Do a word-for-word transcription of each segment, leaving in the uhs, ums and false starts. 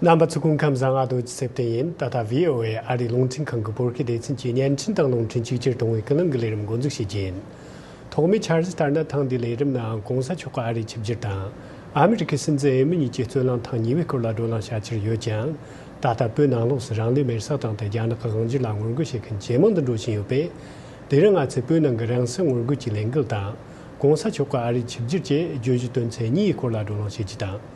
རྣམ་པ་ཚོ་སྐུ་ཁམས་བཟང་། ང་རྡོ་རྗེ་ཚེ་བརྟན་ཡིན། ད་ལྟ་བྷི་ཨོ་ཨེ་ཨ་རིའི་རླུང་འཕྲིན་ཁང་གི་བོད་སྐད་སྡེ་ཚན་གྱི་བརྙན་འཕྲིན་དང་རླུང་འཕྲིན་གཅིག་གྱུར་གཏོང་བའི་ཀུན་གླེང་གི་ལས་རིམ་འགོ་འཛུགས་བྱེད་རྒྱུ་ཡིན། ཐོག་མའི་འཆར་གཞི་ལྟར་ན། ཐེངས་འདིའི་ལས་རིམ་ནང་གོང་ས་མཆོག་གི་ཨ་རིའི་ཆིབས་བསྒྱུར་དང་། ཨ་མི་རི་ཀའི་སྲིད་འཛིན་འོས་མི་གཉིས་ཀྱི་རྩོད་གླེང་ཐེངས་གཉིས་པའི་སྐོར་ལ་བགྲོ་གླེང་བྱ་འཆར་ཡོད་ཀྱང་། ད་ལྟ་བོད་ནང་ལོགས་སུ་རང་ལུས་མེར་སྲེག་བཏང་སྟེ་རྒྱ་ནག་གི་དབང་སྒྱུར་ལ་ངོ་རྒོལ་བྱེད་མཁན་ཇེ་མང་དུ་འགྲོ་བཞིན་ཡོད་པས། དེ་རིང་ང་ཚོས་བོད་ནང་གི་རང་སྲིད་ངོ་རྒོལ་གྱི་ལས་འགུལ་དང་། གོང་ས་མཆོག་གི་ཨ་རིའི་ཆིབས་བསྒྱུར་བཅས་བརྗོད་གཞི་དོན་ཚན་གཉིས་ཀྱི་སྐོར་ལ་བགྲོ་གླེང་བྱེད་རྒྱུ་དང་།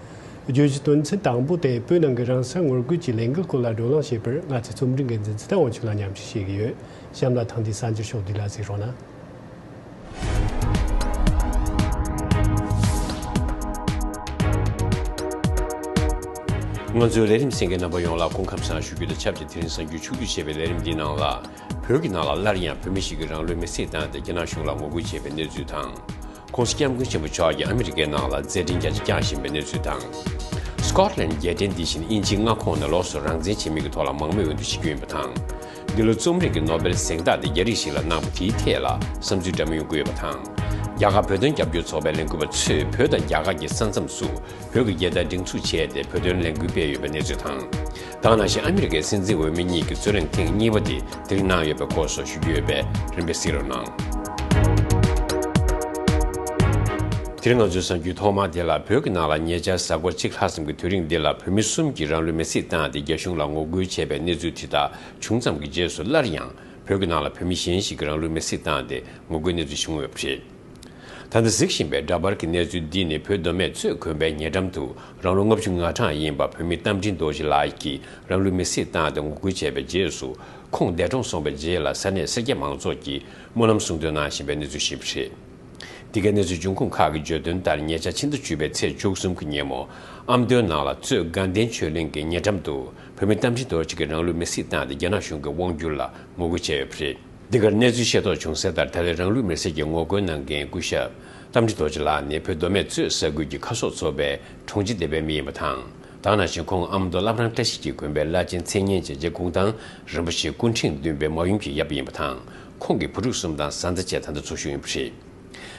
བརྗོད་གཞི་དོན་ཚན་དང་པོ་དེ་བོད་ནང་གི་རང་སྲིད་ངོ་རྒོལ་གྱི་ལས་འགུལ་སྐོར་ལ་བགྲོ་གླེང་བྱེད་པར། ང་ཚོའི་རྩོམ་སྒྲིག་འགན་འཛིན་ཚེ་བརྟན་དབང་ཕྱུག་ལགས་མཉམ་ཞུགས་བྱེད་ཀྱི་ཡོད། གཤམ་ལ་ཐེངས་འདིའི་གསར་འགྱུར་ཕྱོགས་བསྡུས་ལ་གཟིགས་རོགས་གནང་། ང་ཚོའི་ལས་རིམ་གསན་མཁན་རྣམ་པ་ཡོངས་ལ་སྐུ་ཁམས་བཟང་ཞུ་རྒྱུ་དང་ཆབས་ཅིག་དེ་རིང་གསར་འགྱུར་ཕྱོགས་བསྡུས་བྱས་པའི་ལས་རིམ་འདིའི་ནང་ལ། བོད་ཀྱི་ནང་ལ་སླར་ཡང་བོད་མི་ཞིག་གིས་རང་ལུས་མེར་སྲེག་བཏང་སྟེ་རྒྱ་ནག་གཞུང་ལ་ངོ་རྒོལ་བྱས་པའི་གནས་ཚུལ་དང་། ྋགོང་ས་ྋསྐྱབས་མགོན་ཆེན་པོ་མཆོག་གིས་ཨ་མི་རི་ཀའི་ནང་ལ་མཛད་འཕྲིན་རྒྱ་ཆེ་བསྐྱངས་བཞིན་པའི་གནས་ཚུལ་དང་། སི་ཀོཊ་ལན་རྒྱལ་ཕྲན་འདི་བཞིན་དབྱིན་ཇིའི་མངའ་ཁོངས་ནས་ལོགས་སུ་རང་བཙན་བྱེད་མིན་གྱི་ཐོག་ལ་མང་མོས་འོས་བསྡུ་བྱེད་རྒྱུ་ཡིན་པ་དང་། འདི་ལོ་རྩོམ་རིག་གི་ནོ་སྦེལ་གཟེངས་རྟགས་དེ་རྒྱ་རིགས་ཤིག་ལ་གནང་བ་དེའི་ཐད་ལ་བསམ་ཚུལ་འདྲ་མིན་ཡོང་གི་ཡོད་པ་དང་། རྒྱ་གར་བོད་དོན་རྒྱབ་སྐྱོར་ཚོགས་པའི་ལས་འགུལ་བ་ཚོས་བོད་དང་རྒྱ་གར་གྱི་ས་མཚམས་སུ་བོད་ཀྱི་རྒྱལ་དར་སྒྲེང་འཛུགས་བྱས་ཏེ་བོད་དོན་ལས་འགུལ་སྤེལ་ཡོད་པའི་གནས་ཚུལ་དང་། ད་ག་ནང་བཞིན་ཨ་མི་རི་ཀའི་སྲིད་འཛིན་འོས་མི་གཉིས་ཀྱི་རྩོད་གླེང་ཐེངས་གཉིས་པ་དེ་དེ་རིང་གནང་ཡོད་པའི་སྐོར་སོགས་ཞུ་རྒྱུ་ཡོད་པས། རིམ་པས་གཟིགས་རོགས་གནང་། དེ་རིང་ང་ཚོའི་གསར་འགྱུར་ཐོག་མ་དེ་ལ། བོད་ཀྱི་ནང་ལ་ཉེ་ཆར་གཟའ་འཁོར་གཅིག་ལྷག་ཙམ་གྱི་དུས་རིང་འདི་ལ་བོད་མི་གསུམ་གྱིས་རང་ལུས་མེར་སྲེག་བཏང་སྟེ་རྒྱ་གཞུང་ལ་ངོ་རྒོལ་བྱས་པའི་གནས་ཚུལ་དེ་དག་བྱུང་ཙམ་གྱི་རྗེས་སུ། སླར་ཡང་བོད་ཀྱི་ནང་ལ་བོད་མི་གཞན་ཞིག་གིས་རང་ལུས་མེར་སྲེག་བཏང་སྟེ་ངོ་རྒོལ་གནས་ཚུལ་བྱུང་ཡོད་པ་རེད། ད་ལྟ་གཟིགས་བཞིན་པའི་འདྲ་པར་གྱི་གནས་ཚུལ་འདི་ནི། བོད་མདོ་སྨད་གཙོས་དགོན་པའི་ཉེ་འགྲམ་དུ་རང་ལོ་ལྔ་བཅུ་ང་གྲངས་ཡིན་པ་བོད་མི་རྟ་མགྲིན་རྡོ་རྗེ་ལགས་ཀྱིས་རང་ལུས་མེར་སྲེག་བཏང་སྟེ་ངོ་རྒོལ་བྱས་པའི་རྗེས་སུ། ཁོང་འདས་གྲོངས་སོང་བའི་རྗེས་ལ་ས་གནས་སེར་སྐྱ་མང་ཚོགས་ཀྱིས་སྨོན་ལམ་གསུང་འདོན་གནང་བཞིན་པའི་གནས་ཚུལ་ཞིག་རེད། འདི་གའི་གནས་ཚུལ་འབྱུང་ཁུངས་ཁག་གིས་བརྗོད་དོན་ལྟར། ཉེ་ཆར་ཕྱི་ཟླ་བཅུ་པའི་ཚེས་བཅུ་གསུམ་གྱི་ཉིན་མོ། ཨ་མདོའི་ནང་ལ་གཙོས་དགའ་ལྡན་ཆོས་གླིང་གི་ཉེ་འགྲམ་དུ་བོད་མི་རྟ་མགྲིན་རྡོ་རྗེ་གིས་རང་ལུས་མེར་སྲེག་བཏང་སྟེ་རྒྱ་ནག་གཞུང་གི་དབང་བསྒྱུར་ལ་ངོ་རྒོལ་བྱས་ཡོད་པ་རེད། འདི་གར་གནས་ཚུལ་ཤེས་རྟོགས་བྱུང་གསལ་ལྟར། ད་རེས་རང་ལུས་མེར་སྲེག་གི་ངོ་རྒོལ་གནང་མཁན་སྐུ་ཞབས་རྟ་མགྲིན་རྡོ་རྗེ་ལགས་ནི་བོད་མདོ་སྨད་གཙོས་ས་ཁུལ་གྱི་ཁ་སོགས་ཚོ་པའི་དྲུང་ཆེ་སྡེ་པའི་མི་ཡིན་པ་དང་། ད་ག་ནང་བཞིན་ཁོང་ཨ་མདོ་བླ་བྲང་བཀྲ་ཤིས་ཀྱི་དགོན་པའི་བླ་ཆེན་མཚན་སྙན་ཅན་རྗེ་གུང་ཐང་རིན་པོ་ཆེའི་སྐུ་ཕྲེང་བདུན་པའི་མ་ཡུམ་གྱི་ཡབ་ཡིན་པ་དང་། ཁོང་གི་བུ་ཕྲུག་གསུམ་དང་བཟའ་ཟླ་བཅས་ད་ལྟ་འཚོ་བཞུགས་ཡིན་པ་རེད།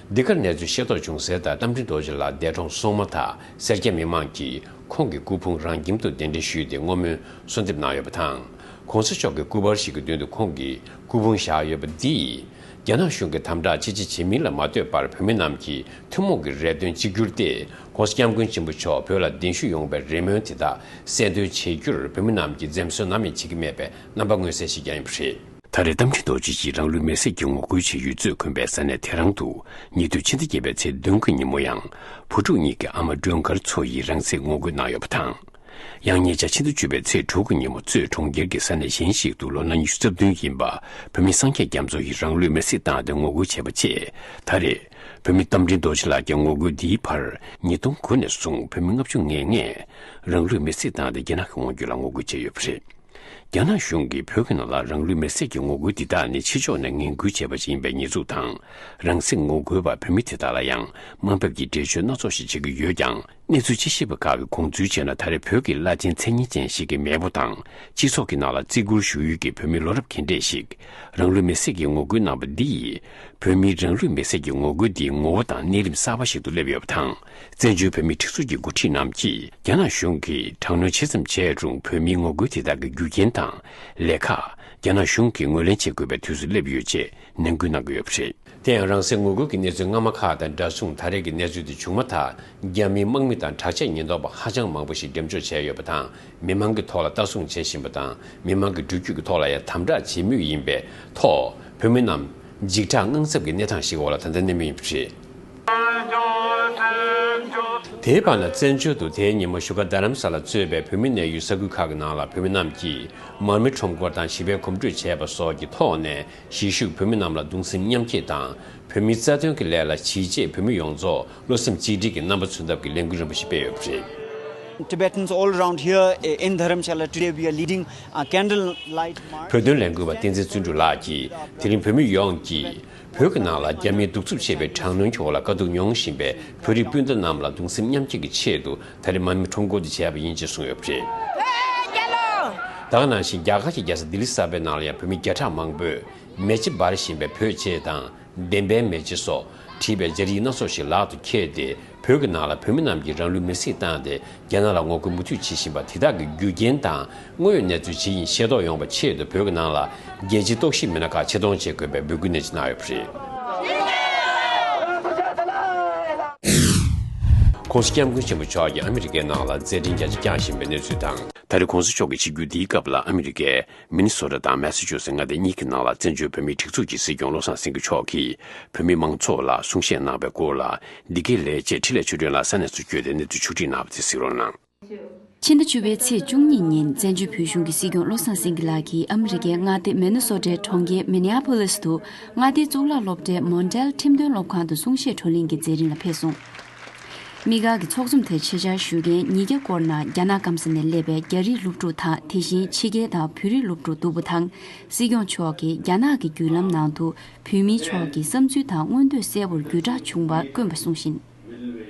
འདི་གར་གནས་ཚུལ་ཤེས་རྟོགས་བྱུང་གསལ་ལྟར། རྟ་མགྲིན་རྡོ་རྗེ་ལགས་འདས་གྲོངས་སོང་མ་ཐག་སེར་སྐྱ་མི་མང་གིས་ཁོང་གི་སྐུ་ཕུང་རང་ཁྱིམ་དུ་གདན་འདྲེན་ཞུས་ཏེ་བསྔོ་སྨོན་གསོལ་འདེབས་གནང་ཡོད་པ་དང་། གོང་ས་མཆོག་གི་སྐུ་པར་ཞིག་གི་མདུན་དུ་ཁོང་གི་སྐུ་ཕུང་བཞག་ཡོད་པ་འདིས། རྒྱ་ནག་གཞུང་གི་དམ་དྲག་ཅི་བྱེད་བྱེད་མིན་ལ་མ་ལྟོས་པར། བོད་མི་རྣམས་ཀྱིས་ཐུན་མོང་གི་རེ་འདུན་གཅིག་གྱུར་ཏེ། ྋགོང་ས་ྋསྐྱབས་མགོན་ཆེན་པོ་མཆོག་བོད་ལ་གདན་ཞུ་ཡོང་བའི་རེ་སྨོན་དེ་དག་གསལ་འདོན་བྱེད་རྒྱུར། བོད་མི་རྣམས་ཀྱིས་འཛེམ་ཟོན་ནམ་ཡང་བྱེད་ཀྱི་མེད་པའི་རྣམ་པ་མངོན་གསལ་ཞིག་ཀྱང་ཡིན་པ་རེད། ད་རེས་རྟ་མགྲིན་རྡོ་རྗེ་ཡིས་རང་ལུས་མེར་སྲེག་གི་ངོ་རྒོལ་བྱེད་ཡུལ་གཙོས་དགོན་པའི་ས་གནས་དེ་རང་དུ། ཉེ་དུས་ཕྱི་ཟླ་བརྒྱད་པའི་ཚེས་བདུན་གྱི་ཉིན་མོ་ཡང་། བུ་ཕྲུག་གཉིས་ཀྱི་ཨ་མ་སྒྲོལ་དཀར་མཚོ་ཡིས་རང་སྲེག་ངོ་རྒོལ་གནང་ཡོད་པ་དང་། ཡང་ཉེ་ཆར་ཕྱི་ཟླ་བཅུ་པའི་ཚེས་དྲུག་གི་ཉིན་མོ་གཙོས་གྲོང་ཁྱེར་གྱི་ས་གནས་གཞན་ཞིག་ཏུ་ལོ་ན་ཉི་ཤུ་རྩ་བདུན་ཡིན་པ་བོད་མི་སངས་རྒྱས་རྒྱ་མཚོ་ཡིས་རང་ལུས་མེར་སྲེག་བཏང་སྟེ་ངོ་རྒོལ་བྱས་པ་བཅས། ད་རེས་བོད་མི་རྟ་མགྲིན་རྡོ་རྗེ་ལགས་ཀྱི་ངོ་རྒོལ་འདིའི་བར། ཉིས་སྟོང་དགུ་ནས་བཟུང་བོད་མི་ལྔ་བཅུ་ང་ལྔས་རང་ལུས་མེར་སྲེག་བཏང་སྟེ་རྒྱ་ནག་གི་དབང་སྒྱུར་ལ་ངོ་རྒོལ་བྱས་ཡོད་པ་རེད། རྒྱ་ནག་གཞུང་གིས་བོད་ཀྱི་ནང་ལ་རང་ལུས་མེར་སྲེག་གི་ངོ་རྒོལ་འདི་དག་ནི་ཕྱི་ཕྱོགས་ནས་ངན་སྐུལ་བྱས་པ་ཞིག་ཡིན་པའི་ཉེས་འཛུགས་དང་། རང་སྲེག་ངོ་རྒོལ་བ་བོད་མི་དེ་དག་ལ་ཡང་དམའ་འབེབས་ཀྱི་འགྲེལ་བརྗོད་སྣ་ཚོགས་ཤིག་བྱེད་ཀྱི་ཡོད་ཀྱང་། གནས་ཚུལ་དཔྱད་ཞིབ་པ་ཁག་གིས་དགོངས་ཚུལ་བྱས་ན། ད་རེས་བོད་ཀྱི་བླ་ཆེན་མཚན་སྙན་ཅན་ཞིག་གི་མེས་པོ་དང་། སྤྱི་ཚོགས་ཀྱི་ནང་ལ་བརྩི་བཀུར་ཞུ་ཡུལ་གྱི་བོད་མི་ལོ་རབས་རྒན་གྲས་ཤིག་རང་ལུས་མེར་སྲེག་གི་ངོ་རྒོལ་གནང་བ་འདི་ཡིས། བོད་མིའི་རང་ལུས་མེར་སྲེག་གི་ངོ་རྒོལ་འདིའི་ངོ་བོ་དང་གནས་རིམ་གསར་པ་ཞིག་ཏུ་སླེབས་ཡོད་པ་དང་། བཙན་བྱོལ་བོད་མིའི་སྒྲིག་འཛུགས་ཀྱི་འགོ་ཁྲིད་རྣམས་ཀྱིས། རྒྱ་ནག་གཞུང་གིས་དྲག་གནོན་ཇི་ཙམ་བྱས་རུང་། བོད་མིའི་ངོ་རྒོལ་དེ་དག་གི་རྒྱུ་རྐྱེན་དང་། ལས་ཁག་རྒྱ་ནག་གཞུང་གིས་ངོས་ལེན་བྱེད་དགོས་པའི་དུས་སུ་སླེབས་ཡོད་ཅེས་ནན་སྐུལ་གནང་གི་ཡོད་པ་རེད། དེ་ཡང་རང་སྲེག་ངོ་རྒོལ་གྱི་གནས་ཚུལ་སྔ་མ་ཁག་དང་འདྲ་མཚུངས། ད་རེས་ཀྱི་གནས་ཚུལ་དེ་བྱུང་མ་ཐག་རྒྱ་མིའི་དམག་མི་དང་དྲག་ཆས་ཉེན་རྟོག་པ་ཧ་ཅང་མང་པོ་ཞིག་འགྲེམས་འཇོག་བྱས་ཡོད་པ་དང་། མི་མང་གི་ཐོག་ལ་ལྟ་སྲུང་བྱེད་བཞིན་པ་དང་། མི་མང་གི་འགྲུལ་སྐྱོད་ཀྱི་ཐོག་ལ་ཡང་དམ་དྲག་བྱེད་མུས་ཡིན་པའི་ཐོག་བོད་མི་རྣམས་འཇིགས་སྐྲག་དངངས་འཚབ་ཀྱི་གནས་སྟངས་ཤིག་འོག་ལ་ད་ལྟ་གནས་མུས་ཡིན་པ་རེད། དེའི་བར་ན། བཙན་བྱོལ་དུ་དེའི་ཉིན་མོ་བཞུགས་སྒར་རྡ་རམ་ས་ལ་གཙོས་པའི་བོད་མི་གནས་ཡུལ་ས་ཁུལ་ཁག་གི་ནང་ལ་བོད་མི་རྣམས་ཀྱིས་མར་མེ་ཁྲོམ་སྐོར་དང་ཞི་བའི་གོམ་བགྲོད་བྱས་པ་སོགས་ཀྱི་ཐོག་ནས། གཞིས་བཞུགས་བོད་མི་རྣམས་ལ་གདུང་སེམས་མཉམ་སྐྱེད་དང་། བོད་མིའི་རྩ་དོན་གྱི་ལས་ལ་གཞིས་བྱེས་བོད་མི་ཡོངས་རྫོགས་བློ་སེམས་གཅིག་སྒྲིལ་གྱིས་རྣམ་པ་ཚོའི་འདབས་ཀྱི་ལས་འགུལ་རིམ་པ་ཞིག་སྤེལ་ཡོད་པ་རེད། Tibetans all around here, eh, in Dharamshala today, we are leading a candle light march. བོད་དོན་ལས་འགུལ་བ་བསྟན་འཛིན་བརྩོན་འགྲུས་ལགས་ཀྱིས། དེ་རིང་བོད་མི་ཡོངས་ཀྱིས་བོད་ཀྱི་ནང་ལ་རྒྱ་མིའི་གདུག་རྩུབ་ཆེ་བའི་དྲག་གནོན་གྱི་འོག་ལ་དཀའ་སྡུག་མྱོང་བཞིན་པའི་བོད་རིགས་སྤུན་ཟླ་རྣམས་ལ་གདུང་སེམས་མཉམ་སྐྱེད་ཀྱི་ཆེད་དུ། ད་རེས་མར་མེ་ཁྲོམ་སྐོར་འདི་བྱས་པ་ཡིན་ཅེས་གསུངས་ཡོད་པ་རེད། ད་ག་ནང་བཞིན་རྒྱ་གར་གྱི་རྒྱལ་ས་ལྡི་ལི་གསར་པའི་ནང་ལ་ཡང་བོད་མི་བརྒྱ་ཕྲག་མང་པོས་མེ་ལྕེ་འབར་བཞིན་པའི་བོད་ཅེས་དང་། བདེན་པའི་མེ་ལྕེ་སོགས་ བྲིས་པའི་སྦྱར་ཡིག་སྣ་ཚོགས་ཤིག་ལག་ཏུ་འཁྱེར་ཏེ། བོད་ཀྱི་ནང་ལ་བོད་མི་རྣམས་ཀྱིས་རང་ལུས་མེར་སྲེག་བཏང་སྟེ། རྒྱ་ནག་ལ་ངོ་རྒོལ་མུ་མཐུད་བྱེད་བཞིན་པ་དེ་དག་གི་རྒྱུ་རྐྱེན་དང་། དངོས་ཡོད་གནས་ཚུལ་ཇི་ཡིན་ཤེས་རྟོགས་ཡོང་བའི་ཆེད་དུ། བོད་ཀྱི་ནང་ལ་རྒྱལ་སྤྱིའི་རྟོག་ཞིབ་མི་སྣ་ཁག་ཆེད་གཏོང་བྱེད་དགོས་པའི་འབོད་སྐུལ་ནན་གྱིས་གནང་ཡོད་པ་རེད། ༸གོང་ས་༸སྐྱབས་མགོན་ཆེན་པོ་མཆོག་གིས་ཨ་མི་རི་ཀའི་ནང་ལ་མཛད་འཕྲིན་རྒྱ་ཆེ་བསྐྱངས་བཞིན་པའི་གནས་ཚུལ་དང་། ད་རེས་༸གོང་ས་མཆོག་གི་ཆིབས་བསྒྱུར་འདིའི་སྐབས་ལ། ཨ་མི་རི་ཀའི་མི་ནི་སོ་ཊ་དང་མེ་ས་ཆུ་སེ་མངའ་སྡེ་གཉིས་ཀྱི་ནང་ལ་བཙན་བྱོལ་བོད་མིའི་སྒྲིག་འཛུགས་ཀྱི་སྲིད་སྐྱོང་བློ་བཟང་སེང་གེ་མཆོག་གིས། བོད་མི་མང་ཚོགས་ལ་གསུང་བཤད་གནང་བའི་སྐོར་ལ། འདི་གའི་ལས་བྱེད་འཕྲིན་ལས་ཆོས་སྒྲོན་ལགས་ས་གནས་སུ་བསྐྱོད་དེ་གནས་ཚུལ་ཕྱོགས་བསྒྲིགས་གནང་བ་དེ་གཟིགས་རོགས་གནང་། ཕྱི་ཟླ་བཅུ་པའི་ཚེས་བཅུ་གཉིས་ཉིན། བཙན་བྱོལ་བོད་གཞུང་གི་སྲིད་སྐྱོང་བློ་བཟང་སེང་གེ་ལགས་ཀྱིས་ཨ་མི་རི་ཀའི་མངའ་སྡེ་མེ་ནི་སོ་ཊའི་གྲོང་ཁྱེར་མི་ནི་ཨ་པོ་ལིས་དུ། མངའ་སྡེའི་གཙུག་ལག་སློབ་གྲྭའི་མོན་ཌལ་ཁྲིམས་དོན་སློབ་ཁང་དུ་གསུང་བཤད་བགྲོ་གླེང་གི་མཛད་རིམ་ལ་ཕེབས་སོང་། དམིགས་བཀར་གྱི་ཚོགས་འཛོམས་དེར་ཆེད་བཅར་ཞུ་མཁན་ཉིས་བརྒྱ་སྐོར་ནང་རྒྱ་ནག་སྐམ་ས་ནས་སླེབས་པའི་རྒྱ་རིགས་སློབ་ཕྲུག་དང་། དེ་བཞིན་ཕྱི་རྒྱལ་དང་བོད་རིགས་སློབ་ཕྲུག་བསྡུ་བ་དང་། སྲིད་སྐྱོང་མཆོག་གིས་རྒྱ་ནག་གི་བརྒྱུད་ལམ་ནང་དུ་བོད་མིའི་ཕྱོགས་ཀྱི་བསམ་ཚུལ་དང་མངོན་འདོད་གསལ་པོར་བརྒྱུད་བསྒྲགས་བྱུང་བ་བཀོད་པ་གསུངས་ཤིང་།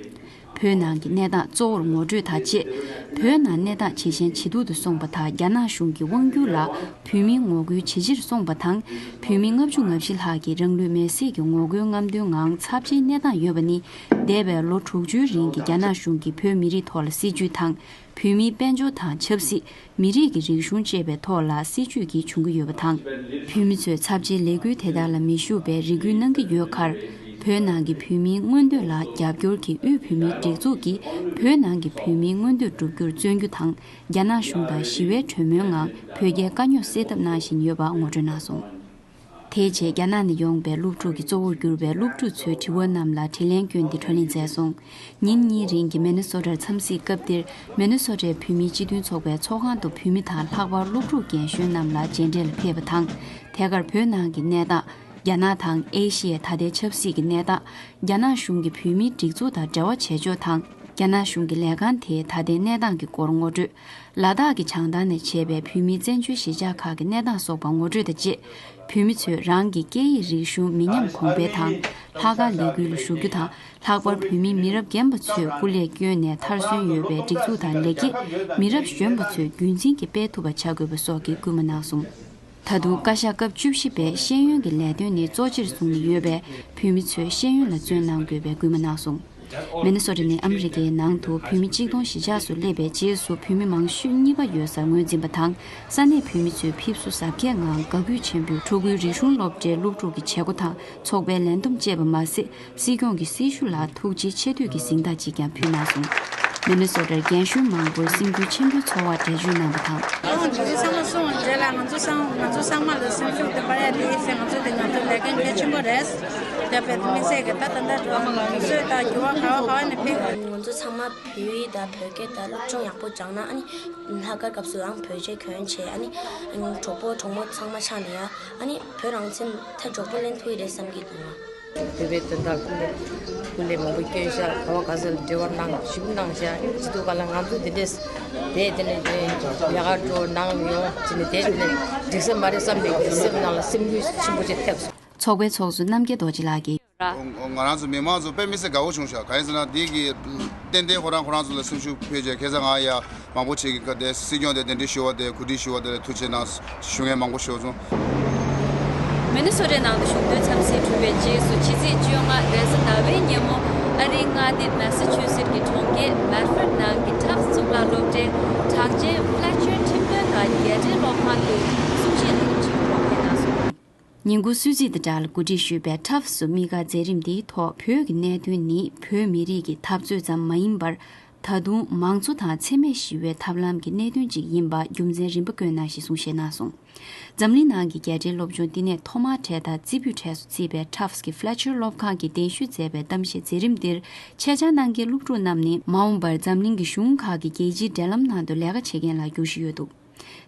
བོད་ནང་གི་གནས་སྟངས་གཙོ་བོར་ངོ་སྤྲོད་དང་བཅས། བོད་ནང་གནས་སྟངས་ཇེ་ཞན་ཇེ་སྡུག་ཏུ་སོང་བ་དང་། རྒྱ་ནག་གཞུང་གི་དབང་སྒྱུར་ལ་བོད་མིའི་ངོ་རྒོལ་ཇེ་ཆེར་སོང་བ་དང་། བོད་མི་ལྔ་བཅུ་ང་བཞི་ལྷག་གིས་རང་ལུས་མེར་སྲེག་གི་ངོ་རྒོལ་རྔམ་སྟོན་ངང་ཚབས་ཆེའི་གནས་སྟངས་ཡོད་པ་ནི། འདས་པའི་ལོ་དྲུག་ཅུའི་རིང་གི་རྒྱ་ནག་གཞུང་གིས་བོད་མི་རིགས་ཐོག་ལ་སྲིད་བྱུས་དང་། བོད་མིའི་དཔལ་འབྱོར་དང་ཆབ་སྲིད། མི་རིགས་ཀྱི་རིག་གཞུང་བཅས་པའི་ཐོག་ལ་སྲིད་བྱུས་ཀྱིས་བྱུང་གི་ཡོད་པ་དང་། བོད་མི་ཚོས་ཚབས་ཆེའི་ལས་འགུལ་དེ་དག་ལ་མི་ཞུགས་པའི་རེ་སྐུལ་གནང་གི་ཡོད་ཁར། བོད་ནང་གི་བོད་མིའི་མངོན་འདོད་ལ་རྒྱབ་སྐྱོར་གྱིས། དབུས་བོད་མིའི་སྒྲིག་འཛུགས་ཀྱིས་བོད་ནང་གི་བོད་མིའི་མངོན་འདོད་བསྒྲུབ་རྒྱུར་བརྩོན་རྒྱུ་དང་། རྒྱ་ནག་གཞུང་དང་ཞི་བའི་གྲོས་མོལ་ངང་བོད་རྒྱའི་དཀའ་རྙོག་སེལ་ཐབས་གནང་བཞིན་ཡོད་པ་ངོ་སྤྲོད་གནང་སོང་། དེའི་རྗེས་རྒྱ་ནག་ནས་ཡོང་པའི་སློབ་ཕྲུག་གིས་གཙོ་བོར་གྱུར་པའི་སློབ་ཕྲུག་ཚོའི་དྲི་བ་རྣམས་ལ་དྲིས་ལན་བསྐྱོན་ཏེ་བགྲོ་གླེང་མཛད་སོང་། ཉིན་གཉིས་རིང་གི་མེ་ནི་སོ་ཊར་འཚམས་གཟིགས་སྐབས་འདིར། མེ་ནི་སོ་ཊའི་བོད་མིའི་སྤྱི་མཐུན་ཚོགས་པའི་ཚོགས་ཁང་དུ་བོད་མི་དང་ལྷག་པར་སློབ་ཕྲུག་རྒན་གཞོན་རྣམས་ལ་མཇལ་འཕྲད་ལ་ཕེབས་པ་དང་། ཐད་ཀར་བོད་ནང་གི་གནས་སྟངས། རྒྱ་ནག་དང་ཨེ་ཤི་ཡའི་ད་ལྟའི་ཆབ་སྲིད་ཀྱི་གནས་སྟངས། རྒྱ་ནག་གཞུང་གིས་བོད་མིའི་སྒྲིག་འཛུགས་དང་འབྲེལ་བ་བྱེད་ཕྱོགས་དང་། རྒྱ་ནག་གཞུང་གི་ལས་ཁང་དེའི་ད་ལྟའི་གནས་སྟངས་ཀྱི་སྐོར་ངོ་སྤྲོད། ལ་དྭགས་ཀྱི་བྱང་ཐང་ནས་བྱས་པའི་བོད་མིའི་བཙན་བྱོལ་གཞིས་ཆགས་ཁག་གི་གནས་སྟངས་སོགས་པ་ངོ་སྤྲོད་དང་བཅས། བོད་མི་ཚོས་རང་གི་སྐད་ཡིག་རིག་གཞུང་། མི་ཉམས་གོང་འཕེལ་དང་། ལྷག་དཀར་ལས་འགུལ་ལ་ཞུགས་རྒྱུ་དང་། ལྷག་པར་བོད་མི་མི་རབས་རྒན་པ་ཚོས་སྐུ་ལས་བསྐྱོན་ནས་མཐར་སོན་ཡོད་པའི་སྒྲིག་འཛུགས་དང་ལེགས་སྐྱེས་མི་རབས་གཞོན་པ་ཚོས་རྒྱུན་འཛིན་གྱིས་སྤེལ་ཐུབ་པ་བྱ་དགོས་པ་སོགས་ཀྱི་སྐུལ་མ་གནང་སོང་། ད་དུང་བཀའ་ཤག་སྐབས་བཅུ་བཞི་པས་ཤེས་ཡོན་གྱི་ལས་དོན་ནི་གཙོ་ཆེར་བཟུང་ནས་ཡོད་པས། བོད་མི་ཚོས་ཤེས་ཡོན་ལ་བརྩོན་གནང་དགོས་པའི་སྐུལ་མ་གནང་སོང་། མེ་ནི་སོ་ཊ་ནི་ཨ་མི་རི་ཀའི་ནང་དུ་བོད་མི་གཅིག་སྟོང་བཞི་བརྒྱ་སོ་སླེབས་པའི་རྗེས་སུ་བོད་མི་མང་ཤོས་གཉིས་པ་ཡོད་སར་ངོས་འཛིན་པ་དང་། ས་གནས་བོད་མི་ཚོས་ཕེབས་བསུ་གཟབ་རྒྱས་ངང་དགའ་སྐྱིད་ཆེན་པོས་ཕྲུ་གུའི་རིག་གཞུང་སློབ་གྲྭའི་སློབ་ཕྲུག་གི་བྱེད་སྒོ་དང་ཚོགས་པའི་ལས་བསྡོམས་བཅས་པ་མ་ཟད། སྲིད་སྐྱོང་གི་སྲི་ཞུ་ལ་ཐུགས་རྗེ་ཆེ་བསྟོད་ཀྱི་གཟེངས་རྟགས་ཅིག་ཀྱང་ཕུལ་གནང་སོང་། མི་ནི་སོ་ཊར་རྒན་གཞོན་མང་པོར་སེམས་འགུལ་ཆེན་པོའི་ཚོར་བ་འགྲེལ་བརྗོད་གནང་བ་དང་། ཨོ་ང་ཚོ་ཚང་མ་སོང་རྗེས་ལ་ང་ཚོ་ཚང་ང་ཚོ་ཚང་མ་ལ་སེམས་ཤུགས་དེ་སྤར་ཡ་དེ་ཡིན་ཟེར། ང་ཚོ་དེ་ང་ཚོ་ལས་འགན་གལ་ཆེན་པོ་རེད། དེ་བས་དམིགས་བསལ་གྱི་ད་ད་ལྟ་ང་ཚོས་ད་འགྱུར་བ་ག་བ་ག་བ་ནས་ཕེབས། ང་ཚོ་ཚང་མ་བོད་ཡིག་དང་བོད་སྐད་དང་སློབ་སྦྱོང་ཡག་པོ་སྦྱངས་ན། ཨ་ནི་ལྷག་དཀར་སྐབས་སུའང་བོད་ཆས་གྱོན་བྱས། ཨ་ནི་གྲོགས་པོ་གྲོགས་མོ་ཚང་མ་ཆགས་ནས་ཡ། ཨ་ནི་བོད་རང་བཙན་ད་མགྱོགས་པོ་ལེན་ཐུབ་ཀྱི་རེད་བསམ་གྱི་འདུག་ང་། བོད་པའི་དོན་དག་སྐུ་ལས་སྐུ་ལས་མང་པོ་བསྐྱོན་ཤག་ག་བ་ག་ས་ལ་འབྲེལ་བ་གནང་ཞིབ་གནང་ཤག་སྤྱི་ཚོགས་ཁག་ལ་ང་ཚོ་འདི་འདྲས་བསྡད། དེ་ནས་ལས་ཀ་འགྲོ་ནང་ཡོང་བྱས་ནས་བསྡད་དེ་ནས་འགྲིག་ས་མ་རེད་བསམ་པའི་སེམས་ནང་ལ་སེམས་འགུལ་ཆེན་པོ་ཅིག་ཐེབས་སོང་། ཚོགས་པའི་ཚོགས་གཙོ་རྣམ་རྒྱལ་རྡོ་རྗེ་ལགས་ཀྱིས། ང་རང་ཚོ་མི་མང་ཚོ་དཔེ་མི་སྲིད་དགའ་བོ་བྱུང་ཤག་གང་ཡིན་ཟེར་ན་འདི་གི་ཏན་ཏན་ཁོ་རང་ཁོ་རང་ཚོ་ལ་སེམས་ཤུགས་འཕེལ་བྱས། ཁ་སང་ང་ཡ་མང་པོ་བྱེད་ཀྱི་སྐབས་དེ་སྲིད་སྐྱོང་དེ་གདན་འདྲེན་ཞུ་བ་དེ་གོ་སྒྲིག་ཞུ་བ་དེ་ལ་ཐུགས་རྗེ་གནང་ཞུ་མཁན་མང་པོ་ཞུ་སོང་། མི་ནི་སོ་ཊའི་ནང་དུ་གཞུང་དོན་འཚམས་གཟིགས་གྲུབ་པའི་རྗེས་སུ་ཕྱི་ཚེས་བཅོ་ལྔ་རེས་གཟའ་ཟླ་བའི་ཉིན་མོ་ཨ་རིའི་མངའ་སྡེ་མེ་ས་ཆུ་སེད་ཀྱི་གྲོང་ཁྱེར་མེ་ཌི་ཕོར་ཌི་ནང་གི་ཊཕ་སི་གཙུག་ལག་སློབ་གྲྭའི་གྲགས་ཅན་ཕ་ལེ་ཆར་ཁྲིམས་དཔོན་དང་རྒྱལ་སྤྱིའི་སློབ་ཁང་དུ་གསུང་བཤད་ལས་རིམ་ཞིག་གོ་སྒྲིག་གནང་སོང་། ཉིན་གུང་གསོལ་ཚིགས་དང་སྦྲགས་ལ་གོ་སྒྲིག་ཞུས་པའི་ཊཕ་སི་དམིགས་བཀར་མཛད་རིམ་འདིའི་ཐོག་བོད་ཀྱི་གནད་དོན་ནི་བོད་མི་རིགས་ཀྱི་འཐབ་རྩོད་ཙམ་མ་ཡིན་པར། ད་དུང་མང་གཙོ་དང་འཚེ་མེད་ཞི་བའི་ཐབས་ལམ་གྱི་གནད་དོན་ཅིག་ཡིན་པ་རྒྱུ་མཚན་རིམ་པ་བཀོད་གནང་ཞེས་གསུང་བཤད་གནང་སོང་། འཛམ་གླིང་ནང་གི་རྒྱལ་སྤྱིའི་སློབ་སྦྱོང་བསྟི་གནས་ཐོག་མ་གྲས་དང་རྩེ་ཕུད་གྲས་སུ་བརྩིས་པའི་ཊཕ་སི་གི་ཕ་ལེ་ཆར་སློབ་ཁང་གིས་གདན་ཞུས་མཛད་པའི་གཏམ་བཤད་མཛད་རིམ་འདིར་ཆེད་བཅར་གནང་མཁན་སློབ་ཕྲུག་རྣམས་ནི་མ་འོངས་པར་འཛམ་གླིང་གི་གཞུང་ཁག་གི་རྒྱལ་སྤྱིའི་འབྲེལ་ལམ་ནང་དུ་ལས་ཀ་བྱེད་མཁན་ལ་འགྱུར་བཞིན་ཡོད་འདུག།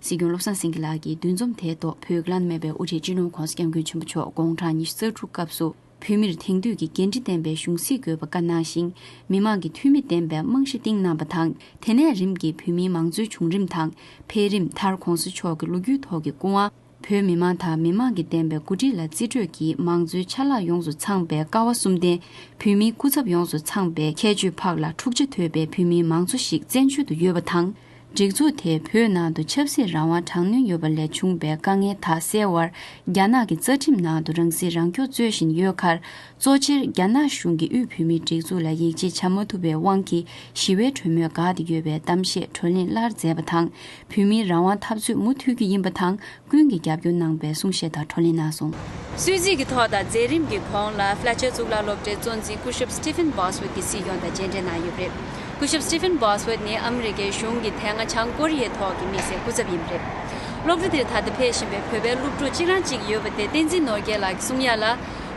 སྲིད་སྐྱོང་བློ་བཟང་སེང་གེ་ལགས་ཀྱིས་འདུ་འཛོམས་དེའི་ཐོག་བོད་ཀྱི་བླ་ན་མེད་པའི་དབུ་ཁྲིད་སྤྱི་ནོར་༸གོང་ས་༸སྐྱབས་མགོན་ཆེན་པོ་མཆོག་དགུང་གྲངས་ཉི་ཤུ་རྩ་དྲུག་སྐབས་སུ་བོད་མིར་དེང་དུས་ཀྱི་འགན་འཁྲི་ལྡན་པའི་གཞུང་སྲིད་དགོས་པ་བཀའ་གནང་ཞིང་། མི་དམངས་ཀྱི་འཐུས་མི་འདེམས་པའི་རྨང་གཞི་བཏིང་གནང་བ་དང་། དེ་ནས་རིམ་གྱིས་བོད་མིའི་མང་གཙོའི་བྱུང་རིམ་དང་འཕེལ་རིམ། མཐར་༸གོང་ས་མཆོག་གི་ལོ་རྒྱུས་ཐོག་གི་སྐུ་དབང་། བོད་མི་མང་དང་མི་དམངས་ཀྱིས་འདེམས་པའི་འགོ་ཁྲིད་ལ་རྩིས་སྤྲོད་ཀྱིས་མང་གཙོའི་ཆ་ལག་ཡོངས་སུ་ཚང་པའི་ཀ་བ་གསུམ་ལྡན། བོད་མིའི་སྐུ་ཚབ་ཡོངས་སུ་ཚང་པའི་ཁྱད་ཆོས་ཕག་ལ་འཁྲུག་ཆ་དོད་པའི་བོད་མིའི་མང་གཙོ་ཞིག་བཙན་བྱོལ་དུ་ཡོད་པ་དང་། སྒྲིག་འཛུགས་དེས་བོད་ནང་དུ་ཆབ་སྲིད་རང་དབང་དྲག་གནོན་ཡོད་པ་ལས་བྱུང་བའི་དཀའ་ངལ་དག་སེལ་བར། རྒྱ་ནག་གི་རྩ་ཁྲིམས་ནང་དུ་རང་སྲིད་རང་སྐྱོང་རྩོད་བཞིན་ཡོད་ཁར། གཙོ་ཆེར་རྒྱ་ནག་གཞུང་གིས་དབུས་བོད་མིའི་སྒྲིག་འཛུགས་ལ་ཡིད་ཆེས་བྱ་མ་ཐུབ་པའི་དབང་གིས་ཞི་བའི་གྲོས་མོལ་འགག་སྟེ་ཡོད་པའི་གཏམ་བཤད་བགྲོ་གླེང་སླར་མཛད་པ་དང་། བོད་མིའི་རང་དབང་འཐབ་རྩོད་མུ་མཐུད་རྒྱུ་ཡིན་པ་དང་། ཀུན་གྱིས་རྒྱབ་སྐྱོར་གནང་བའི་གསུང་བཤད་དང་བགྲོ་གླེང་གནང་སོང་། གསོལ་ཚིགས་ཀྱི་ཐོག་དང་མཛད་རིམ་གྱི་གོང་ལ་ཕ་ལ་ཆེར་གཙུག་ལག་སློབ་གྲྭའི་གཙོ་འཛིན་སྐུ་ཞབས་Stephen Bosworth གྱིས་སྲིད་སྐྱོང་དང་མཇལ་འཕྲད་གནང་ཡོད་པ་རེད། སྐུ་ཞབས་Stephen Bosworth ནི་ཨ་མི་རི་ཀའི་གཞུང་གི་དེ་སྔ་བྱང་ཀོ་རི་ཡའི་ཐོག་གི་དམིགས་བསལ་སྐུ་ཚབ་ཡིན་པ་རེད། སློབ་གྲྭ་འདིར་ད་ལྟ་ཕེབས་བཞིན་པའི་བོད་པའི་སློབ་ཕྲུག་གཅིག་རང་གཅིག་ཡོད་པ་དེ་བསྟན་འཛིན་ནོར་རྒྱས་ལགས་ཀྱིས་གསུང་ཡ་ལ།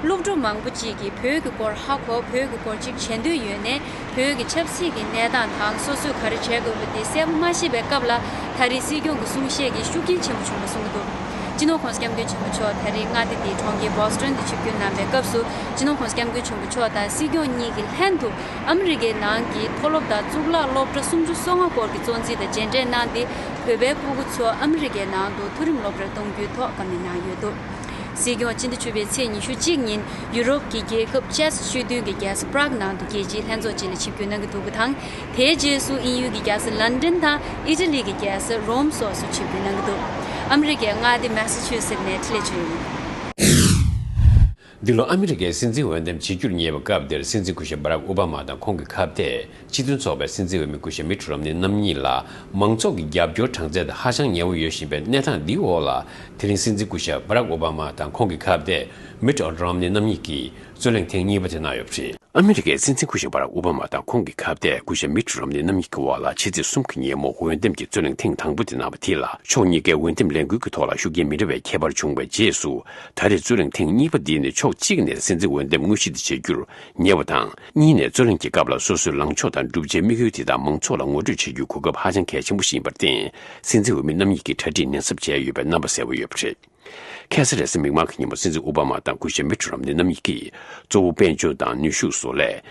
སློབ་ཕྲུག་མང་པོ་གཅིག་གིས་བོད་ཀྱི་སྐོར་ཧ་གོ། བོད་ཀྱི་སྐོར་གཅིག་བྱེད་འདོད་ཡོད་ནའི། བོད་ཀྱི་ཆབ་སྲིད་ཀྱི་གནས་སྟངས་དང་སོ་སོས་ག་རེ་བྱེད་དགོས་པ་དེ་གསལ་པོ་མ་ཤེས་པའི་སྐབས་ལ། ད་རེས་སྲིད་སྐྱོང་གི་གསུང་བཤད་ཀྱིས་ཤུགས་རྐྱེན་ཆེན་པོ་བྱུང་བ་གསུངས་ཀྱི་འདུག་སྤྱི་ནོར་༸གོང་ས་༸སྐྱབས་མགོན་ཆེན་པོ་མཆོག་ད་རེས་མངའ་སྡེ་འདིའི་གྲོང་ཁྱེར་བོ་སི་ཊོན་དུ་ཆིབས་བསྒྱུར་གནང་བའི་སྐབས་སུ། སྤྱི་ནོར་༸གོང་ས་༸སྐྱབས་མགོན་ཆེན་པོ་མཆོག་དང་སྲིད་སྐྱོང་གཉིས་ཀྱིས་ལྷན་དུ་ཨ་མི་རི་ཀའི་ནང་གི་མཐོ་སློབ་དང་གཙུག་ལག་སློབ་གྲྭ་སུམ་ཅུ་སོ་ལྔ་སྐོར་གྱི་གཙོ་འཛིན་དང་མཇལ་འཕྲད་གནང་སྟེ། བོད་པའི་ཕྲུ་གུ་ཚོ་ཨ་མི་རི་ཀའི་ནང་དུ་མཐོ་རིམ་སློབ་གྲྭར་གཏོང་རྒྱུའི་ཐོག་བཀའ་མོལ་གནང་ཡོད་འདུག་སྲིད་སྐྱོང་སྤྱི་ཟླ་བཅུ་པའི་ཚེས་ཉི་ཤུ་གཅིག་ཉིན་ཡུ་རོབ་ཀྱི་རྒྱལ་ཁབ་ཅེཀ་ཆོས་དོན་གྱི་རྒྱལ་ས་པ་རག་ནང་དུ་རྒྱལ་སྤྱིའི་ལྷན་ཚོགས་ཅིག་ལ་ཆིབས་བསྒྱུར་གནང་གི་འདུག་པ་དང་། དེའི་རྗེས་སུ་དབྱིན་ཡུལ་གྱི་རྒྱལ་ས་ལན་ཌན་དང་ཨི་ཊ་ལི་གི་རྒྱལ་ས་རོམ་སོགས་སུ་ཆིབས་བསྒྱུར་གནང་གི་འདུག་ཨ་མི་རི་ཀའི་མངའ་སྡེ་མེ་ས་ཆུ་སེ་ཊི་ནས་འཕྲིན་ལས་ཆོས་ཡིན། འདི་ལོ་ཨ་མི་རི་ཀའི་སྲིད་འཛིན་འོས་འདེམས་བྱེད་རྒྱུར་ཉེ་བའི་སྐབས་འདིར། སྲིད་འཛིན་སྐུ་ཞབས་བྷ་རག་ཨོ་བྷ་མ་དང་ཁོང་གི་ཁ་གཏད། སྤྱི་མཐུན་ཚོགས་པའི་སྲིད་འཛིན་འོས་མི་སྐུ་ཞབས་མིཊ་རོམ་ནི་རྣམ་གཉིས་ལ། མང་ཚོགས་ཀྱི་རྒྱབ་སྐྱོར་གྲངས་ཚད་ཧ་ཅང་ཉེ་བོ་ཡོད་བཞིན་པའི་གནས་སྟངས་འདིའི་འོག་ལ། དེ་རིང་སྲིད་འཛིན་སྐུ་ཞབས་བྷ་རག་ཨོ་བྷ་མ་དང་ཁོང་གི་ཁ་གཏད་མིཊ་རོམ་ནི་རྣམ་གཉིས་ཀྱིས་རྩོད་གླེང་ཐེངས་གཉིས་པ་དེ་གནང་ཡོད་པ་རེད། ཨ་མི་རི་ཀའི་སྲིད་འཛིན་སྐུ་ཞབས་བྷ་རག་ཨོ་བྷ་མ་དང་ཁོང་གི་ཁ་གཏད་སྐུ་ཞབས་མིཊ་རོམ་ནི་རྣམ་གཉིས་ཀྱི་དབར་ལ་ཕྱི་ཚེས་གསུམ་གྱི་ཉིན་མོ་འོས་འདེམས་ཀྱི་རྩོད་གླེང་ཐེངས་དང་པོ་དེ་གནང་བ་དེ་ལ། ཕྱོགས་གཉིས་ཀའི་འོས་འདེམས་ལས་འགུལ་གྱི་ཐོག་ལ་ཤུགས་རྐྱེན་མི་འདྲ་བའི་ཁྱད་པར་བྱུང་བའི་རྗེས་སུ། ད་རེས་རྩོད་གླེང་ཐེངས་གཉིས་པ་འདི་ནི་ཕྱོགས་གཅིག་ནས་སྲིད་འཛིན་འོས་འདེམས་དངོས་གཞི་དེ་བྱེད་རྒྱུར་ཉེ་བ་དང་། གཉིས་ནས་རྩོད་གླེང་གི་སྐབས་ལ་སོ་སོའི་ལངས་ཕྱོགས་དང་བསྒྲུབ་བྱའི་དམིགས་ཡུལ་དེ་དག་མང་ཚོགས་ལ་ངོ་སྤྲོད་བྱེད་རྒྱུའི་གོ་སྐབས་ཧ་ཅང་གལ་ཆེན་པོ་ཞིག་ཡིན་པར་བརྟེན། སྲིད་འཛིན་འོས་མི་རྣམ་གཉིས་ཀྱིས་གྲ་སྒྲིག་ནན་གསབ་བྱས་ཡོད་པའི་རྣམ་པ་གསལ་པོ་ཡོད་པ་རེད། ཁ་སང་རེས་གཟའ་མིག་དམར་གྱི་ཉིན་མོ་སྲིད་འཛིན་ཨོ་བྷ་མ་དང་སྐུ་ཞབས་མིཊ་རོམ་ནི་རྣམ་གཉིས་ཀྱིས་གཙོ་བོ་དཔལ་འབྱོར་དང་ནུས་ཤུགས་བཟོ་ལས།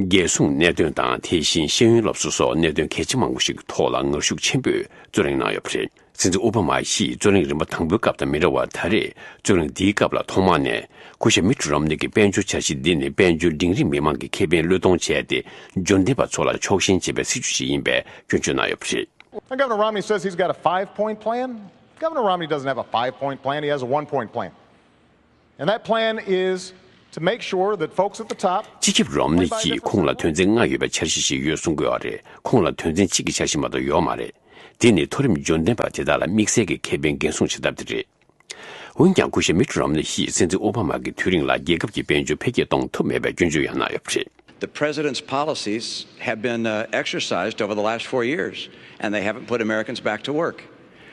རྒྱལ་སྲུང་གནད་དོན་དང་། དེ་བཞིན་ཤེས་ཡོན་སློབ་གསོ་སོགས་གནད་དོན་གལ་ཆེ་མང་པོ་ཞིག་གི་ཐོག་ལ་ངར་ཤུགས་ཆེན་པོས་རྩོད་གླེང་གནང་ཡོད་པ་རེད། སྲིད་འཛིན་ཨོ་བྷ་མ་ཡིས་རྩོད་གླེང་རིམ་པ་དང་པོའི་སྐབས་དང་མི་འདྲ་བར། ད་རེས་རྩོད་གླེང་འདིའི་སྐབས་ལ་ཐོག་མ་ནས་སྐུ་ཞབས་མིཊ་རོམ་ནི་གི་དཔལ་འབྱོར་འཆར་གཞི་འདི་ནི་དཔལ་འབྱོར་འབྲིང་རིམ་མི་མང་གི་ཁེ་ཕན་བློས་གཏོང་བྱས་ཏེ། འབྱོར་ལྡན་པ་ཚོ་ལ་ཕྱོགས་ཞེན་བྱེད་པའི་སྲིད་ཇུས་ཤིག་ཡིན་པའི་སྐྱོན་བརྗོད་གནང་ཡོད་པ་རེད། When Governor Romney says he's got a five-point plan, Governor Romney doesn't have a five-point plan, he has a one-point plan. And that plan is to make sure that folks at the top. སྤྱི་ཁྱབ་རོམ་ནི་ཡིས་ཁོང་ལ་དོན་ཚན་ལྔ་ཡོད་པའི་འཆར་གཞི་ཞིག་ཡོད་གསུང་གི་ཡོད་རེད། ཁོང་ལ་དོན་ཚན་གཅིག་གི་འཆར་གཞི་མ་གཏོགས་ཡོད་མ་རེད། དེ་ནི་མཐོ་རིམ་འབྱོར་ལྡན་པ་དེ་དག་ལ་དམིགས་བསལ་གྱི་ཁེ་ཕན་འགན་སྲུང་བྱེད་ཐབས་དེ་རེད། འོན་ཀྱང་སྐུ་ཞབས་མིཊ་རོམ་ནི་ཡིས་སྲིད་འཛིན་ཨོ་བྷ་མ་གི་དུས་རིང་ལ་རྒྱལ་ཁབ་ཀྱི་དཔལ་འབྱོར་འཕེལ་རྒྱས་གཏོང་ཐུབ་མེད་པའི་སྐྱོན་བརྗོད་ཡང་གནང་ཡོད་པ་རེད། The president's policies have been, uh, exercised over the last four years, and they haven't put Americans back to work.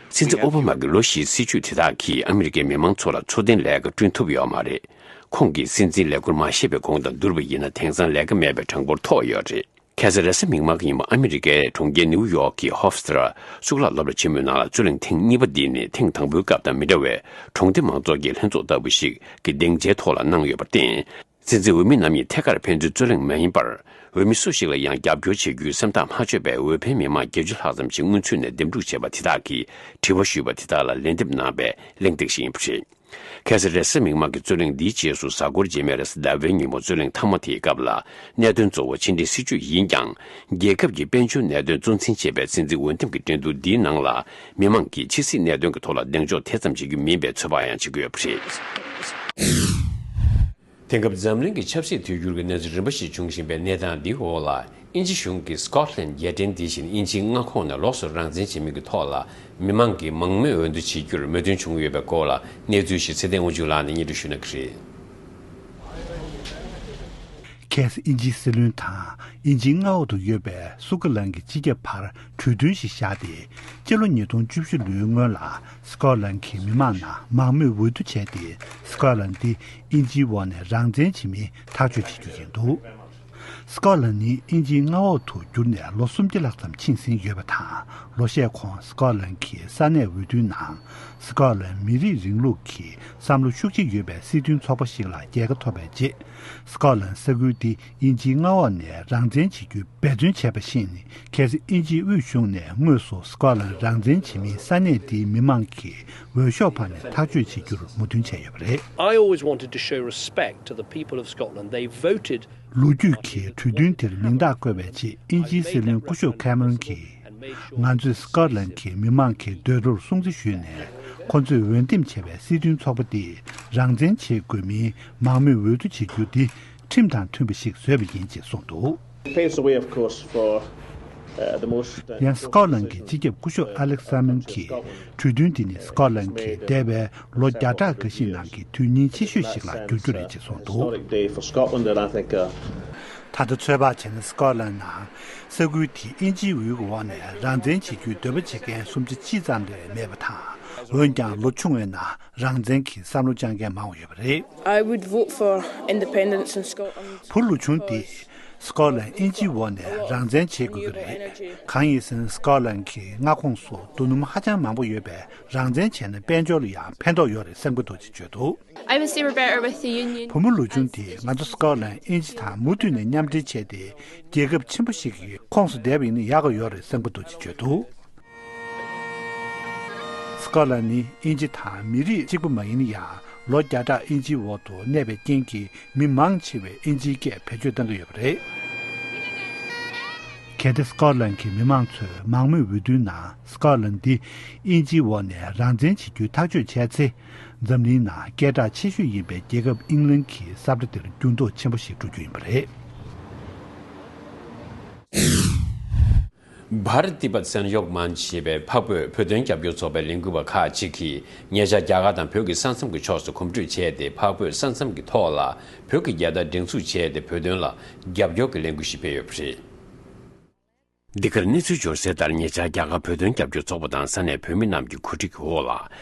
སྲིད་འཛིན་ཨོ་བྷ་མ་གི་ལོ་བཞིའི་སྲིད་བྱུས་དེ་དག་གིས་ཨ་མི་རི་ཀའི་མི་མང་ཚོ་ལ་འཚོ་རྟེན་ལས་ཀ་བསྐྲུན་ཐུབ་ཡོད་མ་རེད། ཁོང་གིས་སྲིད་འཛིན་ལས་འཁུར་མ་བཞེས་པའི་གོང་དང་བསྡུར་བ་ཡིན་ན། དེང་སང་ལས་ཀ་མེད་པའི་གྲངས་འབོར་མཐོ་བ་ཡོད་རེད། ཁ་སང་རེས་གཟའ་མིག་དམར་གྱི་ཉིན་མོ་ཨ་མི་རི་ཀའི་གྲོང་ཁྱེར་ནིའུ་ཡོག་གི་ཧོབ་སི་ཊར་གཙུག་ལག་སློབ་གྲྭ་ཆེན་མོའི་ནང་ལ་རྩོད་གླེང་ཐེངས་གཉིས་པ་འདི་ནི་ཐེངས་དང་པོའི་སྐབས་དང་མི་འདྲ་བའི། གྲོང་སྡེ་མང་ཚོགས་ཀྱི་ལྷན་ཚོགས་ལྟ་བུ་ཞིག་གི་སྡིངས་ཆའི་ཐོག་ལ་གནང་ཡོད་པར་བརྟེན། སྲིད་འཛིན་འོས་མི་རྣམ་གཉིས་ཐད་ཀར་ཕན་ཚུན་རྩོད་གླེང་མ་ཡིན་པར། འོས་མི་སུ་ཞིག་ལ་ཡང་རྒྱབ་སྐྱོར་བྱེད་རྒྱུའི་སེམས་ཐག་མ་ཆོད་པའི་འོས་འཕེན་མི་མང་བརྒྱད་ཅུ་ལྷག་ཙམ་ཞིག་སྔོན་ཚུད་ནས་འདེམས་སྒྲུག་བྱས་པ་དེ་དག་གིས་དྲི་བ་ཞུས་པ་དེ་དག་ལ་ལན་འདེབས་གནང་བའི་གླེང་སྟེགས་ཤིག་ཡིན་པ་རེད། ཁ་སང་རེས་གཟའ་མིག་དམར་གྱི་རྩོད་གླེང་འདིའི་རྗེས་སུ། གཟའ་འཁོར་རྗེས་མའི་རེས་གཟའ་ཟླ་བའི་ཉིན་མོ་རྩོད་གླེང་མཐའ་མ་དེའི་སྐབས་ལ། གནད་དོན་གཙོ་བོ་ཕྱི་འབྲེལ་སྲིད་ཇུས་ཡིན་ཀྱང་། རྒྱལ་ཁབ་ཀྱི་དཔལ་འབྱོར་གནད་དོན་གཙོ་འཛིན་བྱེད་པའི་སྲིད་འཛིན་འོས་འདེམས་ཀྱི་འགྲན་བསྡུར་འདིའི་ནང་ལ། མི་མང་གིས་ཕྱི་སྲིད་གནད་དོན་གྱི་ཐོག་ལ་གདེང་འཇོག་དེ་ཙམ་བྱེད་རྒྱུ་མིན་པའི་ཚོད་དཔག་ཡང་བྱེད་ཀྱི་ཡོད་པ་རེད། དེང་སྐབས་འཛམ་གླིང་གི་ཆབ་སྲིད་དུས་འགྱུར་གྱི་གནས་ཚུལ་རིམ་པ་ཞིག་འབྱུང་བཞིན་པའི་གནས་སྟངས་འདིའི་འོག་ལ། དབྱིན་ཇི་གཞུང་གིས་སི་ཀོཊ་ལན་རྒྱལ་ཕྲན་དེ་བཞིན་དབྱིན་ཇིའི་མངའ་ཁོངས་ནས་ལོགས་སུ་རང་བཙན་བྱེད་མིན་གྱི་ཐོག་ལ། མི་མང་གིས་མང་མོས་འོས་བསྡུ་བྱེད་རྒྱུར་མོས་མཐུན་བྱུང་ཡོད་པའི་སྐོར་ལ། གནས་ཚུལ་ཞིག་ཚེ་བརྟན་དབང་ཕྱུག་ལགས་ནས་སྙན་སྒྲོན་ཞུ་གནང་གི་རེད། ཁ་སང་དབྱིན་ཇིའི་སྲིད་བློན་དང་དབྱིན་ཇིའི་མངའ་འོག་ཏུ་ཡོད་པའི་སུ་ཀི་ལན་གྱི་སྤྱི་ཁྱབ་བར་གྲོས་མཐུན་ཞིག་བཞག་སྟེ། སྤྱི་ལོ་ཉིས་སྟོང་བཅུ་བཞི་ལོའི་སྔོན་ལ། སི་ཀོཊ་ལན་གྱི་མི་མང་རྣམས་མང་མོས་འོས་བསྡུ་བྱས་ཏེ། སི་ཀོཊ་ལན་འདི་དབྱིན་ཇིའི་འོག་ནས་རང་བཙན་བྱེད་མིན་ཐག་གཅོད་བྱེད་རྒྱུ་ཡིན་འདུག་སི་ཀོཊ་ལན་ནི་དབྱིན་ཇིའི་མངའ་འོག་ཏུ་གྱུར་ནས་ལོ་སུམ་བརྒྱ་ལྷག་ཙམ་ཕྱིན་ཟིན་ཡོད་པ་དང་། ལོ་ཤས་གོང་སི་ཀོཊ་ལན་གྱི་ས་གནས་འོས་བསྡུའི་ནང་། སི་ཀོཊ་ལན་མི་རིགས་རིང་ལུགས་ཀྱི་བསམ་བློ་ཤུགས་ཆེ་ཡོད་པའི་སྲིད་དོན་ཚོགས་པ་ཞིག་ལ་རྒྱལ་ཁ་ཐོབ་པའི་རྗེས། སི་ཀོཊ་ལན་ས་ཁུལ་འདི་དབྱིན་ཇིའི་མངའ་འོག་ནས་རང་བཙན་བྱེད་རྒྱུའི་འབད་བརྩོན་བྱས་པ་བཞིན། ཁ་སང་དབྱིན་ཇིའི་དབུས་གཞུང་ནས་དངོས་སུ་སི་ཀོཊ་ལན་རང་བཙན་བྱེད་མིན་ས་གནས་འདིའི་མི་མང་གིས་འོས་ཤོག་ཕར་ནས་ཐག་གཅོད་བྱེད་རྒྱུར་མོས་མཐུན་བྱས་ཡོད་པ་རེད། I always wanted to show respect to the people of Scotland. They voted. ལོ་རྒྱུས་ཀྱི་གྲོས་མཐུན་དེར་མིང་རྟགས་བཀོད་པའི་ཆེད་དབྱིན་ཇིའི་སྲིད་བློན་སྐུ་ཞབས་ཁེ་མེ་རོན་གྱིས། ང་ཚོས་སི་ཀོ་ཊ་ལན་གྱི་མི་མང་གི་འདོད་བློར་སྲུང་བརྩི་ཞུས་ནས། ཁོ་ཚོས་འོས་འདེམས་བྱས་པའི་སྲིད་དོན་ཚོགས་པ་འདིས་རང་བཙན་བྱེད་དགོས་མིན་མང་མོས་འོས་བསྡུ་བྱེད་རྒྱུ་འདི་ཁྲིམས་དང་མཐུན་པ་ཞིག་བཟོས་པ་ཡིན་ཅེས་གསུངས་འདུག། Paved the way, of course, for, uh, the most, uh, ཡང་སི་ཀོ་ཊ་ལན་གྱི་སྤྱི་ཁྱབ་སྐུ་ཞབས་ཨ་ལེག་སི་སཱི་མན་གྱིས། གྲོས་མཐུན་འདི་ནི་སི་ཀོ་ཊ་ལན་གྱི་འདས་པའི་ལོ་བརྒྱ་ཕྲག་འགའ་ཞིག་ནང་གི་དུས་ཡུན་ཆེ་ཤོས་ཤིག་ལ་འགྱུར་རྒྱུ་རེད་ཅེས་གསུངས་འདུག། Historic day for Scotland, and I think, uh, ད་ལྟ་ཚོད་དཔག་བྱས་ན། སི་ཀོ་ཊ་ལན་ནང་ས་ཁུལ་དེའི་དབྱིན་ཇིའི་འོག་གི་འོག་ནས་རང་བཙན་བྱེད་རྒྱུའི་འདོད་པ་བྱེད་མཁན་སུམ་ཆ་གཅིག་ཙམ་ལས་མེད་པ་དང་། འོན་ཀྱང་ལོ་ཆུང་བའི་ནང་རང་བཙན་གྱི་བསམ་བློ་བཅངས་མཁན་མང་བ་ཡོད་པ་རེད། I would vote for independence in Scotland. བུ་ལོ་ཆུང་དེས། སི་ཀོ་ཊ་ལན་དབྱིན་ཇིའི་འོག་ནས་རང་བཙན་བྱེད་དགོས་ཀྱི་རེད། གང་ཡིན་ཟེར་ན། སི་ཀོ་ཊ་ལན་གྱི་མངའ་ཁོངས་སུ་རྡོ་སྣུམ་ཧ་ཅང་མང་པོ་ཡོད་པས། རང་བཙན་བྱས་ན་དཔལ་འབྱོར་ལ་ཡང་ཕན་ཐོགས་ཡོད་རེད་བསམ་གྱི་འདུག་ཅེས་བརྗོད་འདུག། I would say we're better with the union. བུ་མོ་ལོ་ཆུང་དེས། ང་ཚོ་སི་ཀོ་ཊ་ལན་དབྱིན་ཇི་དང་མུ་མཐུད་ནས་མཉམ་འབྲེལ་བྱས་ཏེ། རྒྱལ་ཁབ་ཆེན་པོ་ཞིག་གི་ཁོངས་སུ་བསྡད་པ་ཡིན་ན་ཡག་གི་ཡོད་རེད་བསམ་གྱི་འདུག་ཅེས་བརྗོད་འདུག། སི་ཀོ་ཊ་ལན་ནི་དབྱིན་ཇི་དང་མི་རིགས་གཅིག་པ་མ་ཡིན་ན་ཡང་། ལོ་བརྒྱ་ཕྲག་དབྱིན་ཇིའི་འོག་ཏུ་གནས་པའི་རྐྱེན་གྱིས། མི་མང་ཆེ་བས་དབྱིན་ཇིའི་སྐད་བེད་སྤྱོད་གཏོང་གི་ཡོད་པ་རེད། གལ་ཏེ་སི་ཀོ་ཊ་ལན་གྱི་མི་མང་ཚོས་མང་མོས་འོས་བསྡུའི་ནང་སི་ཀོ་ཊ་ལན་འདི་དབྱིན་ཇིའི་འོག་ནས་རང་བཙན་བྱེད་རྒྱུའི་ཐག་གཅོད་བྱས་ཚེ། འཛམ་གླིང་ནང་སྐད་གྲགས་ཆེ་ཤོས་ཡིན་པའི་རྒྱལ་ཁབ་ཨིང་ལན་གྱི་ས་ཁྲ་དེར་འགྱུར་ལྡོག་ཆེན་པོ་ཞིག་འགྲོ་རྒྱུ་ཡིན་པ་རེད། བྷ་ར་ཏི་པ་སན་ཡོག་མན་ཞེས་པའི་འཕགས་བོད་བོད་དོན་རྒྱབ་སྐྱོར་ཚོགས་པའི་ལས་འགུལ་བ་ཁག་ཅིག་གིས། ཉེ་ཆར་རྒྱ་གར་དང་བོད་ཀྱི་ས་མཚམས་ཀྱི་ཕྱོགས་སུ་གོམ་བགྲོད་བྱས་ཏེ། འཕགས་བོད་ས་མཚམས་ཀྱི་ཐོག་ལ་བོད་ཀྱི་རྒྱལ་དར་སྒྲེང་འཛུགས་བྱས་ཏེ། བོད་དོན་ལ་རྒྱབ་སྐྱོར་གྱི་ལས་འགུལ་ཞིག་སྤེལ་ཡོད་པ་རེད། འདི་གར་གནས་ཚུལ་འབྱོར་གསལ་ལྟར། ཉེ་ཆར་རྒྱ་གར་བོད་དོན་རྒྱབ་སྐྱོར་ཚོགས་པ་དང་ས་གནས་བོད་མི་རྣམས་ཀྱི་གོ་སྒྲིག་འོག་ལ།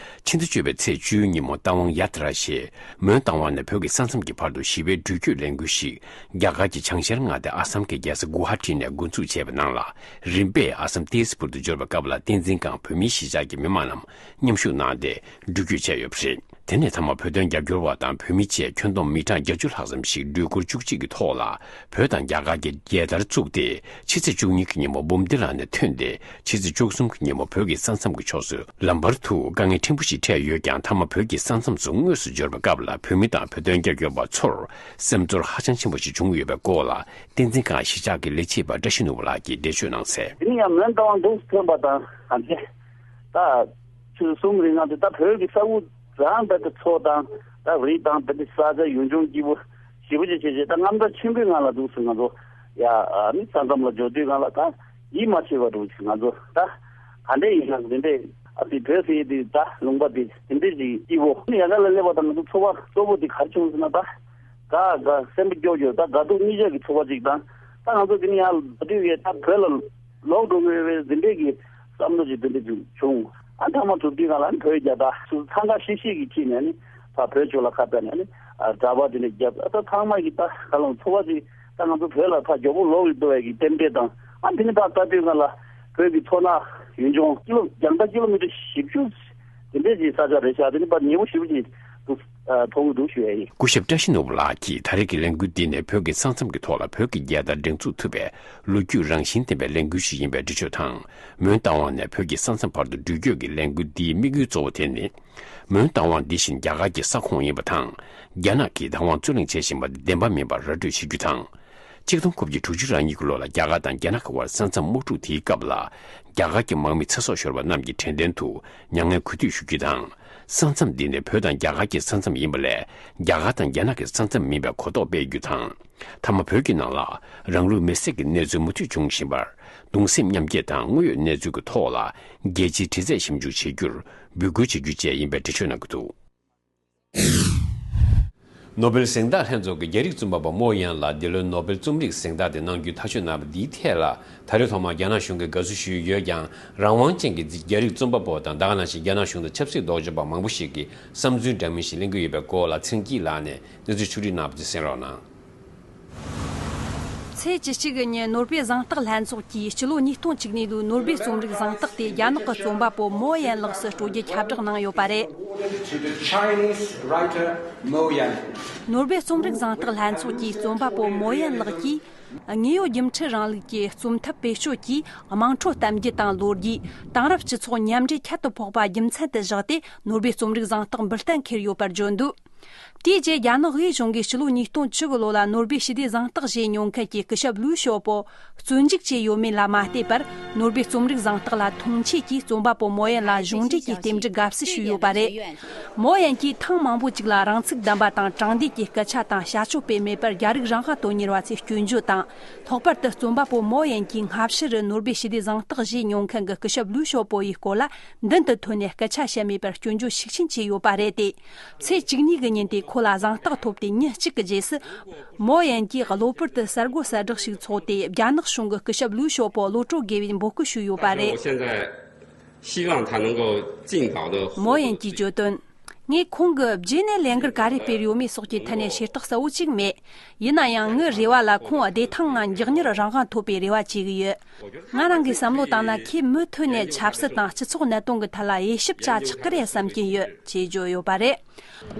ཕྱི་ཟླ་བཅུ་པའི་ཚེས་བཅུ་ཉིན་མོ་རྟ་དབང་ཡ་ཏྲ་ཞེས། མོན་རྟ་དབང་ནས་བོད་ཀྱི་ས་མཚམས་ཀྱི་བར་དུ་ཞི་བའི་འགྲུལ་སྐྱོད་ལས་འགུལ་ཞིག་རྒྱ་གར་གྱི་བྱང་ཤར་མངའ་སྡེ་ཨ་སམ་གྱི་རྒྱལ་ས་གུ་ཧ་ཏི་ནས་འགོ་འཛུགས་བྱས་པའི་ནང་ལ། རིམ་པས་ཨ་སམ་ཏི་སི་པུར་དུ་འབྱོར་བའི་སྐབས་ལ། བསྟན་འཛིན་སྒང་བོད་མིའི་གཞིས་ཆགས་ཀྱི་མི་མང་རྣམས་མཉམ་ཞུགས་གནང་སྟེ། འགྲུལ་སྐྱོད་བྱས་ཡོད་པ་རེད། དེ་ནས་མཐའ་མ་བོད་དོན་རྒྱབ་སྐྱོར་བ་དང་བོད་མི་བཅས་ཁྱོན་བསྡོམས་མི་གྲངས་བརྒྱད་ཅུ་ལྷག་ཙམ་ཞིག་འགྲུལ་འཁོར་བཅུ་གཅིག་གི་ཐོག་ལ་བོད་དང་རྒྱ་གར་གྱི་རྒྱལ་དར་བཙུགས་ཏེ། ཕྱི་ཚེས་བཅུ་གཉིས་ཀྱི་ཉིན་མོ་འབུམ་སྡེ་ལ་ནས་ཐོན་ཏེ། ཕྱི་ཚེས་བཅུ་གསུམ་གྱི་ཉིན་མོ་བོད་ཀྱི་ས་མཚམས་ཀྱི་ཕྱོགས་སུ། ལམ་བར་དུ་དཀའ་ངལ་ཕྲན་བུ་ཞིག་འཕྲད་ཡོད་ཀྱང་། མཐའ་མ་བོད་ཀྱི་ས་མཚམས་སུ་དངོས་སུ་འབྱོར་བའི་སྐབས་ལ། བོད་མི་དང་བོད་དོན་རྒྱབ་སྐྱོར་བ་ཚོར་སེམས་ཚོར་ཧ་ཅང་ཆེན་པོ་ཞིག་བྱུང་ཡོད་པའི་སྐོར་ལ། བསྟན་འཛིན་སྒང་གཞིས་ཆགས་ཀྱི་ལས་བྱེད་པ་བཀྲ་ཤིས་ནོར་བུ་ལགས་ཀྱིས་འགྲེལ་བརྗོད་གནང་གསལ། དེ་ནི་ཡང་མོན་རྟ་དབང་འདུག་ཐོན་པ་དང་། གང་ཚེ་ད་ཆུ་གསུམ་རིང་ང་ཚོ་ད་བོད་ཀྱི་ས་ཁུལ་རང་རྦད་དེ་མཚོ་དང་ད་རི་དང་རྦད་དེ་ས་ཆ་ཡུལ་ལྗོངས་སྐྱིད་པོ་ཞེ་པོ་ཅིག་བྱས་བྱས། ད་རྔམ་སྐྲག་ཆེན་པོའི་ངང་ལ་འདུག་སེ་ང་ཚོ་ཡ་ཨ་ནི་ས་མཚམས་ལ་འབྱོར་དུས་སྒང་ལ་ད་ཡིད་མ་ཆེས་པ་འདྲ་བོ་ཅིག་ང་ཚོ་ད་ག་འདྲས་ཡིན་ན་འདི་འདྲས་ཨ་ཙི་བོད་ཟེར་དུས་ད་ལུང་པ་དེ་འདི་འདྲས་ཅིག་སྐྱིད་པོ། ཨ་ནི་ཡ་ག་ལ་སླེབས་པ་དང་ང་ཚོ་ཚོར་བ་གཙོ་བོ་དེ་ག་རེ་བྱུང་ཟེར་ན། ད་དགའ་དགའ་སེམས་པ་སྐྱོ་སྐྱོ། ད་དགའ་སྡུག་གཉིས་ཆ་གི་ཚོར་བ་ཅིག་དང་། ད་ང་ཚོ་འདི་ནས་ཡར་ལོག་དུས་ཡས་ད་བོད་ལ་ལོག་འགྲོ་དགོས་པའི་འདི་འདྲས་ཀྱི་བསམ་བློ་ཞིག་འདི་འདྲས་ཅིག་བྱུང་། ཨ་མཐའ་མ་གྲུབ་དུས་སྒང་ལ་ཨ་ནི་བོད་རྒྱལ་དར་ཚུར་འཚང་ཁ་ཤིག་ཤིག་གིས་ཁྱེར་ནས་ཨ་ནི་ཕར་བོད་ཕྱོགས་ལ་ཁ་གཏད་ནས་ཨ་ནི་ཨ་གྲྭ་པ་འདི་འདྲས་བརྒྱབ། ཨ་ད་ཚང་མ་གིས་ད་ག་ལོང་ཚོར་བ་ཅིག་ད་ང་ཚོ་བོད་ལ་ཕར་མགྱོགས་པོ་ལོག་ཡོད་འདུག་པའི་གི་རྟེན་འབྲེལ་དང་། ཨ་འདི་ནི་ཕར་ལྟ་དུས་སྒང་ལ་བོད་ཀྱི་མཚོ་ནག་ཡུལ་ལྗོངས་ཀི་ལོ་རྒྱང་ཐག་ཀི་ལོ་མི་ཊར་བཞི་བཅུ་དེ་འདྲས་ཀྱི་ས་ཆ་རེད་ཤག་དེ་ནི་ཕར་ཉེ་པོ་ཞེ་པོ་ཅིག་འདུག་ཨ་མཐོང་གི་འདུག་ཞུ་ཡ་ཡིན། སྐུ་ཞབས་བཀྲ་ཤིས་ནོར་བུ་ལགས་ཀྱིས་ད་རེས་ཀྱི་ལས་འགུལ་འདི་ནི་བོད་ཀྱི་ས་མཚམས་ཀྱི་ཐོག་ལ་བོད་ཀྱི་རྒྱལ་དར་སྒྲེང་འཛུགས་ཐུབ་པའི་ལོ་རྒྱུས་རང་བཞིན་ལྡན་པའི་ལས་འགུལ་ཞིག་ཡིན་པའི་འགྲེལ་བརྗོད་དང་། མོན་རྟ་དབང་ནས་བོད་ཀྱི་ས་མཚམས་བར་དུ་འགྲུལ་སྐྱོད་ཀྱི་ལས་འགུལ་འདིའི་དམིགས་ཡུལ་གཙོ་བོ་དེ་ནི། མོན་རྟ་དབང་འདི་བཞིན་རྒྱ་གར་གྱི་ས་ཁོངས་ཡིན་པ་དང་། རྒྱ་ནག་གིས་བདག་དབང་རྩོད་གླེང་བྱེད་བཞིན་པ་འདི་བདེན་པ་མིན་པར་ར་སྤྲོད་བྱེད་རྒྱུ་དང་། གཅིག་སྟོང་དགུ་བརྒྱ་དྲུག་ཅུ་རེ་གཉིས་ཀྱི་ལོ་ལ་རྒྱ་གར་དང་རྒྱ་ནག་གི་དབར་ས་མཚམས་དམག་འཁྲུག་དེའི་སྐབས་ལ། རྒྱ་གར་གྱི་དམག་མི་ཚེ་སྲོག་ཤོར་བ་རྣམས་ཀྱི་དྲན་རྟེན་དུ་མྱ་ངན་གུས་འདུད་ཞུ་རྒྱུ་དང་། ས་མཚམས་འདི་ནི་བོད་དང་རྒྱ་གར་གྱི་ས་མཚམས་ཡིན་པ་ལས། རྒྱ་གར་དང་རྒྱ་ནག་གི་ས་མཚམས་མིན་པའི་གོ་རྟོགས་སྤེལ་རྒྱུ་དང་། མཐའ་མ་བོད་ཀྱི་ནང་ལ་རང་ལུས་མེར་སྲེག་གི་གནས་ཚུལ་མུ་མཐུད་འབྱུང་བཞིན་པར། གདུང་སེམས་མཉམ་སྐྱེད་དང་དངོས་ཡོད་གནས་ཚུལ་གྱི་ཐོག་ལ་རྒྱལ་སྤྱིའི་དྲི་རྩད་ཞིབ་འཇུག་བྱེད་རྒྱུར་འབོད་སྐུལ་བྱེད་རྒྱུ་བཅས་ཡིན་པའི་འགྲེལ་བརྗོད་གནང་གི་འདུག། ནོ་སྦེལ་གཟེངས་རྟགས་ལྷན་ཚོགས་ཀྱི་རྒྱ་རིགས་རྩོམ་པ་པོ་མོ་ཡན་ལ་འདི་ལོའི་ནོ་སྦེལ་རྩོམ་རིག་གཟེངས་རྟགས་དེ་གནང་རྒྱུའི་ཐག་གཅོད་གནང་བ་འདིའི་ཐད་ལ། ད་རེས་ཐོག་མར་རྒྱ་ནག་གཞུང་གིས་དགའ་བསུ་ཞུས་ཡོད་ཀྱང་། རང་དབང་ཅན་གྱི་རྒྱ་རིགས་རྩོམ་པ་པོ་དང་ད་ག་ནང་བཞིན་རྒྱ་ནག་གཞུང་དང་ཆབ་སྲིད་ལྡོག་ཕྱོགས་པ་མང་པོ་ཞིག་གིས་བསམ་ཚུལ་འདྲ་མིན་ཞིག་གླེང་གི་ཡོད་པའི་སྐོར་ལ། ཚེ་སྐྱིད་ལགས་ནས་གནས་ཚུལ་ཕྱོགས་སྒྲིག་གནང་བ་དེ་གསན་རོགས་གནང་། ཚེས་བཅུ་གཅིག་གི་ཉིན་ནོ་སྦེལ་གཟེངས་རྟགས་ལྷན་ཚོགས་ཀྱིས་སྤྱི་ལོ་ཉིས་སྟོང་བཅུ་གཉིས་ལོའི་ནོ་སྦེལ་རྩོམ་རིག་གཟེངས་རྟགས་དེ་རྒྱ་ནག་གི་རྩོམ་པ་པོ་མོ་ཡན་ལགས་སུ་སྤྲོད་རྒྱུ་ཁྱབ་བསྒྲགས་གནང་ཡོད་པ་རེད། To the Chinese writer Mo Yan. ནོ་སྦེལ་རྩོམ་རིག་གཟེངས་རྟགས་ལྷན་ཚོགས་ཀྱིས་རྩོམ་པ་པོ་མོ་ཡན་ལགས་ཀྱིས། དངོས་ཡོད་རྒྱུ་འབྲས་རིང་ལུགས་ཀྱི་རྩོམ་ཐབས་བེད་སྤྱོད་ཀྱིས་དམངས་ཁྲོད་གཏམ་རྒྱུད་དང་ལོ་རྒྱུས། དེང་རབས་སྤྱི་ཚོགས་མཉམ་འདྲེས་ཁྱད་དུ་འཕགས་པ་རྒྱུ་མཚན་དུ་བཞག་སྟེ། ནོ་སྦེལ་རྩོམ་རིག་གཟེངས་རྟགས་འབུལ་གཏན་འཁེལ་ཡོད་པར་བརྗོད་འདུག། དེའི་རྗེས་རྒྱ་ནག་དབུས་གཞུང་གིས་ཕྱི་ལོ་ཉིས་སྟོང་བཅུ་དགུ་ལོ་ལ་ནོར་བུའི་ཞི་བདེ་གཟེངས་རྟགས་བཞེས་མྱོང་མཁན་གྱི་སྐུ་ཞབས་ལུའུ་ཞའོ་པོ་བཙོན་འཇུག་བྱས་ཡོད་མེད་ལ་མ་ལྟོས་པར། ནོར་བུའི་རྩོམ་རིག་གཟེངས་རྟགས་ལ་མཐོང་ཆེན་གྱིས་རྩོམ་པ་པོ་མོ་ཡན་ལ་གཞུང་འབྲེལ་གྱི་རྟེན་འབྲེལ་དགའ་བསུ་ཞུས་ཡོད་པ་རེད། མོ་ཡན་གྱིས་ཐེངས་མང་པོ་ཅིག་ལ་རང་ཚུགས་ལྡན་པ་དང་དྲང་བདེན་གྱི་སྐད་ཆ་དང་བྱ་སྤྱོད་སྤེལ་མེད་པར་རྒྱ་རིགས་རང་དབང་དོན་གཉེར་བ་ཚོས་སྐྱོན་བརྗོད་དང་། ལྷག་པར་དུ་རྩོམ་པ་པོ་མོ་ཡན་གྱིས་སྔ་ཕྱི་རུ་ནོར་བུའི་ཞི་བདེ་གཟེངས་རྟགས་བཞེས་མྱོང་མཁན་གྱི་སྐུ་ཞབས་ལུའུ་ཞའོ་པོ་ཡི་སྐོར་ལ་མདུན་དུ་ཐོན་ནས་སྐད་ཆ་བཤད་མེད་པར་སྐྱོན་བརྗོད་ཤུགས་ཆེན་བྱས་ཡོད་པ་རེད་དེ། ཚེས་བཅུ་གཉིས་ཀྱི་ཉིན་དེ་ཁོ་ལ་གཟེངས་རྟགས་ཐོབ་སྟེ་ཉིན་གཅིག་གི་རྗེས་སུ། མོ་ཡན་གྱིས་གློ་བུར་དུ་གསར་འགོད་གསལ་བསྒྲགས་ཤིག་ཚོགས་ཏེ། རྒྱ་ནག་གཞུང་གིས་སྐུ་ཞབས་ལུའུ་ཞའོ་པོ་གློད་བཀྲོལ་དགོས་པའི་འབོད་སྐུལ་ཞུས་ཡོད་པ་རེད། 我现在希望他能够尽早的。 མོ་ཡན་གྱིས་བརྗོད་དོན། ངས་ཁོང་གིས་རྗེས་ནས་ལས་འགུལ་ག་རེ་སྤེལ་ཡོད་མེད་སོགས་ཀྱི་ཐད་ནས་ཤེས་རྟོགས་གསལ་བོ་ཅིག་མེད། ཡིན་ན་ཡང་ངའི་རེ་བ་ལ་ཁོང་བདེ་ཐང་ངང་མགྱོགས་མྱུར་རང་དབང་ཐོབ་པའི་རེ་བ་བྱེད་ཀྱི་ཡོད། ང་རང་གིས་བསམ་བློ་བཏང་ན་ཁོས་མུ་མཐུད་ནས་ཆབ་སྲིད་དང་སྤྱི་ཚོགས་གནད་དོན་གྱི་ཐད་ལ་དབྱེ་ཞིབ་བྱ་ཆོག་གི་རེད་བསམ་གྱིན་ཡོད་ཅེས་བརྗོད་ཡོད་པ་རེད།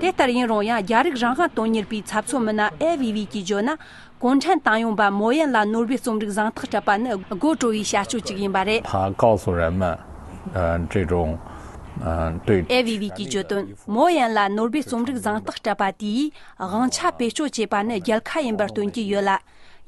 དེ་ལྟར་ཡིན་རུང་ཡང་རྒྱ་རིགས་རང་དབང་དོན་གཉེར་བའི་ཚབ་མཚོན་མི་སྣ་ཨེ་ཝི་ཝི་གིས་བརྗོད་ན། གུང་ཁྲན་ཏང་ཡོན་པ་མོ་ཡན་ལ་ནོར་བུའི་རྩོམ་རིག་གཟེངས་རྟགས་སྤྲད་པ་ནི་དགོད་བྲོ་བའི་བྱ་སྤྱོད་ཅིག་ཡིན་པ་རེད། 他告诉人们，嗯，这种，嗯，对 ཨེ་ཝི་ཝི་གིས་བརྗོད་དོན། མོ་ཡན་ལ་ནོར་བུའི་རྩོམ་རིག་གཟེངས་རྟགས་སྤྲད་པ་དེས་དབང་ཆ་བེད་སྤྱོད་བྱས་པ་ནི་རྒྱལ་ཁ་ཡིན་པར་སྟོན་གྱི་ཡོད་ལ།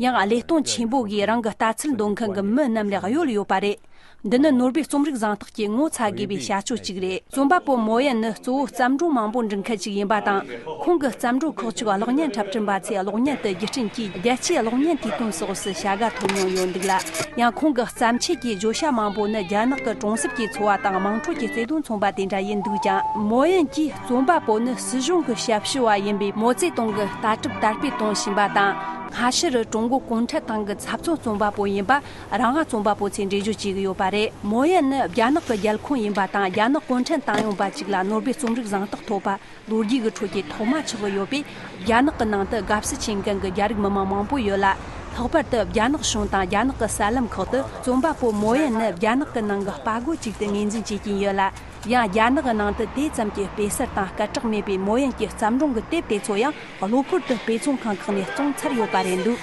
ཡང་བློས་གཏོང་ཆེན་པོ་གིས་རང་གི་ལྟ་ཚུལ་འདོན་མཁན་གྱི་མི་རྣམས་ལ་གཡོལ་ཡོད་པ་རེད། འདི་ནི་ནོར་བུའི་རྩོམ་རིག་གཟེངས་རྟགས་ཀྱིས་ངོ་ཚ་དགོས་པའི་བྱ་སྤྱོད་ཅིག་རེད། རྩོམ་པ་པོ་མོ་ཡན་ནི་གཙོ་བོ་བརྩམས་སྒྲུང་མང་པོ་འབྲི་མཁན་ཅིག་ཡིན་པ་དང་། ཁོང་གི་བརྩམས་སྒྲུང་ཁག་ཅིག་གློག་བརྙན་འཁྲབ་སྐྲུན་པ་ཚོས་གློག་བརྙན་དུ་བརྒྱུད་སྐྲུན་གྱིས་རྒྱལ་སྤྱིའི་གློག་བརྙན་དུས་སྟོན་སོགས་སུ་བྱ་དགའ་ཐོབ་མྱོང་ཡོད་འདུག་ལ། ཡང་ཁོང་གི་བརྩམས་ཆོས་ཀྱི་བརྗོད་བྱ་མང་པོ་ནི་རྒྱ་ནག་གི་གྲོང་གསེབ་ཀྱི་འཚོ་བ་དང་དམངས་ཁྲོད་ཀྱི་བརྩེ་དུང་མཚོན་པ་དེ་འདྲ་ཡིན་འདུག་ཀྱང་། མོ་ཡན་གྱིས་རྩོམ་པ་པོ་ནི་སྲིད་གཞུང་གི་ཞབས་ཞུ་བ་ཡིན་པས། མའོ་ཙེ་ཏུང་གི་ལྟ་གྲུབ་དར་སྤེལ་གཏོང་བཞིན་པ་དང་། སྔ་ཕྱི་རུ་ཀྲུང་གོ་གུང་ཁྲན་ཏང་གི་ཚབ་མཚོན་རྩོམ་པ་པོ་ཡིན་པ། རང་དབང་རྩོམ་པ་པོ་ཚོས་འགྲེལ་བརྗོད་བྱེད་ཀྱི་ཡོད་པ་རེད། མོ་ཡན་ནི་རྒྱ་ནག་གི་རྒྱལ་ཁོངས་ཡིན་པ་དང་། རྒྱ་ནག་གུང་ཁྲན་ཏང་ཡོན་པ་གཅིག་ལ་ནོར་བུའི་རྩོམ་རིག་གཟེངས་རྟགས་ཐོབ་པ་ལོ་རྒྱུས་ཀྱི་ཁྲོད་ཀྱི་ཐོག་མ་ཆགས་ཀྱི་ཡོད་པས། རྒྱ་ནག་གི་ནང་དུ་དགའ་བསུ་བྱེད་མཁན་གྱི་རྒྱ་རིགས་མི་མང་མང་པོ་ཡོད་ལ། ལྷག་པར་དུ་རྒྱ་ནག་གཞུང་དང་རྒྱ་ནག་གི་གསར་ལམ་ཁག་ཏུ་རྩོམ་པ་པོ་མོ་ཡན་ནི་རྒྱ་ནག་གི་ནང་གི་དཔའ་རྒོད་ཅིག་ཏུ་ངོས་འཛིན་བྱེད་ཀྱིན་ཡོད་ལ། ཡང་རྒྱ་ནག་གི་ནང་དུ་དེ་ཙམ་གྱི་དཔེ་གསར་དང་སྐད་གྲགས་མེད་པའི་མོ་ཡན་གྱི་བརྩམས་སྒྲུང་གི་དེབ་དེ་ཚོ་ཡང་གློ་བུར་དུ་དཔེ་ཚོང་ཁང་ཁག་ནས་བཙོངས་ཚར་ཡོད་པ་རེད་འདུག་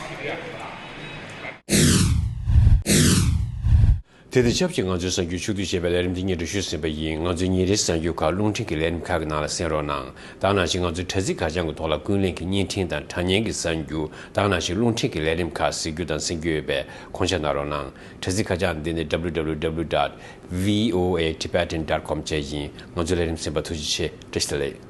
དེ་དང་ཆབས་ཅིག་ང་ཚོའི་གསར་འགྱུར་ཕྱོགས་བསྡུས་བྱས་པའི་ལས་རིམ་འདི་སྙན་སྒྲོན་ཞུས་ཟིན་པ་ཡིན། ང་ཚོའི་ཉིན་རེའི་གསར་འགྱུར་ཁག་རླུང་འཕྲིན་གྱི་ལས་རིམ་ཁག་གི་ནང་ལ་གསན་རོགས་གནང་། ད་ནང་བཞིན་ང་ཚོའི་དྲ་ཚིགས་ཁ་བྱང་གི་ཐོག་ལ་ཀུན་གླེང་གི་བརྙན་འཕྲིན་དང་དྲ་བརྙན་གྱི་གསར་འགྱུར། ད་ནང་བཞིན་རླུང་འཕྲིན་གྱི་ལས་རིམ་ཁག་གཟིགས་རྒྱུ་དང་གསན་རྒྱུ་ཡོད་པས་དགོངས་འཇགས་གནང་རོགས་གནང་། དྲ་ཚིགས་ཁ་བྱང་འདི་ནི་W W W dot V O A Tibetan dot com བཅས་ཡིན། ང་ཚོའི་ལས་རིམ་གསན་པར་ཐུགས་རྗེ་ཆེ། བཀྲ་ཤིས་བདེ་ལེགས།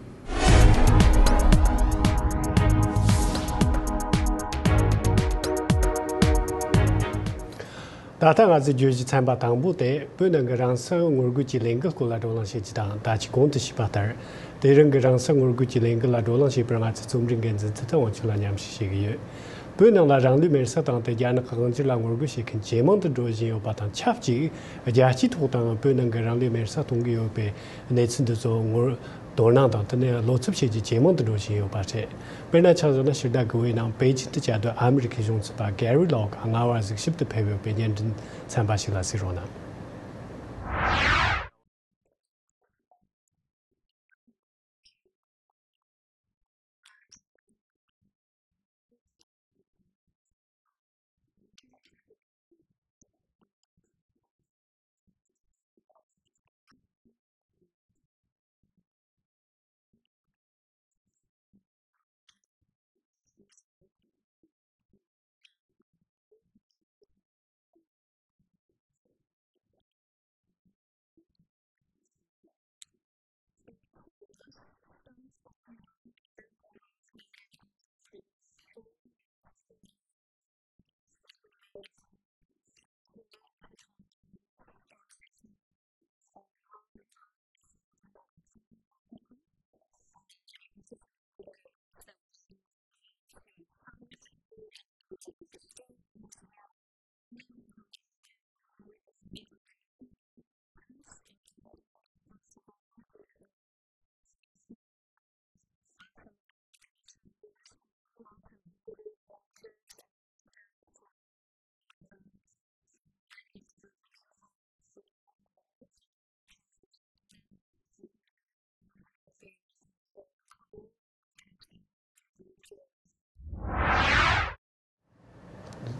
ད་ལྟ་ང་ཚོའི་བརྗོད་གཞི་ཚན་པ་དང་པོ་དེ། བོད་ནང་གི་རང་སྲིད་ངོ་རྒོལ་གྱི་ལས་འགུལ་སྐོར་ལ་བགྲོ་གླེང་བྱེད་རྒྱུ་དང་། ད་ཅི་གོང་དུ་ཞུས་པ་ལྟར། དེ་རིང་གི་རང་སྲིད་ངོ་རྒོལ་གྱི་ལས་འགུལ་ལ་བགྲོ་གླེང་བྱེད་པར་ང་ཚོའི་རྩོམ་སྒྲིག་འགན་འཛིན་ཚུལ་ཁྲིམས་དབང་ཕྱུག་ལ་མཉམ་ཞུགས་བྱེད་ཀྱི་ཡོད། བོད་ནང་ལ་རང་ལུས་མེར་སྲེག་བཏང་སྟེ་རྒྱ་ནག་གི་དབང་སྒྱུར་ལ་ངོ་རྒོལ་བྱེད་མཁན་ཇེ་མང་དུ་འགྲོ་བཞིན་ཡོད་པ་དང་ཆབས་ཅིག་རྒྱལ་སྤྱིའི་ཐོག་དང་བོད་ནང་གི་རང་ལུས་མེར་སྲེག་གཏོང་གི་ཡོད་པའི་གནས་ཚུལ་འདི་ཚོ་ངོ་དོ་སྣང་དང་། དེ་ནས་བློ་འཚབ་བྱེད་རྒྱུ་ཇེ་མང་དུ་འགྲོ་བཞིན་ཡོད་པ་རེད། དཔེར་ན་ཆ་བཞག་ན་ཕྱི་ཟླ་དགུ་པའི་ནང་པེ་ཅིན་དུ་བཅའ་སྡོད་ཨ་མི་རི་ཁའི་གཞུང་ཚབ་པ་གེ་རི་ལོག་སྔ་བར་གཟིགས་ཞིབ་ཏུ་ཕེབས་ཡོད་པའི་བརྙན་འཕྲིན་ཚན་པ་ཞིག་ལ་གཟིགས་རོགས་གནང་།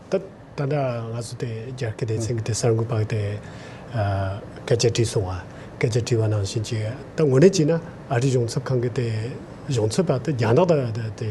ད་ད་ལྟ་ང་ཚོ་དེ་རྒྱ་སྐད་སྡེ་ཚན་གྱི་དེ་གསར་འགོད་པ་གི་དེ་ཨ་སྐད་ཆ་དྲིས་སོང་བ། སྐད་ཆ་དྲིས་པ་ནང་བཞིན་གྱི་ད་དངོས་གནས་བྱས་ན་ཨ་རིའི་གཞུང་ཚབ་ཁང་གི་དེ་ གཞུང་ཚབ་པ་དེ་རྒྱ་ནག་དང་དེ་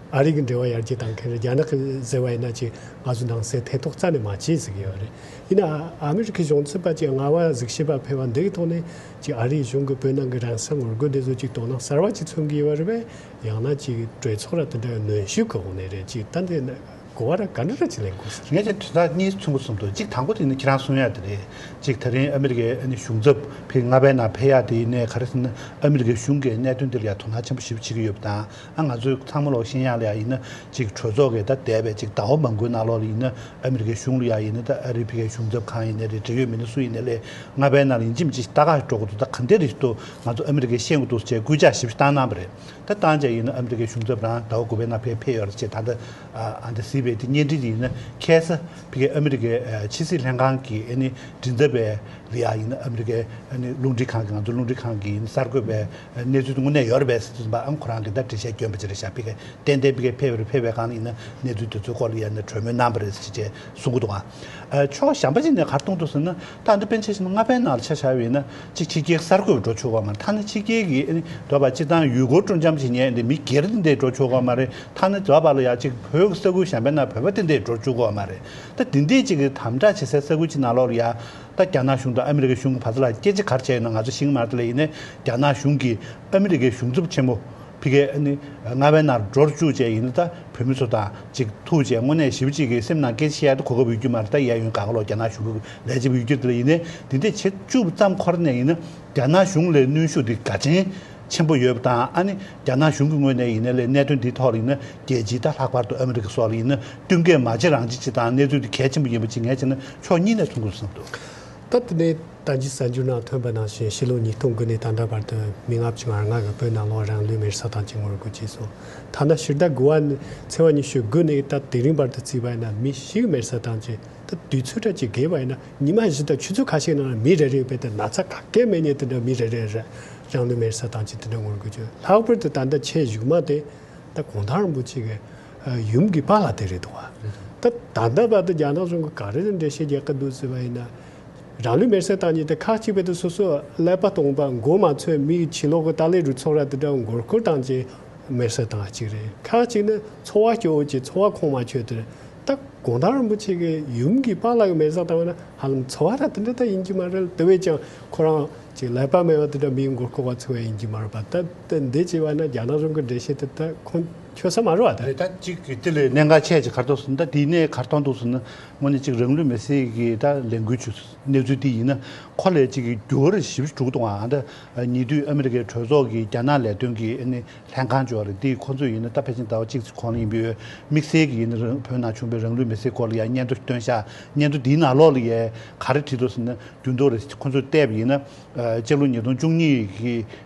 ཨ་རི་གི་འབྲེལ་བ་ཡར་རྒྱས་གཏོང་མཁན་རེད། རྒྱ་ནག་གིས་ཟེར་བ་ཡིན་ན་ཅིག་ང་ཚོ་ནང་སྲིད་ཐེ་གཏོགས་རྩ་ནས་མ་བྱེད་ཟེར་གྱི་ཡོད་རེད། ཡིན་ན་ཨ་མི་རི་ཁའི་གཞུང་ཚབ་པ་ཅིག་རྔ་བ་གཟིགས་ཞིབ་པ་ཕེབས་པ་འདི་གི་ཐོག་ནས་ཅིག་ཨ་རིའི་གཞུང་གིས་བོད་ནང་གི་རང་སྲིད་ངོ་རྒོལ་འདི་ཚོ་ཅིག་དོ་སྣང་གསར་བ་ཅིག་མཚོན་གྱི་ཡོད་རེད་པས། ཡང་ན་ཅིག་གྲོས་ཚོགས་ར་དེ་འདྲ་གནོན་ཤུགས་གི་འོག་ནས་རེད། ཅིག་ད་འདི་ན་གོ་བ་ར་ག་འདྲ་ར་ཅིག་ལེན་དགོས་ཟེར། ངས་ཀྱང་དོན་དག་གཉིས་མཚོན་གྱི་འདུག་བསམ་འདུག་གཅིག་དང་པོ་དེ་ནི་ཁྱེད་རང་གསུང་ཡ་དེ་རེད། གཅིག་ད་རིང་ཨ་མི་རི་ཀའི་ཨ་ནི་གཞུང་ཚབ་ཕེབས་རྔ་བའི་ནང་ཕེབས་ཡ་དེ་ཡིན་ནའི་ག་རེ་ཟེར་ན་ཨ་མི་རི་ཀའི་གཞུང་གིས་གནད་དོན་འདི་ལ་ཡ་དོ་སྣང་ཆེན་པོ་ཞིག་བྱེད་ཀྱི་ཡོད་པ་དང་། ཨ་ང་ཚོས་ཚང་མ་ལོག་ཤེས་ཡ་ལ་ཡ་ཡིན་ན་གཅིག་གྲོས་ཚོགས་ཀྱི་ད་འདས་པའི་གཅིག་ཟླ་བ་མང་པོའི་ནང་ལོགས་ལ་ཡིན་ན་ཨ་མི་རི་ཀའི་གཞུང་ལ་ཡ་ཡིན་ན་ད་ཨ་རི་ཕི་ཀའི་གཞུང་ཚབ་གང་ཡིན་ནའི་རེད། འབྲེལ་ཡོད་མི་སྣ་སུ་ཡིན་ནའི་ལས་རྔ་བའི་ནང་ལ་ཡིན་གཅིག་མིན་གཅིག་ལྟ་ག་ཞིག་འགྲོ་དགོས་འདུག་ད་ག་འདྲ་རེད་འདུག་ང་ཚོ་ཨ་མི་རི་ཀས་ཤེས་དགོས་འདུག་ཅེས་སྐུལ་ལྕག་ཞིབ་ཞིབ་བཏང་གནང་བ་རེད། ད་བཏང་བྱས་ཡིན་ན་ཨ་མི་རི་ཀའི་གཞུང་ཚབ་རང་ཟླ་བ་དགུ་པའི་ནང་ཕེབས་ཕེབས་ཡོད་རེད་ཅེས་ད་ལྟ་ཨ་ཨ་འདི་གཟིགས་པའི་དེ་བརྙན་འཕྲིན་དེ་ཡིན་ན་ཁ་སང་ཕ་གིའི་ཨ་མི་རི་ཀའི་ཕྱི་སྲིད་ལྷན་ཁང་གི་ཨ་ནི་མགྲིན་ཚབ་པས་ལ་ཡ་ཡིན་ན་ཨ་མི་རི་ཀའི་ཨ་ནི་རླུང་འཕྲིན་ཁང་གི་ང་ཚོ་རླུང་འཕྲིན་ཁང་གི་ཡིན་ན་གསར་འགོད་པའི་གནས་ཚུལ་དེ་དངོས་གནས་ཡོད་རེད་པས་ཟེར་དུས་ཨ་ཁོ་རང་གིས་ད་འགྲེལ་བཤད་བསྐྱོན་པ་ཅིག་རེད་ཤག་ཕ་གིའི་ཏན་ཏན་ཕ་གིར་ཕེབས་རེད། ཕེབས་པའི་སྒང་ལ་ཡིན་ན་གནས་ཚུལ་དེ་ཚོའི་སྐོར་ལ་ཡང་ན་གྲོས་མོལ་གནང་བ་རེད་ཟེར་བྱས་གསུང་གི་འདུག་ཨ། ཕྱོགས་གཞན་པ་ཅིག་ནས་ག་རེ་མཐོང་འདུག་ཟེར་ན་ད་འདི་དཔེར་ན་ཆ་བཞག་ན་རྔ་བའི་ནང་ལ་ཆ་བཞག་པ་ཡིན་ན་ཅིག་ཕྱི་རྒྱལ་གསར་འགོད་པ་འགྲོ་ཆོག་གི་ཡོད་མ་རེད། ཐ་ན་ཕྱི་རྒྱལ་གྱི་ཨ་ནི་འདོད་པ་སྤྱིར་བཏང་ཡུལ་སྐོར་སྤྲོ་འཆམ་བྱེད་མཁན་འདི་མི་སྒེར་དེ་འདྲས་འགྲོ་ཆོག་གི་ཡོད་མ་རེད། ཐ་ན་འདོད་པ་ལ་ཡ་ཅིག་བོད་ཀྱི་ས་ཁུལ་གཞན་པའི་ནང་བོད་པ་དེ་འདྲས་འགྲོ་བཅུག་གི་ཡོད་མ་རེད། ད་དེ་འདྲས་ཅིག་གི་དམ་དྲག་བྱེད་སའི་ས་ཁུལ་ཅིག་ནང་ལོགས་ལ་ཡ་ད་རྒྱ་ནག་གཞུང་དང་ཨ་མི་རི་ཀའི་གཞུང་གི་བར་ཚ་ལ་སྐད་ཆ་ག་རེ་བྱས་ཡོད་ན་ང་ཚོ་ཤེས་ཀྱི་མ་རེད། དེ་ལ་ཡིན་ནའི་རྒྱ་ནག་གཞུང་གིས་ཨ་མི་རི་ཀའི་གཞུང་ཚབ་ཆེན་མོ་ཕ་གིའི་ཨ་ནི་རྔ་བའི་ནང་འགྲོ་བཅུག་བྱས་ཡིན་ན་ད་བོད་མི་ཚོ་དང་ཅིག་ཐུག་བྱས་དངོས་གནས་ཞེ་པོ་ཅིག་གི་སེམས་ནང་སྐད་ཆ་བཤད་ཡ་ད་གོ་སྐབས་ཡོད་རྒྱུ་མ་རེད། ད་གཡས་གཡོན་གང་ག་ལོག་རྒྱ་ནག་གཞུང་གི་ལས་བྱེད་པ་ཡོད་རྒྱུ་དེ་ལ་ཡིན་ནའི་དེ་འདྲས་བྱེད་བཅུག་པ་ཙམ་ཁོ་ན་ནས་ཡིན་ན་རྒྱ་ནག་གཞུང་ལ་གནོན་ཤུགས་དེ་གལ་ཆེན་ཆེན་པོ་ཡོད་པ་དང་། ཨ་ནི་རྒྱ་ནག་གཞུང་གི་ངོས་ནས་ཡིན་ནའི་ལས་གནད་དོན་འདིའི་ཐོག་ལ་ཡིན་ན་རྒྱལ་སྤྱི་ད་ལྷག་པར་དུ་ཨ་མི་རི་ཀ་སོགས་ལ་ཡིན་ན་བསྟུན་མཁས་མ་བྱེད་རང་བྱེད་ཅིག་དང་གནས་ཚུལ་དེ་གལ་ཆེན་པོ་ཡིན་པ་ཅིག་ངས་བྱས་ན་ཕྱོགས་གཉིས་ནས་མཐོང་དགོས་བསམ་འདུག་ད་དེ་ནས་ད་ཅི་གསར་འགྱུར་ནང་ཐོན་པ་ནང་བཞིན་ཕྱི་ལོ་ཉིས་སྟོང་དགུ་ནས་ད་ལྟ་བར་དུ་མི་ལྔ་བཅུ་ང་ལྔ་གིས་བོད་ནང་ལོགས་རང་ལུས་མེར་སྲེག་བཏང་ཅིག་ངོ་རྒོལ་བྱས་སོང་། ཐ་ན་ཕྱི་ཟླ་དགུ་པ་ནས་ཚེས་པ་ཉི་ཤུ་དགུ་ནས་ད་དེ་རིང་བར་དུ་བརྩིས་པ་ཡིན་ན་མི་བཞི་གིས་མེར་སྲེག་བཏང་ཅིག་ད་དུས་ཚོད་འདྲ་ཅིག་བརྒལ་བ་ཡིན་ན་ཉི་མ་བཞི་དང་ཆུ་ཚོད་ཁ་ཤས་ནང་ལ་མི་རེ་རེ་དཔེ་དེ་ན་ཚ་ག་གེ་མེད་ནས་དེ་འདྲ་མི་རེ་རེ་ར་རང་ལུས་མེར་སྲེག་བཏང་ཅིག་དེ་འདྲ་ངོ་རྒོལ་བྱས། ལྷག་པར་དུ་ད་ལྟ་ཆེས་གཞུག་མ་དེ་ད་གུང་ཐང་རིན་པོ་ཆེ་གི་ཡུམ་གྱི་པཱ་ལགས་དེ་རེད་འདུག་བ། ད་ད་ལྟ་བར་དུ་རྒྱ་ནག་གཞུང་གིས་ག་རེ་འགྲེལ་བཤད་རྒྱག་གི་འདུག་ཟེར་བ་ཡིན་ན། རང་ལུས་མེར་སྲེག་བཏང་ཉིན་དེ་ཁག་གཅིག་བར་དུ་སོ་སོ་ཀླད་པ་སྟོང་པ་མགོ་མ་ཚོས་མིའི་ཕྱི་ལོགས་ཀྱི་ཏཱ་ལའི་རུ་ཚོགས་ར་དེ་འདྲ་མགོ་སྐོར་བཏང་རྗེས་མེར་སྲེག་བཏང་བ་གཅིག་རེད། ཁག་གཅིག་ནི་འཚོ་བ་སྐྱོ་བོ་ཅིག་འཚོ་བ་ཁོང་མ་ཆོད་དེ་རེད། ད་གུང་ཐང་རིན་པོ་ཆེ་གི་ཡུམ་གྱི་པཱ་ལགས་ཀྱིས་མེར་སྲེག་བཏང་བ་ན་ཧ་ལམ་འཚོ་བ་ར་དེ་འདྲ་ད་ཡིན་གྱི་མ་རེད། དེ་བས་ཀྱང་ཁོ་རང་ཅིག་ཀླད་པ་མེད་པ་དེ་འདྲ་མིའི་མགོ་སྐོར་བ་ཚོ་བས་ཡིན་གྱི་མ་རེད་པ། ད་ད་འདི་བྱས་པ་ན་རྒྱ་ནག་གཞུང་གི་འགྲེལ་བཤད་དེ་ད་ཁོང་ཆོད་ས་མ་རེད་པ། ད་རེད། ད་ཅིག་གི་དེ་ལས་གནད་འགག་ཆེ་ཅིག་ག་རེ་འདུག་ཟེར་ན་ད་དེའི་གནད་ག་རེ་གཏོང་འདུག་ཟེར་ན་དངོས་གནས་ཅིག་རང་ལུས་མེར་སྲེག་གི་ད་ལས་འགུལ་བྱུང་གནས་ཚུལ་དེ་ཡིན་ན་ཁོ་ལས་ཅིག་གི་འགྱུར་བ་ཞིབ་འཇུག་གཏོང་བ། ད་ཉེ་དུས་ཨ་མི་རི་ཀའི་གྲོས་ཚོགས་ཀྱི་རྒྱ་ནག་ལས་དོན་གྱི་ཨ་ནི་ལྷན་ཁང་ཅིག་ཡོད་རེད། འདི་ཁོ་ཚོས་ཡིན་ན་ད་ཕལ་ཆེར་ཟླ་བ་གཅིག་ཙམ་གོང་ལ་ཡིན་པའི་དམིགས་བསལ་གྱི་ཡིན་ན་རང་བོད་ནང་བྱུང་བའི་རང་ལུས་མེར་སྲེག་སྐོར་ལ་ཡང་སྙན་ཐོ་བཏོན་ཤག་སྙན་ཐོ་འདིའི་ནང་ལོགས་ལ་ཡང་ག་རེ་བྲིས་འདུག་ཟེར་ན་རྒྱུན་དུ་རེད། ཁོ་ཚོས་བལྟས་པ་ཡིན་ན་ཕྱི་ལོ་ཉིས་སྟོང་བཅུ་གཉིས་ཀྱི་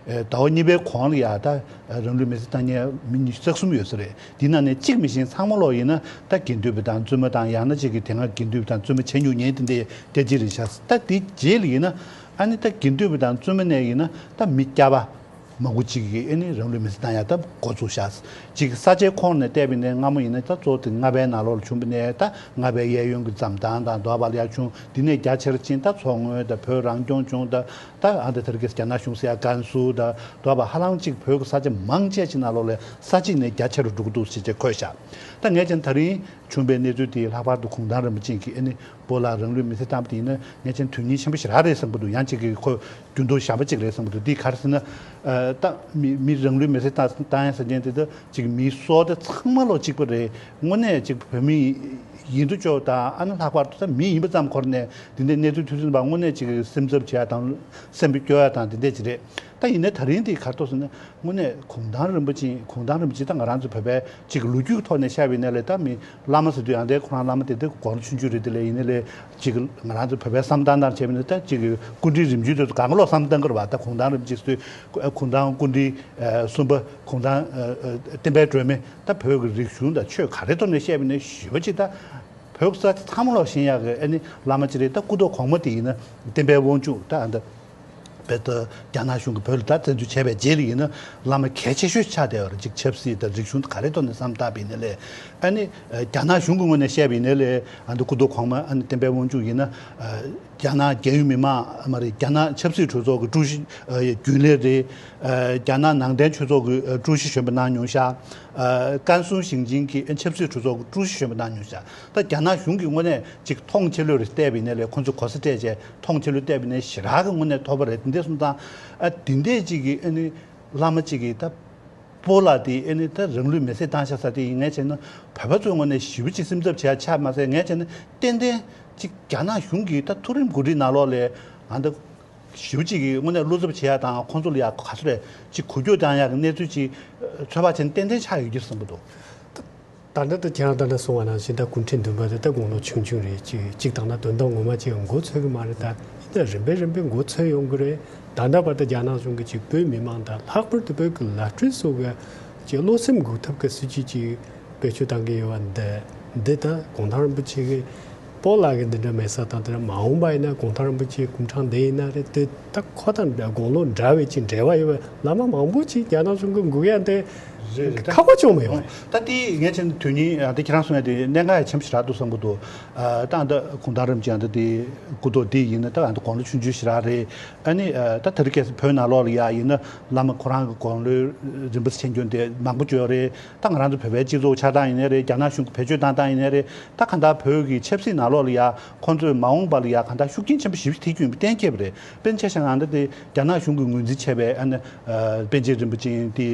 ཟླ་བ་གཉིས་པའི་གོང་ལ་ཡང་ད་རང་ལུས་མེར་སྲེག་བཏང་མཁན་མི་ཉི་ཤུ་རྩ་གསུམ་ཡོད་ས་རེད། འདི་ནང་ནས་གཅིག་མི་ཤེས་ཚང་མ་ལོག་ཡིན་ན་ད་དགེ་འདུན་པ་དང་བཙུན་མ་དང་ཡང་ན་གཅིག་གི་དེ་སྔ་དགེ་འདུན་པ་དང་བཙུན་མ་བྱས་མྱོང་མཁན་དེ་འདྲའི་སྐད་ཆ་རེད་ཤག་ད་དེ་རྗེས་ལ་ཡིན་ན་ཨ་ནི་ད་དགེ་འདུན་པ་དང་བཙུན་མ་ནས་ཡིན་ན་ད་མི་སྐྱ་པ་མང་པོ་ཅིག་གིས་ཨ་ནི་རང་ལུས་མེར་སྲེག་བཏང་ཡ་ད་འགོ་བཙུགས་ཤག་ཅིག་ས་ཆའི་ཁོངས་ནས་བལྟས་པ་ཡིན་ན་སྔ་མོ་ཡིན་ན་ད་གཙོ་བོ་དེ་རྔ་བའི་ནང་ལོགས་ལ་བྱུང་བ་ནས་ད་རྔ་བའི་གཡས་གཡོན་གྱི་འཛམ་ཐང་དང་འདོགས་པ་ལ་ཡ་བྱུང་། འདི་ནས་རྒྱ་ཆེར་ཕྱིན་ད་མཚོ་སྔོན་དང་བོད་རང་སྐྱོང་ལྗོངས་དང་ད་ཨ་འདི་ཐར་གྱི་རྒྱ་ནག་གཞུང་ཟེར་ཡ་ཀན་སུའུ་དང་འདོགས་པ་ཧ་ལམ་ཅིག་བོད་ཀྱི་ས་ཆ་མང་ཆེ་ཅིག་ནང་ལོགས་ལ་ས་གཅིག་ནས་རྒྱ་ཆེ་རུ་འགྲོ་གི་འདུག་ཅེས་བྱས་འཁོད་ཤག་ད་ངས་ཀྱང་ད་རིང་བྱུང་བའི་གནས་ཚུལ་དེ་ལྷག་པར་དུ་གུང་ཐང་རིན་པོ་ཆེ་གིས་ཨ་ནི་བོད་ལ་རང་ལུས་མེར་སྲེག་བཏང་བ་དེ་ཡིན་ན་ངས་ཀྱང་དོན་སྙིང་ཆེན་པོ་ཞེ་དྲག་རེད་བསམ་གྱི་འདུག་ཡང་གཅིག་གིས་ཁོ་རྒྱུ་ནོར་གཞན་པ་གཅིག་རེད་བསམ་གྱི་འདུག་འདི་ག་རེ་ཟེར་ན། ཨ། ད་མི་མི་རང་ལུས་མེར་སྲེག་བཏང་བཏང་ཡ་ཟེར་མཁན་དེ་ད་ཅིག་མིའི་སྲོག་དེ་ཚང་མ་ལོ་གཅིག་པ་རེད། དངོས་གནས་ཅིག་བོད་མི་ཡིན་དུ་ཅོག་དང་ཨ་ནི་ལྷག་པར་དུ་ད་མི་ཡིན་པ་ཙམ་འཁོར་ནས་འདི་འདྲའི་གནས་ཚུལ་ཐོན་ཟིན་པ་དངོས་གནས་ཅིག་སེམས་འཚབ་བྱེད་ཡ་དང་སེམས་པ་སྐྱོ་ཡ་དང་འདི་འདྲས་ཅིག་རེད། ད་ཡིན་ནའི་ད་རིང་འདི་ག་རེ་འདུག་ཟེར་ན་དངོས་གནས་གུང་ཐང་རིན་པོ་ཆེ་གུང་ཐང་རིན་པོ་ཆེ་ད་ང་རང་ཚོ་བོད་པའི་ཅིག་ལོ་རྒྱུས་ཐོག་ནས་བཤད་པ་ཡིན་ན་ལས་ད་མི་བླ་མ་ཟེར་དུས་ཡང་དེ་ཁོ་རང་བླ་མ་དེ་དེ་གོང་ཆུང་ཆུང་རེད། དེ་ལས་ཡིན་ནའི་ལས་ཅིག་ང་རང་ཚོ་བོད་པའི་བསམ་སྟངས་ནང་བྱས་པ་ཡིན་ན་ད་ཅིག་སྐུ་ཕྲེང་རིམ་བྱོན་དེ་ཚོ་གང་ག་ལོག་བསམ་སྟངས་ཀྱི་རེད་པ། ད་གུང་ཐང་རིན་པོ་ཆེ་ཟེར་དུས་གུང་ཐང་སྐུ་ཕྲེང་གསུམ་པ་གུང་ཐང་བསྟན་པའི་སྒྲོན་མེ་ད་བོད་ཀྱི་རིག་གཞུང་དང་ཆོས་ག་རེ་ཐོག་ནས་བཤད་པ་ཡིན་ན་ཞེ་པོ་ཅིག་ད་བོད་ས་ཆ་ཚང་མ་ལོག་ཤེས་ཡག་གི་ཨ་ནི་བླ་མ་ཅིག་རེད། ད་སྐུ་ཐོག་གོང་མ་དེ་ཡིན་ན་བསྟན་པའི་དབང་ཕྱུག་ད་ཨ་ད། བོད་དུ་རྒྱ་ནག་གཞུང་གིས་བོད་ལ་ད་བཙན་འཛུལ་བྱས་པའི་རྗེས་ལ་ཡིན་ན་བླ་མ་གལ་ཆེ་ཤོས་ཆགས་བསྡད་པ་རེད། ཅིག་ཆབ་སྲིད་དང་རིག་གཞུང་དང་ག་རེ་ཐོག་ནས་བསམ་བཏང་བ་ཡིན་ན་ལས། ཨ་ནི་རྒྱ་ནག་གཞུང་གི་ངོས་ནས་བཤད་པ་ཡིན་ན་ལས། ཨ་ནི་སྐུ་ཐོག་གོང་མ་ཨ་ནི་བསྟན་པའི་དབང་ཕྱུག་ཡིན་ན། རྒྱ་ནག་རྒྱལ་ཡོངས་མི་མང་མ་རེད། རྒྱ་ནག་ཆབ་སྲིད་གྲོས་ཚོགས་ཀྱི་ཀྲུའུ་ཞི་རྒྱུན་ལས་རེད། རྒྱ་ནག་ནང་བསྟན་ཆོས་ཚོགས་ཀྱི་ཀྲུའུ་ཞི་གཞོན་པ་གནང་མྱོང་ཤག་ཀན་སུའུ་ཞིང་ཆེན་གྱི་ཆབ་སྲིད་གྲོས་ཚོགས་ཀྱི་ཀྲུའུ་ཞི་གཞོན་པ་གནང་མྱོང་ཤག་ད་རྒྱ་ནག་གཞུང་གི་ངོས་ནས་ཅིག་མཐོང་ཆེ་ལོས་རེ་བལྟས་པ་ཡིན་ན་ལས། ཁོང་ཚོས་གོ་ས་སྤྲད་བྱས་མཐོང་ཆེ་ལོས་བལྟས་པ་ཡིན་ན་ཞེ་དྲག་གི་ངོས་ནས་མཐོ་པོ་རེད། དེ་འདྲས་སོང་ཙང་ཨ་དེ་འདྲས་ཅིག་གི་ཨ་ནི་བླ་མ་ཅིག་གིས་ད་སྤོ་ལགས་དེ་ཨ་ནི་ད་རང་ལུས་མེར་སྲེག་བཏང་ཤག་ཟེར་དེ་ཡིན། ངས་བྱས་ན་བོད་པ་ཚོའི་ངོས་ནས་ཞེ་པོ་ཅིག་སེམས་འཚབ་བྱེད་ཡ་ཆགས་མ་ཟད། ངས་བྱས་ན་ཏན་ཏན་ཅིག་རྒྱ་ནག་གཞུང་གིས་ད་མཐོ་རིམ་འགོ་ཁྲིད་ནང་ལོགས་ལ་ཨ་ད་ཞེ་པོ་ཅིག་གི་དངོས་གནས་བློ་འཚབ་བྱེད་ཡ་དང་། ཁོང་ཚོ་ལ་ཡ་ག་ཚོད་རེད་ཅིག་འགུལ་སྐྱོད་བཏང་ཡ་གི་གནས་ཚུལ་ཅིག་ཚོད་དཔག་བྱས་ན་ཏན་ཏན་ཆགས་ཡོད་ཀྱི་རེད་བསམ་གྱི་འདུག་ད་ལྟ་ད་ཁྱེད་རང་ད་ལྟ་གསུངས་པ་ནང་བཞིན་ད་སྐུ་ཕྲེང་བདུན་པ་དེ་ད་དགུང་ལོ་ཆུང་ཆུང་རེད། ཅིག་ཅིག་བཏང་ན་དོན་དག་ངོ་མ་ཅིག་མགོ་ཚོས་ཀྱི་མ་རེད། ད་ཡིན་ན་རིམ་པས་རིམ་པས་མགོ་ཚོས་ཡོང་གི་རེད། ད་ལྟ་བར་དུ་རྒྱ་ནག་གཞུང་གིས་ཅིག་བོད་མི་མང་དང་ལྷག་པར་དུ་བོད་ཀྱི་ལ་སྤྲོད་སོགས་ཀྱི་ཅིག་བློ་སེམས་འགུག་ཐབས་ཀྱི་སྲིད་ཇུས་ཅིག་བེད་སྤྱོད་བཏང་གི་ཡོད་པ་འདི། འདི་ད་གུང་ཐང་རིན་པོ་ཆེ་གིས་སྤོ་ལགས་ཀྱིས་འདི་འདྲ་མེར་སྲེག་བཏང་། དེ་འདྲ་མ་འོངས་པ་ཡིན་ན་གུང་ཐང་རིན་པོ་ཆེའི་སྐུ་ཕྲེང་འདི་ཡིན་ན་རེད། དེ་ད་ཁོ་དང་འདྲ་དགུང་ལོ་འདྲ་བའི་ཅིག་འབྲེལ་བ་ཡོད་པའི་བླ་མ་མང་པོ་ཅིག་རྒྱ་ནག་གཞུང་གིས་འགུག་ཡ་འདི་རེད་རེད། ད་ཁག་པོ་བྱུང་མི་ཡོང་། ད་དེ་ངས་བྱས་ན་དོན་སྙིང་ཨ་ད་ཁྱེད་རང་གསུངས་ཡ་དེ་གནད་འགག་ཡ་ཆེན་པོ་ཞེ་དྲག་འདུག་བསམ་གྱི་འདུག་ཨ་ད་ཨ་ད་གུང་ཐང་རིན་པོ་ཆེ་ཨ་ད་དེ་སྐུ་ཐོག་དེ་ཡིན་ན་ད་ཨ་ད་དགུང་ལོ་ཆུང་ཆུང་ཞེ་དྲག་རེད། ཨ་ནི་ཨ་ད་དེ་རིང་ཁ་སང་བོད་ནང་ལོགས་ལ་ཡ་ཡིན་ན་བླ་མ་ཁོ་རང་གི་དགུང་ལོ་རིན་པོ་ཆེ་མཁྱེན་རྒྱུ་དེ་མང་པོ་ཅིག་ཡོད་རེད། ད་ང་རང་ཚོ་བོད་པའི་སྤྱི་ཚོགས་ཆགས་སྟངས་ཡིན་ནའི་རེད། རྒྱ་ནག་གཞུང་གི་བེད་སྤྱོད་བཏང་སྟངས་ཡིན་ནའི་རེད། ད་གང་ལྟར་བོད་ཀྱི་ཆབ་སྲིད་ནང་ལོགས་ལ་ཡ་ཁོང་ཚོས་མ་འོངས་པ་ལ་ཡ་གང་ལྟར་ཤུགས་རྐྱེན་ཆེན་པོ་ཞེ་པོ་ཅིག་ཐེབས་རྒྱུ་ཡིན་པ་གཏན་འཁེལ་བ་རེད། དཔེར་ན་ཆ་བཞག་ན་ད་དེ་རྒྱ་ནག་གཞུང་གིས་ངོས་འཛིན་བྱས་པའི་ཨ་ནི་ཨ་པཎ་ཆེན་རིན་པོ་ཆེ་དེ་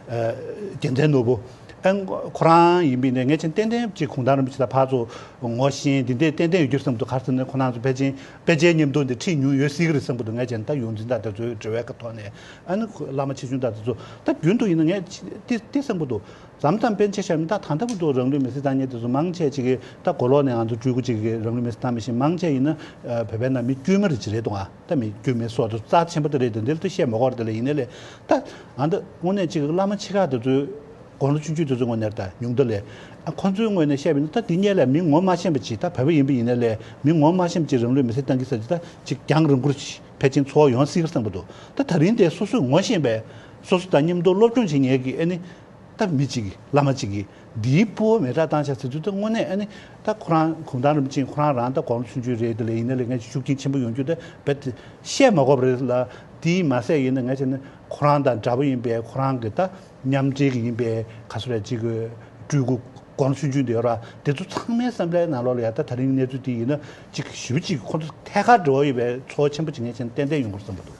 ཨ་རྒྱལ་མཚན་ནོར་བུ། ཨ་ཁོ་རང་ཡིན་པ་ཡིན་ནའི་ངས་བྱས་ན་ཏན་ཏན་ཅིག་གུང་ཐང་རིན་པོ་ཆེ་དང་ཕར་ཚུར་ངོ་ཤེས་འདི་འདྲས་ཏན་ཏན་ཡོད་རྒྱུ་བསམ་གྱི་འདུག་ག་རེ་ཟེར་ན་ཁོ་རང་ཚོ་ཕལ་ཆེར་པཎ་ཆེན་མཉམ་དུ་འདི་ཁྲིད་མྱོང་ཡོད་སྲིད་ཀྱི་རེད་བསམ་གྱི་འདུག་ངས་བྱས་ན་ད་ཡོངས་འཛིན་དང་དེ་ཚོའི་འབྲེལ་བའི་ཐོག་ནས། ཨ་ནི་ཁོ་བླ་མ་ཆེ་ཆུང་དང་དེ་ཚོ་ད་རྒྱུན་དུ་ཡིན་ན་ངས་དེ་དེ་བསམ་གྱི་འདུག་བྱས་ཙང་པཎ་ཆེན་ཞབས་ནི་ད་ད་ལྟ་བར་དུ་རང་ལུས་མེར་སྲེག་བཏང་མཁན་དེ་ཚོ་མང་ཆེ་ཅིག་གིས་ད་གོ་ལོག་ནས་ང་ཚོ་སྤྲུལ་སྐུ་ཅིག་གིས་རང་ལུས་མེར་སྲེག་བཏང་མི་ཤེས། མང་ཆེ་ཡིན་ན་ཨ་བོད་པའི་ནང་མི་དཀྱུས་མ་རེ་ཅིག་རེད་འདུག་ཨ་ད་མི་དཀྱུས་མའི་སྲོག་དེ་རྩ་ཆེན་པོ་དེ་རེད། དེ་འདིར་དུ་བཤད་མ་དགོས་རེད། དེ་ལས་ཡིན་ནའི་ལས་ད་ཨ་ད་དངོས་གནས་ཅིག་བླ་མ་ཆེ་ཁག་དེ་ཚོའི་དགུང་ལོ་ཆུང་ཆུང་དེ་ཚོའི་ངོས་ནས་ད་ཉུང་མཐའ་ལས་ཨ་ཁོང་ཚོའི་ངོས་ནས་བཤད་པ་ཡིན་ན། ད་འདི་སྔོན་ལ་མི་ངོ་མ་ཤེས་པ་ཅིག་ད་བོད་པ་ཡིན་པ་ཡིན་ནའི་ལས་མི་ངོ་མ་ཤེས་པ་ཅིག་རང་ལུས་མེར་སྲེག་བཏང་གི་ཟེར་དུས་ད་ཅིག་རྒྱང་རིང་པོར་ཕལ་ཆེར་ཚོར་བ་ཡོང་སྲིད་ཀྱི་རེད་བསམ་གྱི་འདུག་ད་ད་རིང་དེ་སོ་སོས་ངོ་ཤེས་པའི་སོ་སོ་དང་མཉམ་དུ་སློབ་སྦྱོང་བྱེད་མཁན་གྱི་ཨ་ནི་ད་མི་གཅིག་གིས་བླ་མ་གཅིག་གིས་འདིའི་སྤོ་བོ་མེ་སྲེག་བཏང་ཤག་ཟེར་དུས། ད་དངོས་གནས་ཨ་ནི་ད་ཁོ་རང་གུང་ཐང་རིན་པོ་ཆེ་ཁོ་རང་རང་ད་དགུང་ལོ་ཆུང་ཆུང་རེད། དེ་ལས་ཡིན་ནའི་ལས་ངས་ཤུགས་རྐྱེན་ཆེན་པོ་ཡོང་རྒྱུ་དེ་རྦད་དེ་བཤད་མ་དགོས་པ་རེད་ལ། དེའི་མ་ཟད་ཡིན་ན་ངས་བྱས་ན་ཁོ་རང་དང་འདྲ་པོ་ཡིན་པའི་ཁོ་རང་གི་ད་མཉམ་འབྲེལ་གྱི་ཡིན་པའི་ག་ཚོད་རེད་ཅིག་གི་སྤྲུལ་སྐུ་དགུང་ལོ་ཆུང་ཆུང་དེ་ཡོད་ར། དེ་ཚོ་ཚང་མའི་བསམ་པའི་ནང་ལོགས་ལ་ཡ་ད་ད་རིང་གནས་ཚུལ་དེ་ཡིན་ན་ཅིག་ཞེ་པོ་ཅིག་ཁོ་ཚོ་ཐད་ཀར་འབྲེལ་བ་ཡོད་པའི་ཚོར་བ་ཆེན་པོ་ཅིག་ངས་བྱས་ན་ཏན་ཏན་ཡོང་གི་རེད་བསམ་གྱི་འདུག་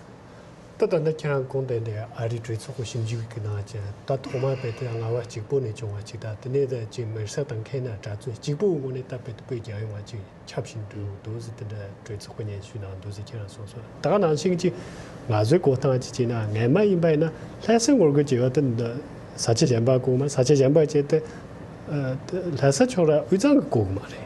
ད་ད་ལྟ་ཁྱེད་རང་གོང་དེ་འདྲའི་ཨ་རིའི་གྲོས་ཚོགས་ཀྱི་ཞིབ་འཇུག་གི་ནང་བཞིན་ད་ཐོག་མར་རྦད་དེ་ལྔ་པ་གཅིག་པོ་ནས་བྱུང་བ་ཅིག་ད་དེ་ནས་ད་ཅིག་མེར་སྲེག་བཏང་མཁན་ན་གྲྭ་བཙུན་གཅིག་པོའི་ངོས་ནས་ད་རྦད་དེ་བོད་རྒྱལ་ཡོངས་ལ་ཅིག་ཁྱབ་བཞིན་འགྲོ་འདུག་ཟེར་དེ་འདྲ་གྲོས་ཚོགས་ཀྱི་སྙན་ཞུ་ནང་འདུག་ཟེར་ཁྱེད་རང་གསུངས་སོང་། ད་ག་ནང་བཞིན་ཅིག་ང་ཚོའི་གོ་སྟངས་ཅིག་བྱས་ན་སྔོན་མ་ཡིན་པ་ཡིན་ན་ལྷ་སའི་ངོ་རྒོལ་བྱས་པ་དེ་འདི་ས་ཆ་གཞན་པ་བསྐོར་མ། ས་ཆ་གཞན་པ་བྱས་ཏེ་ཨ་ལྷ་ས་ཕྱོགས་ར་དབུས་གཙང་གི་བསྐོར་གི་མ་རེད།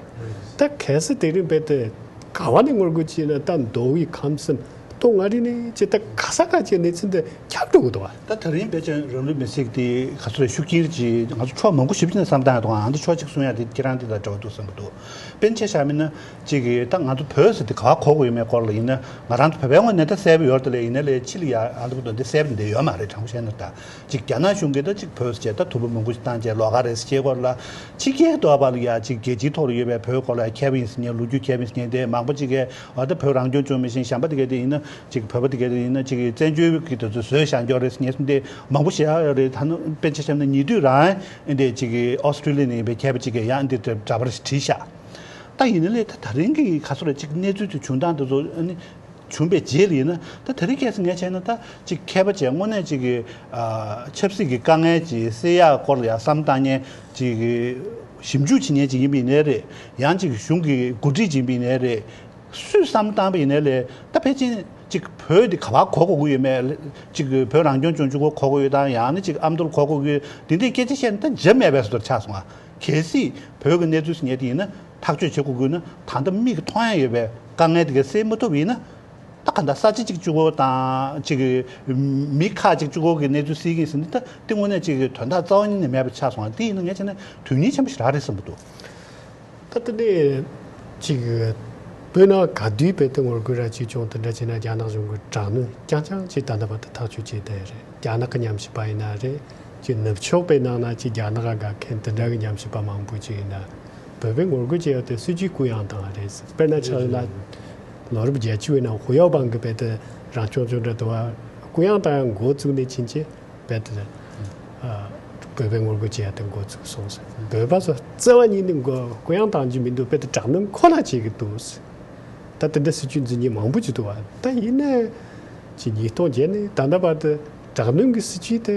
ད་གལ་སྲིད་དེ་རིང་རྦད་དེ་ག་བ་ནས་ངོ་རྒོལ་བྱས་ན་ད་མདོ་དབུས་ཁམས་གསུམ་སྟོད་མངའ་རིས་ནས་ཅིག་ད་ག་ས་ག་ཅིག་གནས་ཚུལ་འདི་ཁྱབ་འགྲོ་གི་འདུག་བ། ད་ད་རིང་རྦད་དེ་རང་ལུས་མེར་སྲེག་དེ་ག་ཚོད་རེད་ཤུགས་རྐྱེན་ཅིག་ང་ཚོ་ཕྱོགས་མང་པོ་ཞིབ་ཅིག་ནས་བསམ་བཏང་ཡ་དང་། ཨ་འདི་ཕྱོགས་གཅིག་གསུང་ཡ་དེ་ཁྱེད་རང་དེ་དང་འབྲེལ་བ་འདུག་བསམ་གྱི་འདུག་དཔེར་ན་ཆ་བཞག་པ་ཡིན་ན་ཅིག་གིས་ད་ང་ཚོ་བོད་ཟེར་དེ་ག་བ་གོ་དགོས་ཡོད་མེད་སྐོར་ལ་ཡིན་ན་ང་རང་ཚོ་བོད་པའི་ངོས་ནས་ད་གསལ་པོ་ཡོད་རེད། དེ་ལས་ཡིན་ན་ལས་ཕྱི་ལ་ཡ་ཨ་འདི་བུ་དང་འདི་གསལ་པོ་འདི་ཡོད་མ་རེད། དྲང་པོ་བཤད་ན་ད་ཅིག་རྒྱ་ནག་གཞུང་གིས་ད་ཅིག་བོད་ཟེར་བྱས་ད་དུམ་བུ་མང་པོ་ཞིག་བཏང་བྱས་ལོགས་ཀ་རེད་ཟེར་བྱས་སྐོར་ལ། ཕྱི་རྒྱལ་དུ་བ་ལ་ཡ་ཅིག་རྒྱལ་སྤྱིའི་ཐོག་ལ་ཡོད་པའི་བོད་སྐོར་ལ་ཡ་མཁས་པ་ཡིན་ཟེར་མཁན་ལོ་རྒྱུས་མཁས་པ་ཡིན་ཟེར་མཁན་དེ་མང་པོ་ཅིག་གིས་ཨ་ད་བོད་རང་སྐྱོང་ལྗོངས་མི་ཤེས། གཞན་པ་དེ་ག་དེ་ཡིན་ན་ཅིག་བཙན་བྱོལ་གྱི་དེ་ཚོ་བཟོས་བཞག་འཇོག་རེད་ཟེར་མཁན་དེ་མང་པོ་ཞིག་ཡོད་རེད། ད་ནི་དཔེར་ན་ཆ་བཞག་ན་ཉེ་དུས་རང་ཨེ་འདི་ཅིག་ཨོ་སི་ཀྲི་ལི་ཡ་ནས་ཡིན་པའི་མཁས་པ་ཅིག་གིས་ཡང་འདི་འདྲ་འདྲ་པར་ཞིག་བྲིས་ཤག་ད་ཡིན་ན་ལས་ད་ད་རིང་གི་ག་ཚོད་རེད་ཅིག་གནས་ཚུལ་དེ་བྱུང་སྟངས་དེ་ཚོ་ཨ་ནི་བྱུང་བའི་རྗེས་ལ་ཡིན་ན་ད་ད་རིང་ཁ་སང་ངས་བྱས་ན་ད་ཅིག་མཁས་པ་བྱས་དངོས་གནས་ཅིག་གི་ཨ་ཆབ་སྲིད་ཀྱི་དཀའ་ངལ་ཅིག་སེལ་ཡག་སྐོར་ལ་ཡང་བསམ་བཏང་མཁན་ཅིག་གི་ཞིབ་འཇུག་བྱེད་མཁན་ཅིག་ཡིན་པ་ཡིན་ནའི་རེད། ཡང་ཅིག་གཞུང་གི་འགོ་ཁྲིད་ཅིག་ཡིན་པ་ཡིན་ནའི་རེད། སུས་བསམ་བཏང་པ་ཡིན་ནའི་ལས་ད་ཕལ་ཆེར་ཅིག་བོད་འདི་ག་པར་གོ་དགོས་ཀྱི་ཡོད་མེད། ཅིག་བོད་རང་སྐྱོང་ལྗོངས་གཅིག་པོ་གོ་དགོས་ཡོད་དམ། ཡང་ན་ཅིག་ཨ་མདོར་གོ་དགོས་ཀྱི་ཡོད། འདི་འདྲའི་སྐད་ཆ་བཤད་ན་ད་བྱ་མེད་པའི་བཟོ་འདྲ་ཆགས་སོང་ང་། གལ་སྲིད་བོད་ཀྱི་གནས་ཚུལ་ཟེར་མཁན་དེ་ཡིན་ན་ཐག་གཅོད་བྱེད་དགོས་ཀྱི་ཡོད་ན་ད་ལྟ་མིག་གིས་མཐོང་ཡ་ཡོད་པའི་དཀའ་ངལ་དེ་ག་སེལ་མ་ཐུབ་ཡིན་ན། ད་ག་འདྲ་ས་ཆ་གཅིག་གཅིག་པོ་དང་ཅིག་མི་ཁག་གཅིག་གཅིག་པོ་གི་གནས་ཚུལ་སེལ་གྱི་ཡིན་ཟེར་ན་ད་དེ་དངོས་གནས་ཅིག་དོན་དག་རྩ་བ་ཉིད་ནས་མེད་པ་ཆགས་སོང་ང་། དེ་ཡིན་ན་ངས་བྱས་ན་དོན་སྙིང་ཆེན་པོ་ཞིག་རག་རེད་བསམ་གྱི་འདུག་ད་ལྟ་ནས་ཅིག་ བོད་ནང་ག་དུས་བོད་དུ་ངོ་རྒོལ་ར་ཅིག་བྱུང་དེ་འདྲ་བྱས་ན་རྒྱ་ནག་གཞུང་གི་དྲག་གནོན་རྐྱང་རྐྱང་ཅིག་ད་ལྟ་བར་དུ་ཐག་གཅོད་བྱས་བསྡད་རེད། རྒྱ་ནག་གི་ཉམས་ཞིབ་པ་ཡིན་ན་རེད། ཅིག་ནུབ་ཕྱོགས་པའི་ནང་ན་ཅིག་རྒྱ་ནག་ག་དགའ་མཁན་དེ་འདྲ་གི་ཉམས་ཞིབ་པ་མང་པོ་ཅིག་ཡིན་ན། བོད་པའི་ངོ་རྒོལ་བྱས་ཡོད་དེ་སྲིད་ཇུས་གུ་ཡངས་བཏང་བ་རེད། དཔེར་ན་ཆ་ལ་ལོ་རབས་བརྒྱད་ཅུ་བའི་ནང་ཧུ་ཡའོ་པང་གི་བོད་དུ་རང་སྐྱོང་ལྗོངས་འདྲ་དུ་བ་གུ་ཡངས་བཏང་ཡང་འགོ་བཙུགས་ནས་ཕྱིན་ཆད། བོད་དེ་ཨ་བོད་པའི་ངོ་རྒོལ་བྱེད་ཡ་དེ་འགོ་ཚུགས་སོང་ཟེར། བོད་པ་ཚོ་རྩ་བ་ཉིད་ནས་མགོ་གུ་ཡངས་བཏང་རྒྱུ་མི་འདུག་བོད་དེ་དྲག་གནོན་ཁོ་ན་བྱེད་ཀྱི་འདུག་ཟེར། ད་དེ་འདྲ་སྲིད་ཇུས་འཛིན་མཁན་མང་པོ་ཅིག་འདུག་བ། ད་ཡིན་ནའི་ཅིག་ཉིས་སྟོང་བརྒྱད་ནས་ད་ལྟ་བར་དུ་དྲག་གནོན་གྱི་སྲིད་ཇུས་དེ་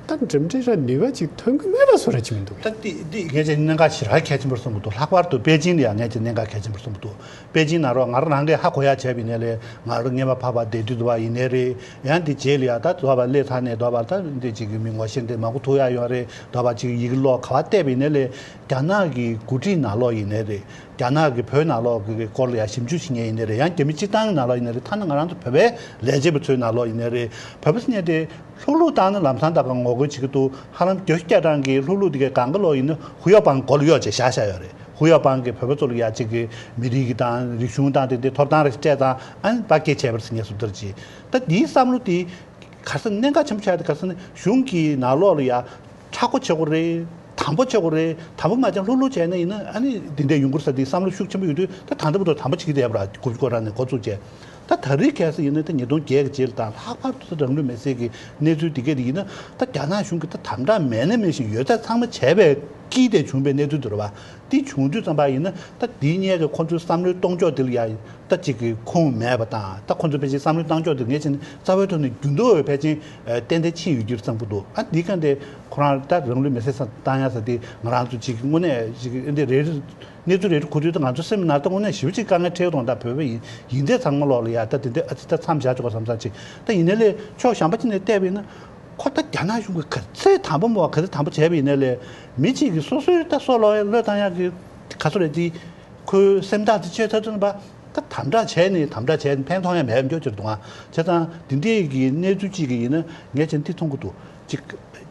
ད་འགྲིམ་འགྲུལ་ར་ནུས་པ་ཅིག་ཐོན་གྱི་མེད་པ་བཟོ་ར་ཅིག་མི་འདུག་གས། ད་དེ་དེ་ངས་ཀྱང་གནད་འགག་ཞེ་དྲག་གལ་ཆེན་པོར་བསམ་གྱི་འདུག་ལྷག་པར་དུ་པེ་ཅིང་ལ་ཡང་ངས་ཀྱང་གནད་འགག་གལ་ཆེན་པོར་བསམ་གྱི་འདུག་པེ་ཅིང་ནང་རོགས་ང་རང་རང་གིས་ཧ་གོ་ཡ་བྱས་པ་ཡིན་ནའི་ལས་ང་རང་སྔོན་མ་ཕར་ཕར་བསྡད་དུས་དུ་བ་ཡིན་ནའི་རེད། ཡང་དེ་རྗེས་ལ་ཡ་ད་དུ་བ་སླེབས་ཚར་ནས་དུ་བ་ད་འདི་ཅིག་གི་མི་ངོ་ཤེས་འདི་མང་པོ་ཐུག་ཡ་ཡོད་རེད། དུ་བ་ཅིག་ཡི་གེ་ཀློག་ག་བ་བལྟས་པ་ཡིན་ནའི་ལས་རྒྱ་ནག་གི་འགོ་ཁྲིད་ནང་ལོགས་ཡིན་ནའི་རེད། རྒྱ་ནག་གི་བོད་ནང་ལོགས་ཀྱི་སྐོར་ལ་ཡ་ཞིབ་འཇུག་བྱེད་མཁན་ཡིན་ནའི་རེད། ཡང་རྒྱ་མི་སྤྱི་བཏང་གི་ནང་ལོགས་ཡིན་ནའི་རེད། ཐ་ན་ང་རང་ཚོ་བོད་པའི་ལས་བྱེད་པ་ཚོའི་ནང་ལོགས་ཡིན་ནའི་རེད། བོད་པ་ཟེར་མཁན་དེ་ལྷུག་ལྷུག་བཏང་ན་ལམ་སང་ད་ག་ངོ་རྒོལ་བྱེད་ཀྱི་འདུག་ཧ་ལམ་བརྒྱ་ཆ་བརྒྱ་གྲངས་ཀྱིས་ལྷུག་ལྷུག་དེ་གའི་སྒང་ག་ལོགས་ཡིན་ན་ཧུ་ཡའོ་པང་མགོ་ལ་གཡོག་བྱས་བཞག་བཞག་ཡོད་རེད། ཧུ་ཡའོ་པང་གིས་བོད་པ་ཚོ་ལ་ཡ་གཅིག་གི་མི་རིགས་ཀྱི་དང་རིག་གཞུང་དང་དེ་འདྲའི་ཐོབ་ཐང་རེ་སྤྲད་ཙང་ཨ་ནི་ཕར་སྐད་ཆ་བཤད་པ་རེད་ཟེར་མཁན་སུ་དེར་གྱིས། ད་འདིའི་བསམ་བློ་དེ་ག་ས་གནད་འགག་ཆེན་པོ་ཆགས་ཏེ་ག་ས་ནས་གཞུང་གི་ནང་ལོགས་ལ་ཡ་མཁྲེགས་པོ་བྱེད་དགོས་རེད། དམ་པོ་བྱེད་དགོས་རེད། དམ་པོ་མ་བྱས་ན་ལྷུག་ལྷུག་བྱས་ན་ཡིན་ན་ཨ་ནི་འདི་འདྲའི་ཡོང་གི་རེད་ཟེར་དེའི་བསམ་བློ་ཤུགས་ཆེན་པོ་ཡོད་དུས་ད་ད་ལྟ་བར་དུ་དམ་པོ་བྱེད་ཀྱི་བསྡད་པ་ར་དགུ་བཅུ་གོ་ར་ནས་འགོ་བཙུགས་བྱས། ད་ད་རེས་གལ་སྲིད་ཡིན་ན་ད་ཉིས་སྟོང་བརྒྱད་ཀྱི་རྗེས་ལ་དང་ལྷག་པར་དུ་རང་ལུས་མེར་སྲེག་གི་གནས་ཚུལ་འདི་གས་དེ་ཡིན་ན་ད་རྒྱ་ནག་གཞུང་གིས་ད་དམ་དྲག་མེད་ན་མེད་བཞིན་ཡོད་ཚད་ཚང་མ་བྱས་པའི་དཀྱིལ་དེ་བྱུང་བའི་གནས་ཚུལ་དེ་རེད་བ། དེ་བྱུང་དུས་ཙམ་པ་ཡིན་ན་ད་དེའི་སྔོན་གྱི་ཁོང་ཚོའི་བསམ་བློའི་གཏོང་ཕྱོགས་དེ་ལ་ཡ་ད་ཅིག་གི་ཁུངས་མེད་པ་དང་། ད་ཁོང་ཚོ་ཕལ་ཆེར་བསམ་བློའི་གཏོང་ཕྱོགས་དེ་ངས་བྱས་ན་རྩ་བའི་ཐོག་ནས་འགྱུར་ལྡོག་ཕལ་ཆེར་ཏན་ཏན་ཕྱིན་ཡོད་རྒྱུ་རེད་བསམ་གྱི་འདུག་ཨ་འདི་ག་འདི་ཁོ་རང་ད་རང་ལུས་མེར་སྲེག་བཏང་ཡ་ཟེར་དེ་ང་རང་ཚོ་ཅིག་དངོས་གནས་ཅིག་འདི་རེད། གནས་ཚུལ་རེ་རེ་གོ་དུས་ད་ང་ཚོ་སེམས་ནང་ད་དངོས་གནས་ཞེ་པོ་ཅིག་དཀའ་ངལ་འཕྲད་ཡོང་། ད་བོད་པ་ཡིན་ཡིན་དེ་ཚང་མ་ལོག་ལ་ཡ་ད་དེ་འདྲ་ཨ་ཙི་ད་མཚམས་བཞག་ཆོག་ག་བསམ་བསམ་ཅིག་ད་ཡིན་ནའི་ལས་ཕྱོགས་གཞན་པ་ཅིག་ནས་བལྟས་པ་ཡིན་ན་ཁོ་ད་རྒྱ་ནག་གཞུང་གིས་ག་ཚད་དམ་པོ་མོ་ག་ཚད་དམ་པོ་བྱས་པ་ཡིན་ནའི་ལས་མི་གཅིག་གིས་སོ་སོའི་ད་སྲོག་ལ་བློས་བཏང་ཡག་གི་ག་ཚོད་རེད་དེ་ཁོའི་སེམས་ཐག་དེ་ཆོད་ཚར་དུས་ན་པ་ད་དམ་དྲག་བྱས་ནས་དམ་དྲག་བྱས་ནས་ཕན་ཐོགས་ཡ་མེད་འགྱོ་ཅིག་འདུག་ཨ། བྱས་ཙང་དེ་འདྲའི་གི་གནས་ཚུལ་གཅིག་གི་ཡིན་ན་ངས་ཅན་དེ་མཐོང་གི་འདུག་ཅིག་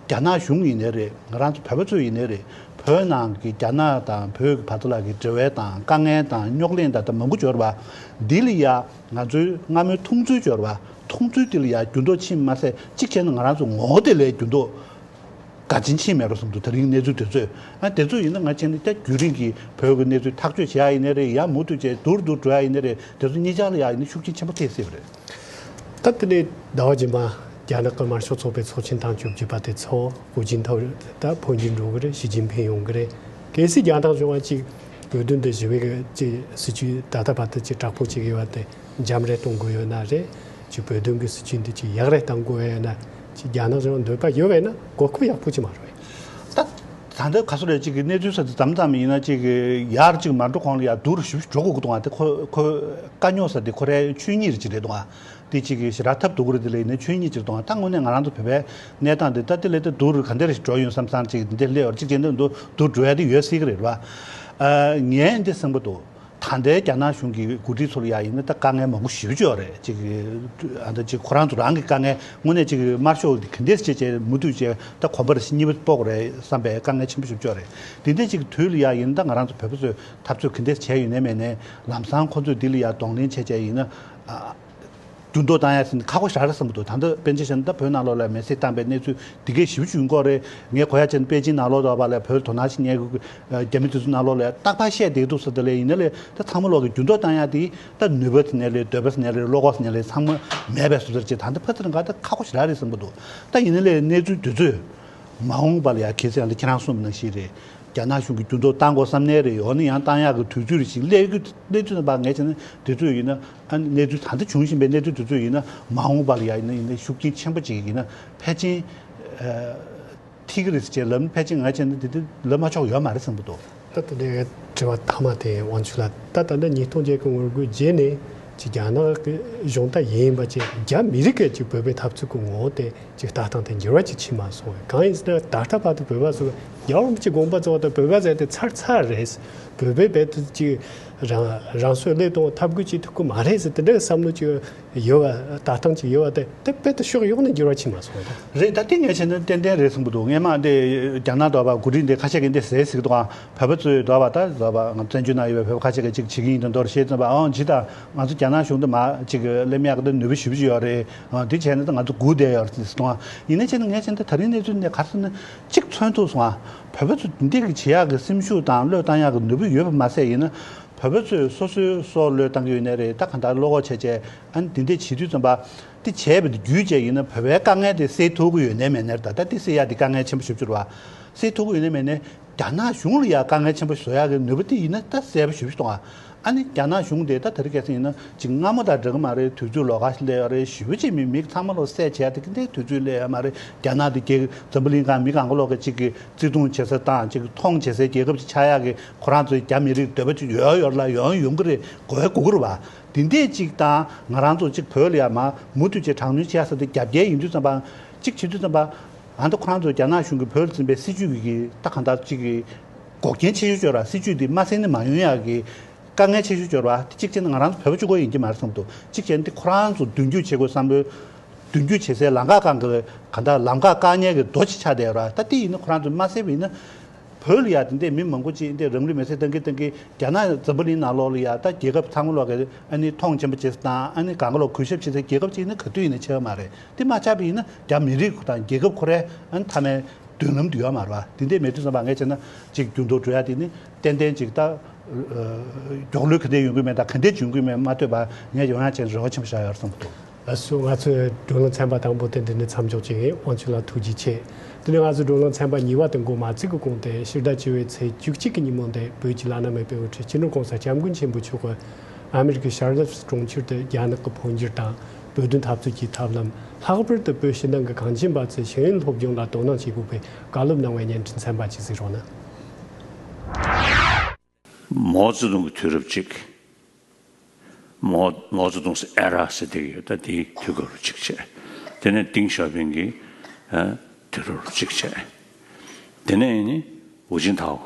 རྒྱ་ནག་གཞུང་ཡིན་ནའི་རེད། ང་རང་ཚོ་བོད་པ་ཚོ་ཡིན་ནའི་རེད། བོད་ནང་གི་རྒྱ་ནག་དང་བོད་ཀྱི་བར་དུ་ལ་གི་འབྲེལ་བའི་དང་དཀའ་ངལ་དང་རྙོག་གླེང་དང་ད་མང་པོ་འབྱོར་བ་འདི་ལ་ཡ་ང་ཚོའི་སྔ་མོའི་མཐོང་ཚུལ་འབྱོར་བ་མཐོང་ཚུལ་འདི་ལ་ཡ་འགྱུར་ལྡོག་ཕྱིན་མ་ཟད་གཅིག་བྱས་ན་ང་རང་ཚོ་ངོ་བོ་དེ་ལས་འགྱུར་ལྡོག་ག་ཅིན་ཕྱིན་མེད་པ་བཟུང་འདུག་ད་རིང་གནས་ཚུལ་དེ་ཚོས་ཨ་དེ་ཚོ་ཡིན་ན་ང་བྱས་ན་ད་རྒྱུན་རིང་གི་བོད་ཀྱི་གནས་ཚུལ་ཐག་གཅོད་བྱེད་ཡ་ཡིན་ནའི་རེད། ཡ་མུ་མཐུད་བྱས་སྡུག་རུ་སྡུག་རུ་འགྲོ་ཡ་ཡིན་ནའི་རེད། དེ་ཚོ་གཉིས་ཆར་ལ་ཡ་ཡིན་ན་ཤུགས་རྐྱེན་ཆེན་པོ་ཐེབས་སྲིད་པ་རེད། ད་དེ་ནས་ཟླ་བ་རྗེས་མ་རྒྱ་ནག་གི་དམར་ཤོག་ཚོགས་པའི་ཚོགས་ཆེན་ཐེངས་བཅུ་བཞི་པ་དེ་ཚོགས། ཧུའུ་ཅིན་ཐའོ་ད་འཕོ་འགྱུར་འགྲོ་གི་རེད། ཞི་ཅིན་ཕིང་ཡོང་གི་རེད། གལ་སྲིད་རྒྱ་ནག་གཞུང་བ་གཅིག་བོད་དོན་དུ་ཞི་བའི་གི་གཅིག་སྲིད་བྱུས་ད་ལྟ་བར་དུ་གཅིག་དྲག་པོ་བྱེད་ཀྱི་ཡོད་པ་དེ་འཇམ་རེ་གཏོང་དགོས་ཡོད་ན་རེད། གཅིག་བོད་དོན་གྱི་སྲིད་བྱུས་འདི་གཅིག་ཡག་རེ་གཏང་དགོས་ཡོད་ན་གཅིག་རྒྱ་ནག་གཞུང་འདོད་པ་ཡོད་པས་ན་གོ་སྐབས་ཡག་པོ་ཅིག་མ་རེད། ད་ད་ལྟ་ག་ཚོད་རེད། གཅིག་གི་གནས་ཚུལ་ས་དེ་མཚམས་མཚམས་ཡིན་ན་གཅིག་གི་ཡར་གཅིག་མ་འགྲོ་གོང་ལ་ཡར་སྡུག་རུ་ཞིབ་འགྲོ་དགོས་ཀྱི་འདུག་ཨ། དེ་ཁོ་ཁོ་དཀའ་རྙོག་ས་དེ་ཁོ་རའི་ཆོས་ཉིད་རེ་གཅིག་རེད་འདུག་ཨ། དེ་གཅིག་གི་ཞེ་དྲག་ཐབས་སྡུག་གི་རེད། དེ་ལས་ཡིན་ན་ཆོས་ཉིད་རེ་གཅིག་འདུག་ཨ། ད་དངོས་གནས་ང་རང་ཚོ་བོད་པའི་གནས་སྟངས་དེ་ད་དེ་ལས་ད་སྡུག་རུ་ག་འདྲ་རེ་འགྲོ་ཡོང་བསམ་བསམ་གཅིག་འདི་སླེབས་ཡོད་རེད། གཅིག་བྱས་ན་འདུག་སྡུག་འགྲོ་ཡ་དེ་ཡོད་སྲིད་ཀྱི་རེད་བ། ཨ་ངས་འདི་བསམ་གྱི་འདུག་ད་ལྟའི་རྒྱ་ནག་གཞུང་གི་འགོ་ཁྲིད་ཚོ་ལ་ཡ་ཡིན་ན་ད་དཀའ་ངལ་མང་པོ་ཞེ་པོ་ཅིག་ཡོད་རེད། ཅིག་ཨ་ད་ཅིག་ཁོ་རང་ཚོ་རང་གི་དཀའ་ངལ་དངོས་གནས་ཅིག་དམར་ཤོག་གི་ག་འདྲས་བྱས་བྱས་མུ་མཐུད་བྱས་ད་གོམ་པ་རེ་གཉིས་པ་སྤོ་དགོས་རེད་བསམ་པའི་དཀའ་ངལ་ཆེན་པོ་ཞེ་པོ་ཅིག་ཡོད་རེད། དེ་འདྲས་ཅིག་དུས་ལ་ཡ་ཡིན་ན་ད་ང་རང་ཚོ་བོད་པ་ཚོས་འཐབ་རྩོད་ག་འདྲས་བྱས་ཡོད་ནའི་མེད་ནའི་ལམ་སང་ཁོ་ཚོས་འདི་ལ་ཡ་གདོང་ལེན་བྱས་བྱས་ཡིན་ན་ཨ། འགྱུར་ལྡོག་བཏང་ཡ་ཟིན་ཁག་པོ་ཞེ་དྲག་རེད་བསམ་གྱི་འདུག་ད་ལྟ་དཔེར་ན་ཆ་བཞག་ན་ད་བོད་ནང་ལོགས་ལ་མེར་སྲེག་བཏང་པའི་གནས་ཚུལ་འདི་གའི་ཞིབ་ཞུ་སྐོར་རེད། ངས་གོ་ཡ་བྱས་ན་པེ་ཅིན་ནང་ལོགས་ལ་བ་ལ་བོད་དོ་སྣང་ཞིག་ཉན་དགོས་རྒྱ་མི་དེ་ཚོ་ནང་ལོགས་ལ་རྟག་པར་བཤད་བསྡད་འདུག་ཟེར། དེ་ལས་ཡིན་ན་ལས་ད་ཚང་མ་ལོག་གི་འགྱུར་ལྡོག་བཏང་ཡ་དེ་ད་ནུས་པ་ཟེར་ནའི་ལས་འདོད་པ་ཟེར་ནའི་ལས་བློ་ཁོག་ཟེར་ནའི་ལས་ཚང་མ་མེད་པའི་བཟོ་ལྟར་བྱས། ད་ལྟ་ཕ་ཚ་རང་ག་ད་ཁག་པོ་ཞེ་དྲག་རེད་བསམ་གྱི་འདུག་ད་ཡིན་ན་ལས་གནས་ཚུལ་དེ་ཚོས་མ་འོངས་པ་ལ་ཡ་གལ་སྲིད་ཡང་ད་ཁྱེད་རང་གསུངས་པ་ནང་བཞིན་རེད། རྒྱ་ནག་གཞུང་གིས་འགྱུར་ལྡོག་བཏང་དགོས་བསམ་ནའི་རེད། འོ་ན་ཡང་བཏང་ཡག་གི་དུས་ཚོད་རེ་ཞིག་སླེབས་ཀྱི་སླེབས་དུས་ཙམ་པ་ངས་བྱས་ན་དུས་ཚོད་ཡིན་ན་ཨ་ནི་གནས་ཚུལ་ད་ལྟ་བྱུང་བཞིན་པའི་གནས་ཚུལ་དེ་ཚོ་ཡིན་ན་མ་འོངས་པ་ལ་ཡ་ཡིན་ན་ཡིན་ན་ཤུགས་རྐྱེན་ཆེན་པོ་ཅིག་ཡིན་ན་ཕལ་ཆེར་ཨ་ཐིག་གི་རེད་ཟེར་བྱས་ལབ་ན་ཕལ་ཆེར་ང་བྱས་ན་དེ་དུས་ལབ་མ་ཆོག་ཡོད་མ་རེད་བསམ་གྱི་འདུག་ད་ལྟ་ནས་དྲི་བ་མཐའ་མ་དེ་དབང་ཕྱུག་ལགས། ད་ད་ལྟ་ཉིས་སྟོང་བརྒྱད་ཀྱི་ངོ་རྒོལ་རྗེས་ནས་ཅིག་རྒྱ་ནག་གི་གཞུང་ད་ཡིན་པ་ཅིག་རྒྱ་མི་རིགས་ཀྱི་ཅིག་བོད་པའི་འཐབ་རྩོད་ཀྱི་ངོ་བོ་དེ་ཅིག་ལྟ་སྟངས་དེ་འགྱུར་བ་ཅིག་ཕྱིན་མ་སོང་བས། གང་ཡིན་ཟེར་ན་ད་ལྟ་བར་དུ་བོད་པ་ཚོས་རྒྱལ་བ་རིན་པོ་ཆེ་དགོངས་པ་རྫོགས་ཏེ་བོད་པ་ཟེར་དེ་ཚར་ཚར་རེད། བོད་པའི་བོད་དུ་ཅིག་ རང་རང་སྲོག་བློས་གཏོང་བའི་ཐབས་བཀོད་ཅིག་ཐུབ་ཀྱི་མ་རེད་ཟེར་དེ་འདྲའི་བསམ་བློ་ཅིག་ཡོད་པ། ལྟ་སྟངས་ཅིག་ཡོད་པ་དེ་དེ་དཔེ་དེ་ཕྱོགས་ཡོངས་ནས་འགྱུར་བ་ཕྱིན་མ་སོང་ད། རེད། ད་དེ་ངས་བྱས་ན་ཏན་ཏན་རེད་བསམ་གྱི་འདུག་ངས་མ་འདི་རྒྱ་ནག་དོ་བ་གོ་སྒྲིག་འདི་ཁ་ཤས་ཀྱིས་འདི་ཟེར་ཟེར་གྱི་འདུག་ཨང་། བོད་པ་ཚོས་དོ་བ་ད་དོ་བ་ང་བཙན་བྱོལ་ནང་ཡོད་པའི་བོད་པ་ཁ་ཤས་ཀྱིས་ཅིག་བྱེད་ཀྱི་ཡིན་དོན་དོར་ཞེས་བརྩམས་པ་ཨང་ཇི་ལྟར་ང་ཚོ་རྒྱ་ནག་གཞུང་དུ་མ་ཅིག་སླེབས་ཡག་གི་ནུས་པ་ཞེ་པོ་ཅིག་ཡོད་རེད། ཨང་འདི་བྱས་ན་ད་ང་ཚོ་སྒུག་བསྡད་ཡོད་རེད་ཟེར་གྱི་འདུག་ཨང་། ཡིན་ནའི་བྱས་ན་ངས་བྱས་ན་ད་ད་རིང་གནས་ཚུལ་འདི་ག་རེ་ཟེར་ན་ཅིག་མཚོན་ཐུབ་སོང་ཨང་། བོད་པ་ཚོ་འདི་འདྲ་གི་བྱེད་ཡག་གི་སེམས་ཤུགས་དང་བློས་བཏང་ཡག་གི་ནུས་པ་ཡོད་པ་མ་ཟད་ཡིན་ན། བོད་པ་ཚོས་སོ་སོའི་སྲོག་བློས་བཏང་གི་ཡོད་ནའི་རེད། ད་གང་ལྟར་བློ་ཁོག་ཆེ་ཆེ་ཨ་ནི་འདི་འདྲས་བྱེད་དུས་ཙམ་པ་འདི་བྱས་པ་འདི་བརྒྱུད་བྱས་ཡིན་ན་བོད་པའི་དཀའ་ངལ་དེ་སེལ་ཐུབ་ཀྱི་ཡོད་ནའི་མེད་ནའི་རེད། ད་ད་འདི་སེལ་ཡག་འདི་དཀའ་ངལ་ཆེན་པོ་ཞེ་པོ་ཅིག་རེད་བ། སེལ་ཐུབ་ཀྱི་ཡོད་ནའི་མེད་ནའི་རྒྱ་ནག་གཞུང་ལ་ཡང་དཀའ་ངལ་ཆེན་པོ་བཟོ་ཡག་གི་ནུས་པ་དེ་ཡིན་ན་ད་གསལ་པོ་ཞེ་པོ་ཅིག་མཐོང་ང་། ཨ་ནི་རྒྱ་ནག་གཞུང་དེ་ད་དེ་རིང་ཁ་སང་ཡིན་ན་ཅིག་སྔ་མོ་དང་འདྲ་གི་མ་རེད། དུས་ཚོད་ལོགས་ཀ་ཞིག་སླེབས་ཡོད་རེད། ཞེ་པོ་ཅིག་མི་མི་ཚང་མ་ལོག་བསད་བྱས་དེ་གི་འདྲའི་དུས་ཚོད་སླེབས་ཡོད་མ་རེད། རྒྱ་ནག་དེ་རྒྱལ་འཛམ་བུ་གླིང་སྒང་མི་གང་ག་ལོག་གི་ཅིག་གི་བརྩི་མཐོང་བྱེད་ས་དང་ཅིག་མཐོང་བྱེད་སའི་རྒྱལ་ཁབ་ཅིག་ཆགས་ཡག་གི་ཁོ་རང་ཚོའི་རྒྱ་མི་རིགས་འདོད་པ་ཅིག་ཡོད་ཡོད་ལ་ཡོང་ཡོང་གི་རེད། དགོས་དགོས་ཀྱི་རེད་བ། དེ་འདྲས་ཅིག་དང་ང་རང་ཚོ་ཅིག་བོད་ལ་ཡ་མ་མུ་མཐུད་ཅིག་དྲག་གནོན་བྱེད་ཡག་ས་དེ་རྒྱབ་འགལ་ཡིན་དུས་ཙམ་པ་ཅིག་བྱེད་དུས་ཙམ་པ་ཨ་ད་ཁོ་རང་ཚོ་རྒྱ་ནག་གཞུང་གིས་བོད་ལ་འཛིན་པའི་སྲིད་ཇུས་ཀྱི་ད་གང་ལྟར་ཅིག་གི་འགོག་རྐྱེན་ཆེ་ཤོས་ཅིག་ཡོད་ར། སྲིད་ཇུས་དེ་མ་གསལ་ནས་མ་ཡོང་ཡག་གི་དཀའ་ངལ་ཆེ་ཤོས་ཅིག་ཡོད་ར། དེ་གཅིག་བྱས་ན་ང་རང་ཚོ་བོད་པ་གཅིག་པོ་ཡིན་གྱི་མ་རེད་བསམ་འདུག་གཅིག་བྱས་ན་དེ་ཁོ་རང་ཚོ་མདུན་སྐྱོད་བྱེད་དགོས་བསམ་པའི་མདུན་སྐྱོད་བྱེད་སའི་ལམ་ཁ་སྒང་གི་གང་ལྟར་ལམ་ཁ་བཀག་ཉར་གྱི་རྡོ་ཅིག་ཆགས་བསྡད་ཡོད་ར། ད་དེ་ཡིན་ན་ཁོ་རང་ཚོས་མ་བསད་པ་ཡིན་ན། བོད་ལ་ཡ་དེ་འདྲའི་མི་མང་པོ་ཅིག་འདི་རང་ལུས་མེར་སྲེག་བཏང་གི་བཏང་གི་རྒྱ་ནག་འཛམ་བུ་གླིང་ནང་ལོགས་ལ་ཡ་ད་རྒྱལ་ཁབ་ཚང་མ་ལོག་གི་ཨ་ནི་མཐོང་ཆེན་པོ་བྱེད་ས་དང་ཨ་ནི་གང་ག་ལོག་གུས་ཞབས་བྱེད་སའི་རྒྱལ་ཁབ་ཅིག་ནི་ག་དུས་ཡིན་ན་ཆགས་ཡོད་མ་རེད། དེ་མ་ཆགས་པ་ཡིན་ན་རྒྱ་མི་རིགས་དང་རྒྱལ་ཁབ་ཁོ་རའི་ཨ་ནི་མཐའ་མའི་མདུན་ལམ་དུ་ཡོད་མ་རེད་བ། དེ་འདྲའི་མེད་དུས་ཙམ་པ་ངས་བྱས་ན་ཅིག་འགྱུར་ལྡོག་འགྲོ་ཡ་དེ་ནི་ཏན་ཏན་ཅིག་ད་མགྱོགས་ལོས་ག་འདྲ་ཡོང་གི་མེད་དང་ག་འདྲ་འབྱུང་གི་མེད་མ་ལྟོས་པར་ངས་ཡོང་ཡ་བྱས་ན་རེ་བ་ཆེན་པོ་བཞག་ཡོད་རེད་བསམ་གྱི་འདུག་ལགས་སོ། ང་ཚོའི་བགྲོ་གླེང་ཚན་པ་དང་པོ་དེ་འདི་ནས་མཚམས་འཇོག་བྱེད་ཀྱི་ཡིན། དབང་ཕྱུག་ལགས་ཐུགས་རྗེ་ཆེ། དེ་ནས་ང་ཚོའི་བགྲོ་གླེང་ཚན་པ་གཉིས་པ་དེ་འགོ་མ་ཚུགས་ཀྱི་གོང་དེ་ཕྱི་ཟླ་བཅུ་པའི་ཚེས་བཅུ་གཅིག་གི་ཉིན་མོ་འདི་བོད་ཀྱི་བླ་ན་མེད་པའི་དབུ་ཁྲིད་སྤྱི་ནོར་༸གོང་ས་༸སྐྱབས་མགོན་ཆེན་པོ་མཆོག་གིས་ཨ་མི་རི་ཀའི་ཤར་ལེབ་སི་གྲོང་ཁྱེར་དུ་རྒྱ་ནག་གི་འཕོ་འགྱུར་དང་བོད་དོན་འཐབ་རྩོད་ཀྱི་ཐབས་ལམ། ལྷག་པར་དུ་བོད་ཕྱི་ནང་གི་གངས་ཅན་པ་ཚོས་ཤེས་ཡོན་སློབ་སྦྱོང་ལ་དོ་སྣང་བྱེད་དགོས་པའི་བཀའ་སློབ་གནང་བའི་བརྙན་འཕྲིན་ཚན་པ་ཅིག་གཟིགས་རོགས་གནང་། མའོ་ཙེ་ཏུང་གི་དུས་རབས་གཅིག་མའོ་མའོ་ཙེ་ཏུང་ཟེར་ཨེ་ར་ཟེར་བསྡད་ཀྱི་ཡོད། ད་དེའི་དུས་སྐབས་རུ་གཅིག་བྱས། དེ་ནས་ཏིང་ཞའོ་ཕིང་གི་ཨ་དུས་རབས་རུ་གཅིག་བྱས། དེ་ནས་ནི་ཧུའུ་ཅིན་ཐའོ་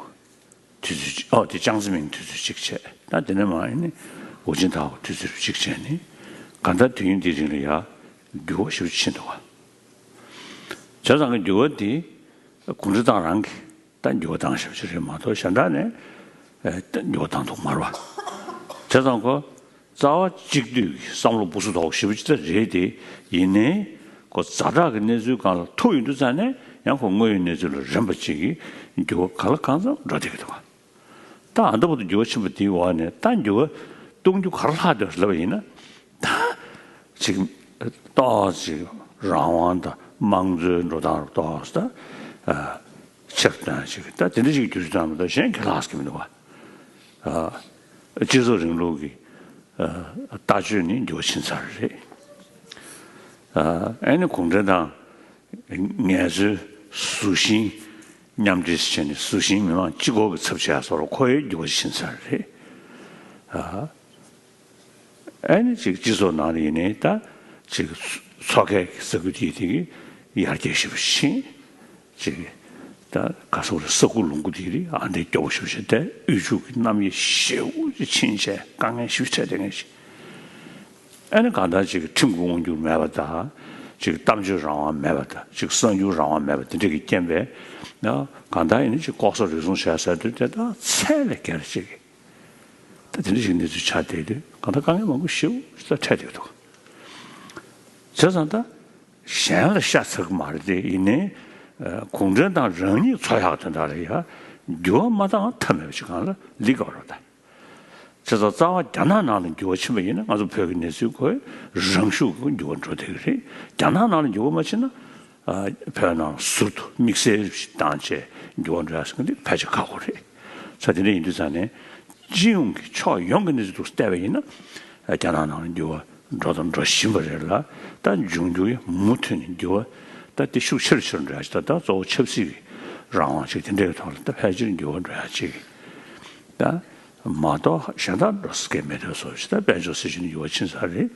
དུས་ཚོད་གཅིག་ཨོ་དེ་ཅང་ཙེ་མིང་དུས་ཚོད་གཅིག་བྱས། ད་དེ་ནས་མར་ནི་ཧུའུ་ཅིན་ཐའོ་དུས་ཚོད་རུ་གཅིག་བྱས་ནི་གང་ལྟར་དུས་ཡུན་འདིའི་རིང་ལ་ཡ་འགྱུར་བ་ཞེ་པོ་ཕྱིན་འདུག་བ། བྱས་ཙང་གི་འགྱུར་བ་འདི་གུང་ཁྲན་ཏང་རང་གིས་ད་འགྱུར་བ་བཏང་ཞེ་པོ་ཅིག་རེད་མ་གཏོགས་གཞན་དག་ནས་ཨེ་ད་འགྱུར་བ་བཏང་ཐུབ་མ་རེད་བ། བྱས་ཙང་ཁོ་རྩ་བ་གཅིག་སྡུད་ཀྱི་བསམ་བློ་སྦུ་སུ་དོག་ཞེ་པོ་ཅིག་ད་རེད་དེ། ཡིན་ནའི་ཁོ་ཛ་དྲག་གི་གནས་ཚུལ་སྒང་ལ་ཐུག་ཡོང་དུས་ཙང་ནས་ཡང་ཁོ་དངོས་ཡོད་གནས་ཚུལ་ལ་རན་པ་ཅིག་གིས་འགྱུར་བ་གང་ལ་གང་འཚམ་འགྲོ་བསྡད་ཀྱི་འདུག་བ། ད་ཨ་མདོ་བོ་དུ་འགྱུར་བ་ཕྱིན་པ་དེའི་འོག་ནས་ད་འགྱུར་བ་གཏོང་རྒྱུ་ག་རེ་ལྷག་འདུག་ལབ་པ་ཡིན་ན། ད་ཅིག་ཏོག་ཅིག་རང་དབང་དང་དམངས་གཙོའི་འགྲོ་སྟངས་རུ་ཏོག་ཙམ་ད་ཆེར་བཏོན་ཅིག་ད་དེ་འདྲ་ཞིག་བསྒྱུར་བཅོས་བཏང་མི་འདུག་གཞན་གྱི་ལྷག་གི་མི་འདུག་བ། སྤྱི་ཚོགས་རིང་ལུགས་ཀྱི་ལྟ་སྤྱོད་ནི་འགྱུར་བ་ཕྱིན་ཚར་རེད། ཨ་ནི་གུང་ཁྲན་ཏང་ངལ་རྩོལ་གཟུ་ཞིང་མཉམ་འབྲེལ་བྱས་ནས་གཟུ་ཞིང་མི་མང་གཅིག་གྱུར་གྱི་ཚབ་བྱས་སོགས་ལ་ཁོ་ཡི་འགྱུར་བ་ཕྱིན་ཚར་རེད། ཨ་ནི་ཅིག་སྤྱི་ཚོགས་ནང་ལ་ཡིན་ནའི་ད་ཅིག་ཚོགས་ཁའི་ས་ཁུལ་དེ་དེ་གི་ཡར་རྒྱས་ཞེ་པོ་ཕྱིན། ཅིག་ད་ག་སོགས་རེད། ས་ཁུག་ལུང་ཁུག་དེ་རིགས་ཨ་འདྲའི་སྐྱོ་བོ་ཞེ་པོ་ཞིག་དེ་དབུལ་ཕྱུག་གི་རྣམ་དབྱེ་ཞེ་པོ་ཅིག་ཕྱིན་བྱས་དཀའ་ངལ་ཞེ་པོ་འཕྲད་བསྡད་མཁན་ཞིག་ཨ་ནི་གང་ལྟར་ཅིག་ཁྲིམས་ཀྱི་དབང་སྒྱུར་མེད་པ་དང་། ཅིག་གཏམ་བརྗོད་རང་དབང་མེད་པ་དང་། ཅིག་གསར་འགྱུར་རང་དབང་མེད་པ་དེ་འདྲ་གི་རྐྱེན་པས་ན་གང་ལྟར་ཡིན་ན་ཅིག་ལྐོག་ཟ་རུལ་སུངས་བྱས་ཟེར་དུས་དེ་དག་ཚད་ལས་བརྒལ་ཅིག་ད་དེ་འདྲ་ཞིག་གནས་ཚུལ་ཆགས་བསྡད་དུས་གང་ལྟར་དཀའ་ངལ་མང་པོ་ཞེ་པོ་ཞིག་ད་འཕྲད་བསྡད་འདུག་བྱས་ཙང་ད་གཞན་ལ་ཤ་ཚ་གི་མ་རེད་དེ། ཡིན་ནའི་གུང་ཁྲན་ཏང་རང་ཉིད་འཚོ་ཡག་དོན་དག་ལ་ཡ་འགྱུར་བ་མ་བཏང་ཐབས་མེད་པ་ཞིག་གང་ལ་ལི་དགོས་རེད་ད། བྱས་ཙང་རྩ་བ་རྒྱ་ནག་ནང་ལ་འགྱུར་བ་ཕྱིན་པ་ཡིན་ན་ང་ཚོ་བོད་ཀྱི་གནས་ཚུལ་ཁོ་རང་ཤུགས་ཀྱིས་འགྱུར་བ་འགྲོ་བསྡད་ཀྱི་རེད། རྒྱ་ནག་ནང་ལ་འགྱུར་བ་མ་ཕྱིན་ན་ཨ་བོད་ནང་ཟུར་དུ་དམིགས་བསལ་ཞིག་བཏང་བྱས་འགྱུར་བ་འགྲོ་ཡག་ཟེར་མཁན་དེ་ཕལ་ཆེར་ཁག་པོ་རེད། ས་དེ་འདྲ་ཡིན་དུས་ཙང་ནས་སྤྱི་ཡོངས་ཀྱི་ཕྱོགས་ཡོངས་ཀྱི་གནས་ཚུལ་དུ་བལྟས་པ་ཡིན་ན་རྒྱ་ནག་ནང་ལ་འགྱུར་བ་འགྲོ་དང་འགྲོ་བཞིན་པ་རེད་ལ། ད་འབྱུང་འགྱུར་མུ་མཐུད་ནས་འགྱུར་བ་ད་དེ་ཤུགས་ཆེ་རུ་ཆེ་རུ་འགྲོ་ཡག་ཅིག་ད་ད་གཙོ་བོ་ཆབ་སྲིད་ཀྱི་རང་དབང་ཅིག་དེ་འདྲའི་ཐོག་ལ་ད་ཕལ་ཆེར་འགྱུར་བ་འགྲོ་ཡག་ཅིག་ད་མ་གཏོགས་གཞན་དག་འགྲོ་ས་གང་མེད་དུས་སོ་ཞིག་ད་དཔལ་འབྱོར་སྲིད་ཇུས་ནི་འགྱུར་བ་ཕྱིན་ཚར་རེད།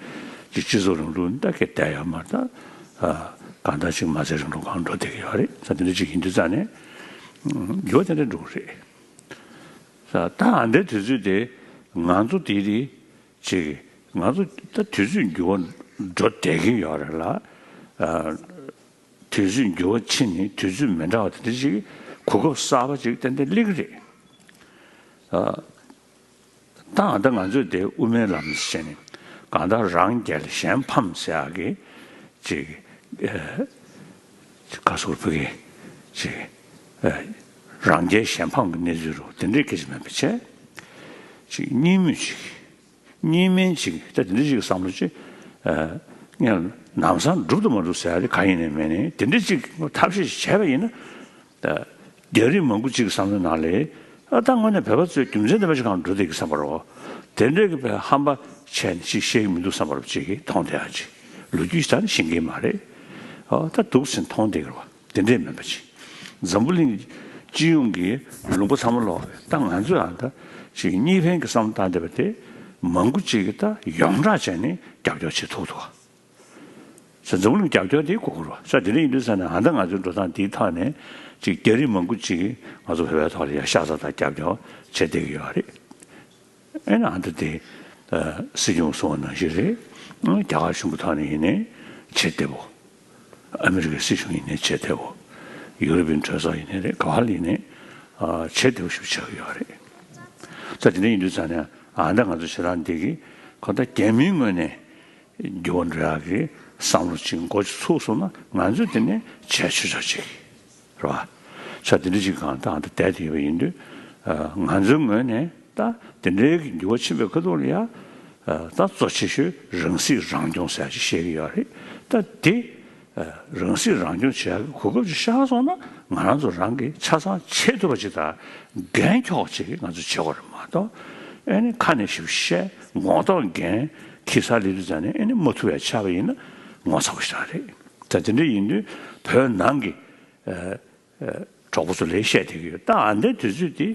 ཅིག་སྤྱི་ཚོགས་རིང་ལུགས་ནི་ད་གལ་བསྡད་ཡོད་མ་རེད། ད་གང་ལྟར་ཅིག་མ་རྩའི་རིང་ལུགས་སྒང་འགྲོ་བསྡད་ཀྱི་ཡོད་རེད། ད་དེ་འདྲ་ཅིག་ཡིན་དུས་ཙང་ནས་འགྱུར་བ་དེ་འདྲ་འགྲོ་གི་རེད། ད་ཨ་འདྲའི་དུས་ཚོད་དེ་ ང་ཚོ་དེ་རིགས་ཅིག་ང་ཚོ་ད་དུས་ཚོད་འགྱུར་བ་འགྲོ་བསྡད་ཀྱི་ཡོད་རེད་ལ། ཨ། དུས་ཚོད་འགྱུར་བ་ཕྱིན་ནས་དུས་ཚོད་མི་འདྲ་བ་དེ་འདྲ་ཞིག་གོ་སྐབས་གསར་པ་ཅིག་ཏན་ཏན་སླེབས་ཀྱི་རེད། ཨ། ད་ད་ང་ཚོས་དེ་དབུ་མའི་ལམ་ཟེར་ནས་གང་ལྟར་རང་རྒྱལ་གཞན་ཕམ་ཟེར་ཡག་གི་ཅིག་ཨ། ཁ་སོར་ཕུ་གི་ཅིག་ཨ། རང་རྒྱལ་གཞན་ཕམ་གྱི་གནས་ཚུལ་རུ་དེ་འདྲའི་སྐད་ཆ་མེད་པ་བྱས། ཅིག་གཉིས་མོས་ཅིག་གཉིས་སྨན་ཅིག་ད་དེ་འདྲ་ཅིག་བསམ་བློ་ཅིག་ཨ། ངས་ལམ་སང་འགྲུབ་དང་མ་འགྲུབ་ཟེར་ཡ་དེ་ག་ཡིན་ནའི་མིན་ནའི་དེ་འདྲ་ཅིག་ཐབས་ཤེས་ཤིག་བྱས་པ་ཡིན་ན། ད་རྒྱ་རིགས་མང་པོ་ཅིག་གི་བསམ་བློའི་ནང་ལ། ཨ། ད་དངོས་གནས་བོད་པ་ཚོས་རྒྱུ་མཚན་ལྡན་པ་ཞིག་གང་འགྲོ་བསྡད་ཀྱི་བསམ་པ་རེད། དེ་འདྲའི་གི་བས་ཧམ་པ་བྱས་ནས་ཅིག་བཤད་ཀྱི་མི་འདུག་བསམ་པ་རེད། ཅིག་གིས་མཐོང་བསྡད་ཡ་ཅིག་ལོ་རྒྱུས་ཤིག་ད་ནི་ཤེས་ཀྱི་མ་རེད། ཨ། ད་འདུག་ཟེར་མཐོང་བསྡད་ཀྱི་རེད་བ། དེ་འདྲས་མིན་པ་ཅིག་འཛམ་བུ་གླིང་སྤྱི་ཡོངས་ཀྱི་ལུང་པ་ཚང་མ་ལོག་ད་ང་ཚོས་ཨ་ད་ཅིག་གཉིས་ཕན་གྱི་བསམ་བློ་བཏང་བསྡད་པ་དེ་མང་པོ་ཅིག་གིས་ད་ཡོངས་གྲགས་བྱས་ནས་རྒྱབ་སྐྱོར་བྱེད་ཐུབ་ཐུབ། ས་འཛམ་བུ་གླིང་རྒྱབ་སྐྱོར་དེ་དགོས་ཀྱི་རེད་བ། ས་དེ་འདྲ་ཡིན་དུས་ཙང་ནས་ཨ་ད་ང་ཚོའི་འགྲོ་སྟངས་འདིའི་ཐོག་ནས་ཅིག་རྒྱ་རིགས་མང་པོ་ཅིག་གིས་ང་ཚོ་བོད་པའི་ཐོག་ལ་ཡ་ཤ་ཚ་དང་རྒྱབ་སྐྱོར་བྱེད་བསྡད་ཀྱི་ཡོད་རེད། ཨེ་ན་ཨ་ད་དེ་ཨ། སྲིད་སྐྱོང་གསུངས་པ་ནང་བཞིན་རེད། རྒྱ་གར་གཞུང་གི་ཐོག་ནས་ཡིན་ནའི་བྱེད་བདེ་པོ། ཨ་མི་རི་ཀའི་སྲིད་གཞུང་ཡིན་ནའི་བྱེད་བདེ་པོ། ཡུ་རོབ་པའི་གྲོས་ཚོགས་ཡིན་ནའི་རེད། ག་བ་ལ་ཡིན་ནའི་ཨ། བྱེད་བདེ་པོ་ཞིག་ཆགས་ཀྱི་ཡོད་རེད། ད་དེ་འདྲ་ཡིན་དུས་ཙང་ནས་ཨ་ད་ང་ཚོ་ཞེ་དྲག་འདི་གི་ཁོ་ད་རྒྱ་མིའི་ངོས་ནས་འགྱུར་བ་འགྲོ་ཡག་གི་བསམ་བློ་ཅིག་འགོ་ཅིག་ཚུགས་སོང་ན་ང་ཚོས་དེ་ནས་བྱས་ཆོག་ཆོག་ཅིག་རེད་བ། ས་དེ་འདྲ་ཅིག་གང་ད་ཨ་ད་བསྡད་དེ་ཡོད་པ་ཡིན་དུས་ཨ། ང་ཚོའི་ངོས་ནས། ད་དེ་འདྲའི་གི་འགྱུར་བ་ཕྱིན་པའི་ཁ་ཐུག་ལ་ཡ། ཨ། ད་གཙོ་ཆེ་ཤོས་རང་སྲིད་རང་སྐྱོང་ཟེར་ཅིག་བཤད་ཀྱི་ཡོད་རེད། ད་དེ་ཨ། རང་སྲིད་རང་སྐྱོང་བྱེད་ཡག་གི་གོ་སྐབས་ཅིག་ཤར་སོང་ན་ང་རང་ཚོ་རང་གིས་ཆ་ཚང་བྱེད་ཐུབ་པ་ཅིག་དང་འགན་འཁྱོག་ཅིག་ང་ཚོས་བྱེད་དགོས་རེད་མ་གཏོགས། ཨེ་ནི་ཁ་ནས་ཞིབ་བཤད་ངོ་ཐོག་འགན་འཁྱེར་ས་ལས་དུས་ཙང་ནས་ཨེ་ནི་མ་ཐུབ་པ་ཆགས་པ་ཡིན་ན་ངོ་ཚ་པོ་ཞིག་རེད། ད་དེ་འདྲ་ཡིན་དུས་བོད་ནང་གི་ཨ། གྲོགས་པོ་ཚོ་ལས་བཤད་བསྡད་ཀྱི་ཡོད། ད་ཨ་འདའི་དུས་ཚོད་འདི་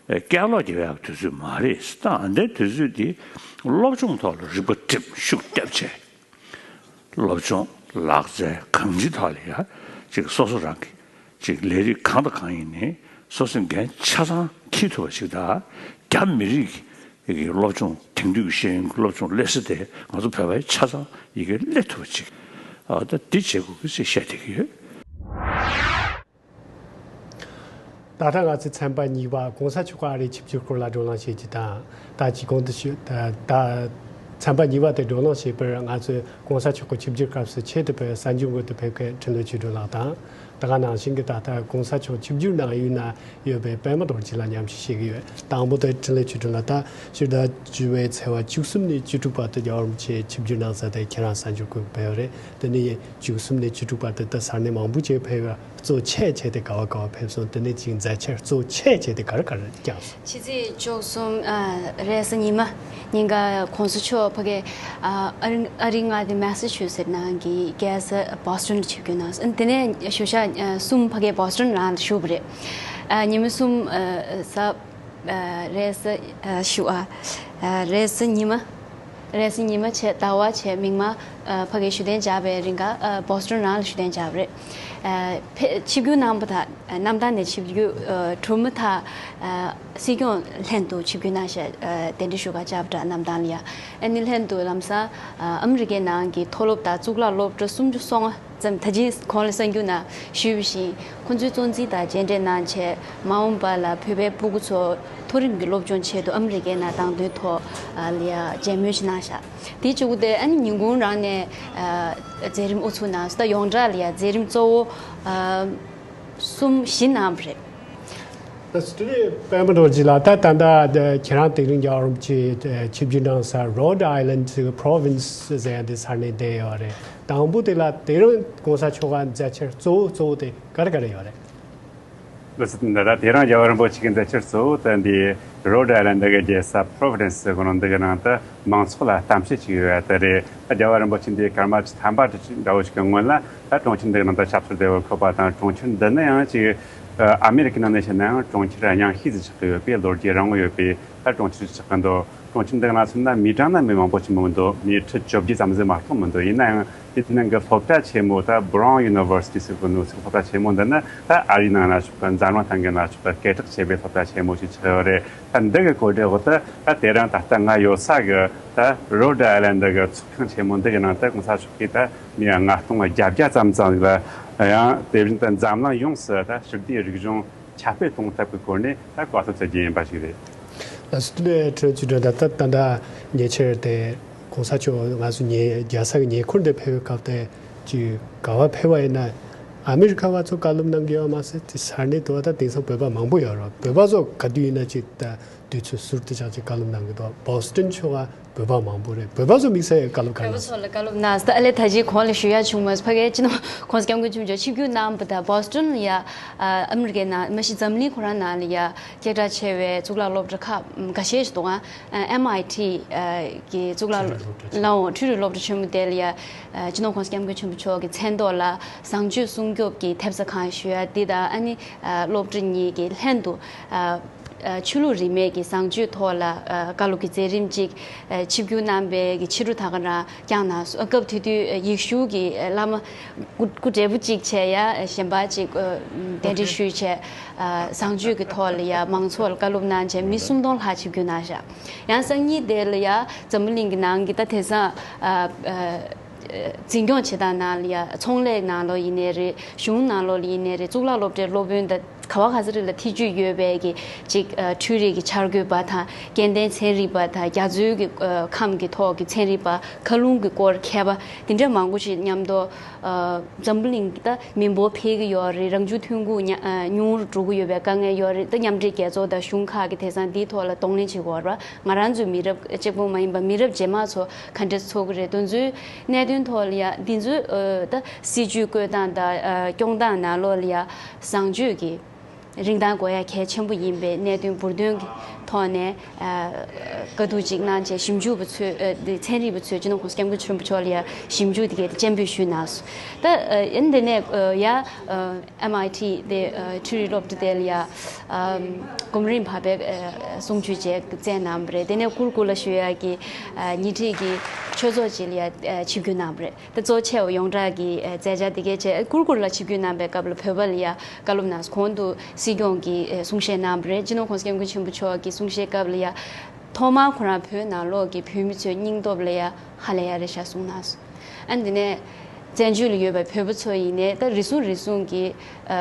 སྐད་ལོག་རྒྱབ་ཡག་དུས་ཚོད་མ་རེད། ད་ཨ་འདའི་དུས་ཚོད་འདི་སློབ་སྦྱོང་ཐོག་ལ་རིག་པ་སྒྲིམ་ཤུགས་བརྒྱབ་བྱས། སློབ་སྦྱོང་ལག་རྩལ་གང་ཅིའི་ཐོག་ལ་ཡ་ཅིག་སོ་སོ་རང་གི་ཅིག་ལས་རིགས་གང་དང་གང་ཡིན་ནའི་སོ་སོའི་འགན་ཆ་ཚང་འཁྱེར་ཐུབ་པ་ཞིག་དང་། རྒྱ་མི་རིགས་ཀྱི་སློབ་སྦྱོང་དེང་དུས་ཀྱི་ཤེས་ཡོན་གྱི་སློབ་སྦྱོང་སླེབས་ས་དེ་ང་ཚོ་བོད་པའི་ཆ་ཚང་ཡི་གེ་སླེབས་ཐུབ་པ་ཅིག་ཨ། ད་འདི་བྱེད་དགོས་ཀྱི་ཅེས་བཤད་བསྡད་ཀྱི་ཡོད། ད་ལྟ་ང་ཚོས་ཚན་པ་གཉིས་པ་གོང་ས་མཆོག་གི་ཨ་རིའི་ཆིབས་བསྒྱུར་སྐོར་ལ་བགྲོ་གླེང་བྱེད་རྒྱུ་དང་། ད་ཅི་གོང་དུ་ཞུ། ད་ད་ཚན་པ་གཉིས་པ་དེ་བགྲོ་གླེང་བྱེད་པར་ང་ཚོས་གོང་ས་མཆོག་གི་ཆིབས་བསྒྱུར་སྐབས་སུ་ཆེད་དུ་ཕེབས་གསར་འགྱུར་འགོད་དུ་ཕེབས་མཁན་འཕྲིན་ལས་ཆོས་སྒྲོན་ལགས་དང་། ད་ག་ནང་བཞིན་གྱི་ད་ལྟ་གོང་ས་མཆོག་ཆིབས་བསྒྱུར་གནང་ཡུལ་ན་ཡོད་པའི་པད་མ་རྡོ་རྗེ་ལགས་མཉམ་ཞུགས་བྱེད་ཀྱི་ཡོད། དང་པོ་དེ་འཕྲིན་ལས་ཆོས་སྒྲོན་ལགས། ད་སྤྱིར་ད་བཅུ་པའི་ཚེས་པ་བཅུ་གསུམ་ནས་བཅུ་དྲུག་བར་དུ་རྒྱལ་བ་རིན་པོ་ཆེ་ཆིབས་བསྒྱུར་གནང་ས་དེ་ཁྱེད་རང་གསར་འགྱུར་འགོད་ཕེབས་ཡོད་རེད། དེ་ནས་བཅུ་གསུམ་ནས་བཅུ་དྲུག་བར་དུ་ད་ས་གནས་མང་པོ་ཅིག་ཕེབས་ཡོད། གཙོ་ཆེ་ཆེ་དེ་ག་བ་ག་བ་ཕེབས་སོང་། དེ་ནས་ཅིག་མཛད་འཆར་གཙོ་ཆེ་ཆེ་དེ་ག་རེ་ག་རེ་བསྐྱངས་སོང་། ཕྱི་ཚེས་བཅུ་གསུམ་ཨ། རེས་གཟའ་ཉི་མ་ཉིན་ཀ་གོང་ས་མཆོག་ཕ་གི་ཨ། ཨ་རི་ཨ་རིའི་མངའ་སྡེ་མེ་ས་ཆུ་སེ་ནང་གི་རྒྱལ་ས་བོ་སི་ཊོན་ལ་ཆིབས་བསྒྱུར་གནང་སོང་། དེ་ནས་གཞུག་ཞག་ཨ། གསུམ་ཕ་གི་བོ་སི་ཊོན་རང་ལ་བཞུགས་པ་རེད། ཨ། ཉི་མ་གསུམ་ཨ། གཟའ། ཨ། རེས་གཟའ་ཨ། ཞུ་ཨ། ཨ། རེས་གཟའ་ཉི་མ། རེས་གཟའ་ཉི་མ་བྱས་ཟླ་བ་བྱས་མིག་དམར་ཨ། ཕ་གིར་བཞུགས་གདན་འཇགས་པའི་རིང་ག་ཨ། བོ་སི་ཊོན་རང་ལ་བཞུགས་གདན་འཇགས་པ་རེད། ཨ། ཕེ། ཆིབས་བསྒྱུར་གནང་པ་དང་གནམ་ཐང་ནས་ཆིབས་བསྒྱུར་ཨ། གྲུབ་མ་ཐག་ཨ། སྲིད་སྐྱོང་ལྷན་དུ་ཆིབས་བསྒྱུར་གནང་ཤག་ཨ། གདན་འདྲེན་ཞུ་ག་བཅར་བ་འདྲ་གནམ་ཐང་ལ་ཡ། ཨ་ནི་ལྷན་དུ་ལམ་སང་ཨ། ཨ་མི་རི་ཀའི་ནང་གི་མཐོ་སློབ་དང་གཙུག་ལག་སློབ་གྲྭ་སུམ་ཅུ་སོ་ལྔ་ཙམ་ད་ཅི་གོང་ལ་གསར་འགྱུར་ནང་ཞུས་པ་བཞིན་ཁོང་ཚོའི་གཙོ་འཛིན་དང་མཇལ་འཕྲད་གནང་བྱས། མ་འོངས་པ་ལ་བོད་པའི་སྤུ་གུ་ཚོ་མཐོ་རིམ་གྱི་སློབ་སྦྱོང་ཆེད་དུ་ཨ་མི་རི་ཀའི་ནང་བཏང་དོན་ཐོག་ལ་ཡ་མཇལ་མོལ་ཞིག་གནང་ཤག་དེའི་གཅིག་པུ་དེ་ཨ་ནི་ཉིན་གུང་རང་ནས་མཛད་རིམ་དབུ་ཚུགས་གནང་སོང་། ད་ཡོངས་གྲགས་ལ་ཡ་མཛད་རིམ་གཙོ་བོ་གསུམ་བཞི་གནང་བ་རེད། ད་སྤྱིར་པད་མ་རྡོ་རྗེ་ལགས། ད་ད་ལྟ་ཁྱེད་རང་དེ་རིང་རྒྱལ་བ་རིན་པོ་ཆེ་ཆིབས་བསྒྱུར་གནང་ས་Rhode Island་ཟེར་བའི་province་ཟེར་ཡ་དེ་ས་གནས་བསྡད་ཡོད་རེད། དང་པོ་དེ་ལ་དེ་རིང་གོང་ས་མཆོག་གི་མཛད་འཆར་གཙོ་བོ་གཙོ་བོ་དེ་ག་རེ་ག་རེ་ཡོད་རེད། ལགས་སོ། ད་དེ་རིང་རྒྱལ་བ་རིན་པོ་ཆེ་གི་མཛད་འཆར་གཙོ་བོ་དེ་འདི་Rhode Island་གི་རྒྱལ་ས་Providence་ཟེར་གོ་ནོ་འདི་གི་ནང་དུ་མང་ཚོགས་ལ་གཏམ་བཤད་ཅིག་ཡོད་ཡ་དེ་རེད། ད་རྒྱལ་བ་རིན་པོ་ཆེ་འདི་སྐར་མ་བཅུ་ཐམ་པ་འདྲ་བོ་ཞིག་གི་སྔོན་ལ་ད་གྲོང་ཁྱེར་འདི་གི་ནང་དུ་ཆབ་སྲིད་བདེ་བར་འཁོད་པ་དང་། གྲོང་ཁྱེར་འདི་ནི་ཡང་ཅིག་ཨ་མེ་རི་ཀའི་ནང་ནས་བཤད་ན་ཡང་གྲོང་ཁྱེར་རྙིང་ཤོས་ཟིག་ཆགས་ཀྱི་ཡོད་པའི་ལོ་རྒྱུས་རིང་བོ་ཡོད་པའི་ད་གྲོང་ཁྱེར་ཆགས་ཀྱི་འདུག་གྲོང་ཁྱེར་འདི་ནང་སོང་ན་མི་གྲངས་ནི་མི་མང་པོ་ཞིག་མི་འདུག་མི་ཁྲི་བཅོ་བརྒྱད་ཙམ་ཟིག་མ་གཏོགས་མི་འདུག་ཡིན་ན་ཡང་དེའི་ནང་གི་སློབ་གྲྭ་ཆེན་མོ་ད་Brown University ཟེར་གོ་ནོ་ཟིག་སློབ་གྲྭ་ཆེན་མོ་འདི་ནི་ད་ཨ་རིའི་ནང་ན་ཆོག་གི་འཛམ་གླིང་ཐང་གི་ན་ཆོག་གི་སྐད་གྲགས་ཆེ་བའི་སློབ་གྲྭ་ཆེན་མོ་ཞིག་ཆགས་ཡོད་རེད། ད་འདི་གི་གོ་སྒྲིག་འོག་ཏུ་ད་དེ་རིང་ད་ལྟ་ང་ཡོད་ས་གི་ད་Rhode Island གི་ཚོགས་ཁང་ཆེན་མོ་འདི་གི་ནང་དུ་གོང་ས་མཆོག་གིས་ད་མི་ལྔ་སྟོང་བརྒྱད་བརྒྱ་ཙམ་ཙམ་ལ་ཡང་དེ་བཞིན་དུ་འཛམ་གླིང་ཡོངས་སུ་ད་ཞི་བདེའི་རིག་གཞུང་ཁྱབ་སྤེལ་གཏོང་ཐབས་ཀྱི་སྐོར་ནས་ད་བཀའ་སློབ་སྩལ་རྒྱུ་ཡིན་པ་ཞིག་རེད། ལགས་སོ། དེ་ནས་ཁྲེན་ཆོས་སྒྲོན་ད་ལྟ་ད་ལྟ་ཉེ་ཆར་དེ་གོང་ས་མཆོག་ང་ཚོ་ཉེ་རྒྱལ་ས་གི་ཉེ་འཁོར་དེ་ཕེབས་པའི་སྐབས་དེ་ཅིག་ག་བ་ཕེབས་པ་ཡིན་ན་ཨ་མི་རི་ཁ་བ་ཚོ་བཀའ་སློབ་གནང་གི་ཡོད་མ་ཟད་དེ་ས་གནས་དུ་བ་ད་དེང་སང་བོད་པ་མང་པོ་ཡོད་རེད། བོད་པ་ཚོ་ག་དུས་ཡིན་ན་ཅིག་ད་དུས་ཚོད་ཟུར་དུ་བཞག་ཅིག་བཀའ་སློབ་གནང་གི་འདུག Boston ཕྱོགས་ལ་བོད་པ་མང་པོ་རེད། བོད་པ་ཚོ་དམིགས་བསལ་བཀའ་སློབ་ག་བོད་པ་རེད། ཚོ་ལ་བཀའ་སློབ་གནང་ད་ཨ་ལེ་ད་ཅི་གོང་ལ་ཞུ་ཡ་བྱུང་མ་ཕ་གའི་སྤྱི་ནོར་༸གོང་ས་༸སྐྱབས་མགོན་ཆེན་པོ་མཆོག་ཆིབས་བསྒྱུར་གནང་བ་ད་Boston ལ་ཡ་ཨ་མི་རི་ཀའི་ནང་མ་གཞི་འཛམ་གླིང་ཁོ་རང་ནང་ལ་ཡ་སྐད་གྲགས་ཆེ་བའི་གཙུག་ལག་སློབ་གྲྭ་ཁག་འགའ་ཤས་ཤིག་འདུག་ཨ། MIT གི་གཙུག་ལག་འཕྲུལ་རིག་སློབ་གྲྭ་ཆེན་མོ། ལའོ་འཕྲུལ་རིག་སློབ་གྲྭ་ཆེན་མོ་དེ་ལ་ཡ་སྤྱི་ནོར་༸གོང་ས་༸སྐྱབས་མགོན་ཆེན་པོ་མཆོག་གི་མཚན་ཐོག་ལ་བཟང་སྤྱོད་སྲུང་སྐྱོབ་ཀྱི་ཐེབས་རྩ་ཁང་ཞུ་ཡ་འདི་དང་ཨ་ནི་སློབ་གྲྭ་གཉིས་ཀྱི་ལྷན་དུ་ཆོས་ལུགས་རིས་མེད་ཀྱི་བཟང་སྤྱོད་ཐོག་ལ་བཀའ་སློབ་ཀྱི་མཛད་རིམ་ཅིག་ཆིབས་བསྒྱུར་གནང་བའི་གི་ཕྱི་དྲོ་ད་ག་རང་བསྐྱངས་གནང་སོང་། སྐབས་དེ་དུས་ཡེ་ཤུ་གི་བླ་མ་སྐུ་སྐུ་བགྲེས་པོ་གཅིག་བྱས་ཡ་གཞན་པ་གཅིག་གདན་འདྲེན་ཞུས་བྱས་བཟང་སྤྱོད་ཀྱི་ཐོག་ལ་ཡ་མང་ཚོགས་ལ་བཀའ་སློབ་གནང་བྱས་མི་སུམ་སྟོང་ལྷག་ཆིབས་བསྒྱུར་གནང་བཞག་ཡང་སང་ཉིན་དེ་ལ་ཡ་འཛམ་བུ་གླིང་གི་ནང་གི་ད་དེང་སང་འཛིན་སྐྱོང་བྱེད་སྟངས་ནང་ལ་ཡ་ཚོང་ལས་ནང་ལོགས་ཡིན་ནའི་རེད། གཞུང་ནང་ལོགས་ལ་ཡིན་ནའི་རེད། གཙུག་ལག་སློབ་གྲྭའི་སློབ་དཔོན་དང་ག་བ་ག་ས་རེ་ལ་ཐེ་ཇུས་ཡོད་པའི་གི་ཅིག་འཕྲུལ་རིག་གི་འཆར་འགོད་པ་དང་སྐྱེ་ལྡན་ཚན་རིག་པ་དང་རྒྱ་མཚོའི་གི་ཁམས་ཀྱི་ཐོག་གི་ཚན་རིག་པ་མཁའ་རླུང་གི་སྐོར་མཁས་པ་དེ་འདྲ་མང་པོ་ཞིག་མཉམ་དུ་འཛམ་བུ་གླིང་གི་ད་མི་འབོར་འཕེལ་གི་ཡོད་རེད། རང་བྱུང་ཐོན་ཁུངས་ཉ་ཉུང་རུ་འགྲོ་གི་ཡོད་པའི་དཀའ་ངལ་ཡོད་རེད། ད་མཉམ་འབྲེལ་རྒྱལ་ཚོགས་དང་གཞུང་ཁག་གི་དེང་སང་འདིའི་ཐོག་ལ་གདོང་ལེན་བྱེད་དགོས་རེད་བ། ང་རང་ཚོའི་མི་རབས་གཅིག་པོ་མ་ཡིན་པ་མི་རབས་རྗེས་མ་ཚོ་ག་འདྲ་ཚོགས་ཀྱི་རེད། དེ་ཚོའི་གནད་དོན་ཐོག་ལ་ཡ་འདི་ཚོའི་ད་སྲིད་ཇུས་བཀོད་སྟངས་དང་སྐྱོང་སྟངས་ནང་ལོགས་ལ་ཡ་བཟང་སྤྱོད་ཀྱི་རིན་ཐང་དགོས་ཡ་གལ་ཆེན་པོ་ཡིན་པའི་གནད་དོན་འབུར་འདོན་གྱི་ཐོག་ནས་བཀའ་བསྡུར་ཅིག་གནང་བྱས་ཞིབ་འཇུག་པ་ཚོས་ཚན་རིག་པ་ཚོས་སྤྱི་ནོར་༸གོང་ས་༸སྐྱབས་མགོན་ཆེན་པོ་མཆོག་ལ་ཡ་ཞིབ་འཇུག་དེ་གའི་སྤྱན་འབུལ་ཞུས་གནང་སོང་། ད་ཡིན་དེ་ནས་ཡ། MIT དེ་འཕྲུལ་རིག་སློབ་གྲྭ་དེ་ལ་ཡ་གོམ་རིམ་བག་ཕེབས་གསུང་ཆོས་བཅས་བསྩལ་གནང་བ་རེད། དེ་ནས་གུར་གུར་ལ་ཞུ་ཡ་གི་ཉེ་འཁྲིས་ཀྱི་ཆོས་ཚོགས་ཅིག་ལ་ཡ་ཆིབས་བསྒྱུར་གནང་བ་རེད། དེ་གཙོ་ཆེ་བ་ཡོངས་གྲགས་ཀྱི་མཛད་འཆར་དེ་གས་བྱས་གུར་གུར་ལ་ཆིབས་བསྒྱུར་གནང་བའི་སྐབས་ལ་བོད་པ་ལ་ཡ་བཀའ་སློབ་གནང་སོང་། གོང་དུ་སྲིད་སྐྱོང་གིས་གསུང་བཤད་གནང་བ་རེད། སྤྱི་ནོར་༸གོང་ས་༸སྐྱབས་མགོན་ཆེན་པོ་མཆོག་གི་གསུང་བཤད་སྐབས་ལ་ཡ་ཐོག་མར་ཁོ་རང་བོད་ནང་ལོགས་ཀྱི་བོད་མི་ཚོའི་སྙིང་སྟོབས་ལ་ཡ་ཧ་ལས་ཡ་རེད་ཤག་གསུངས་གནང་སོང་། ཨ་ནི་དེ་ནས་བཙན་བྱོལ་ལ་ཡོད་པའི་བོད་པ་ཚོ་ཡིན་ནའི་ད་རེ་ཟུང་རེ་ཟུང་གི་ཨ་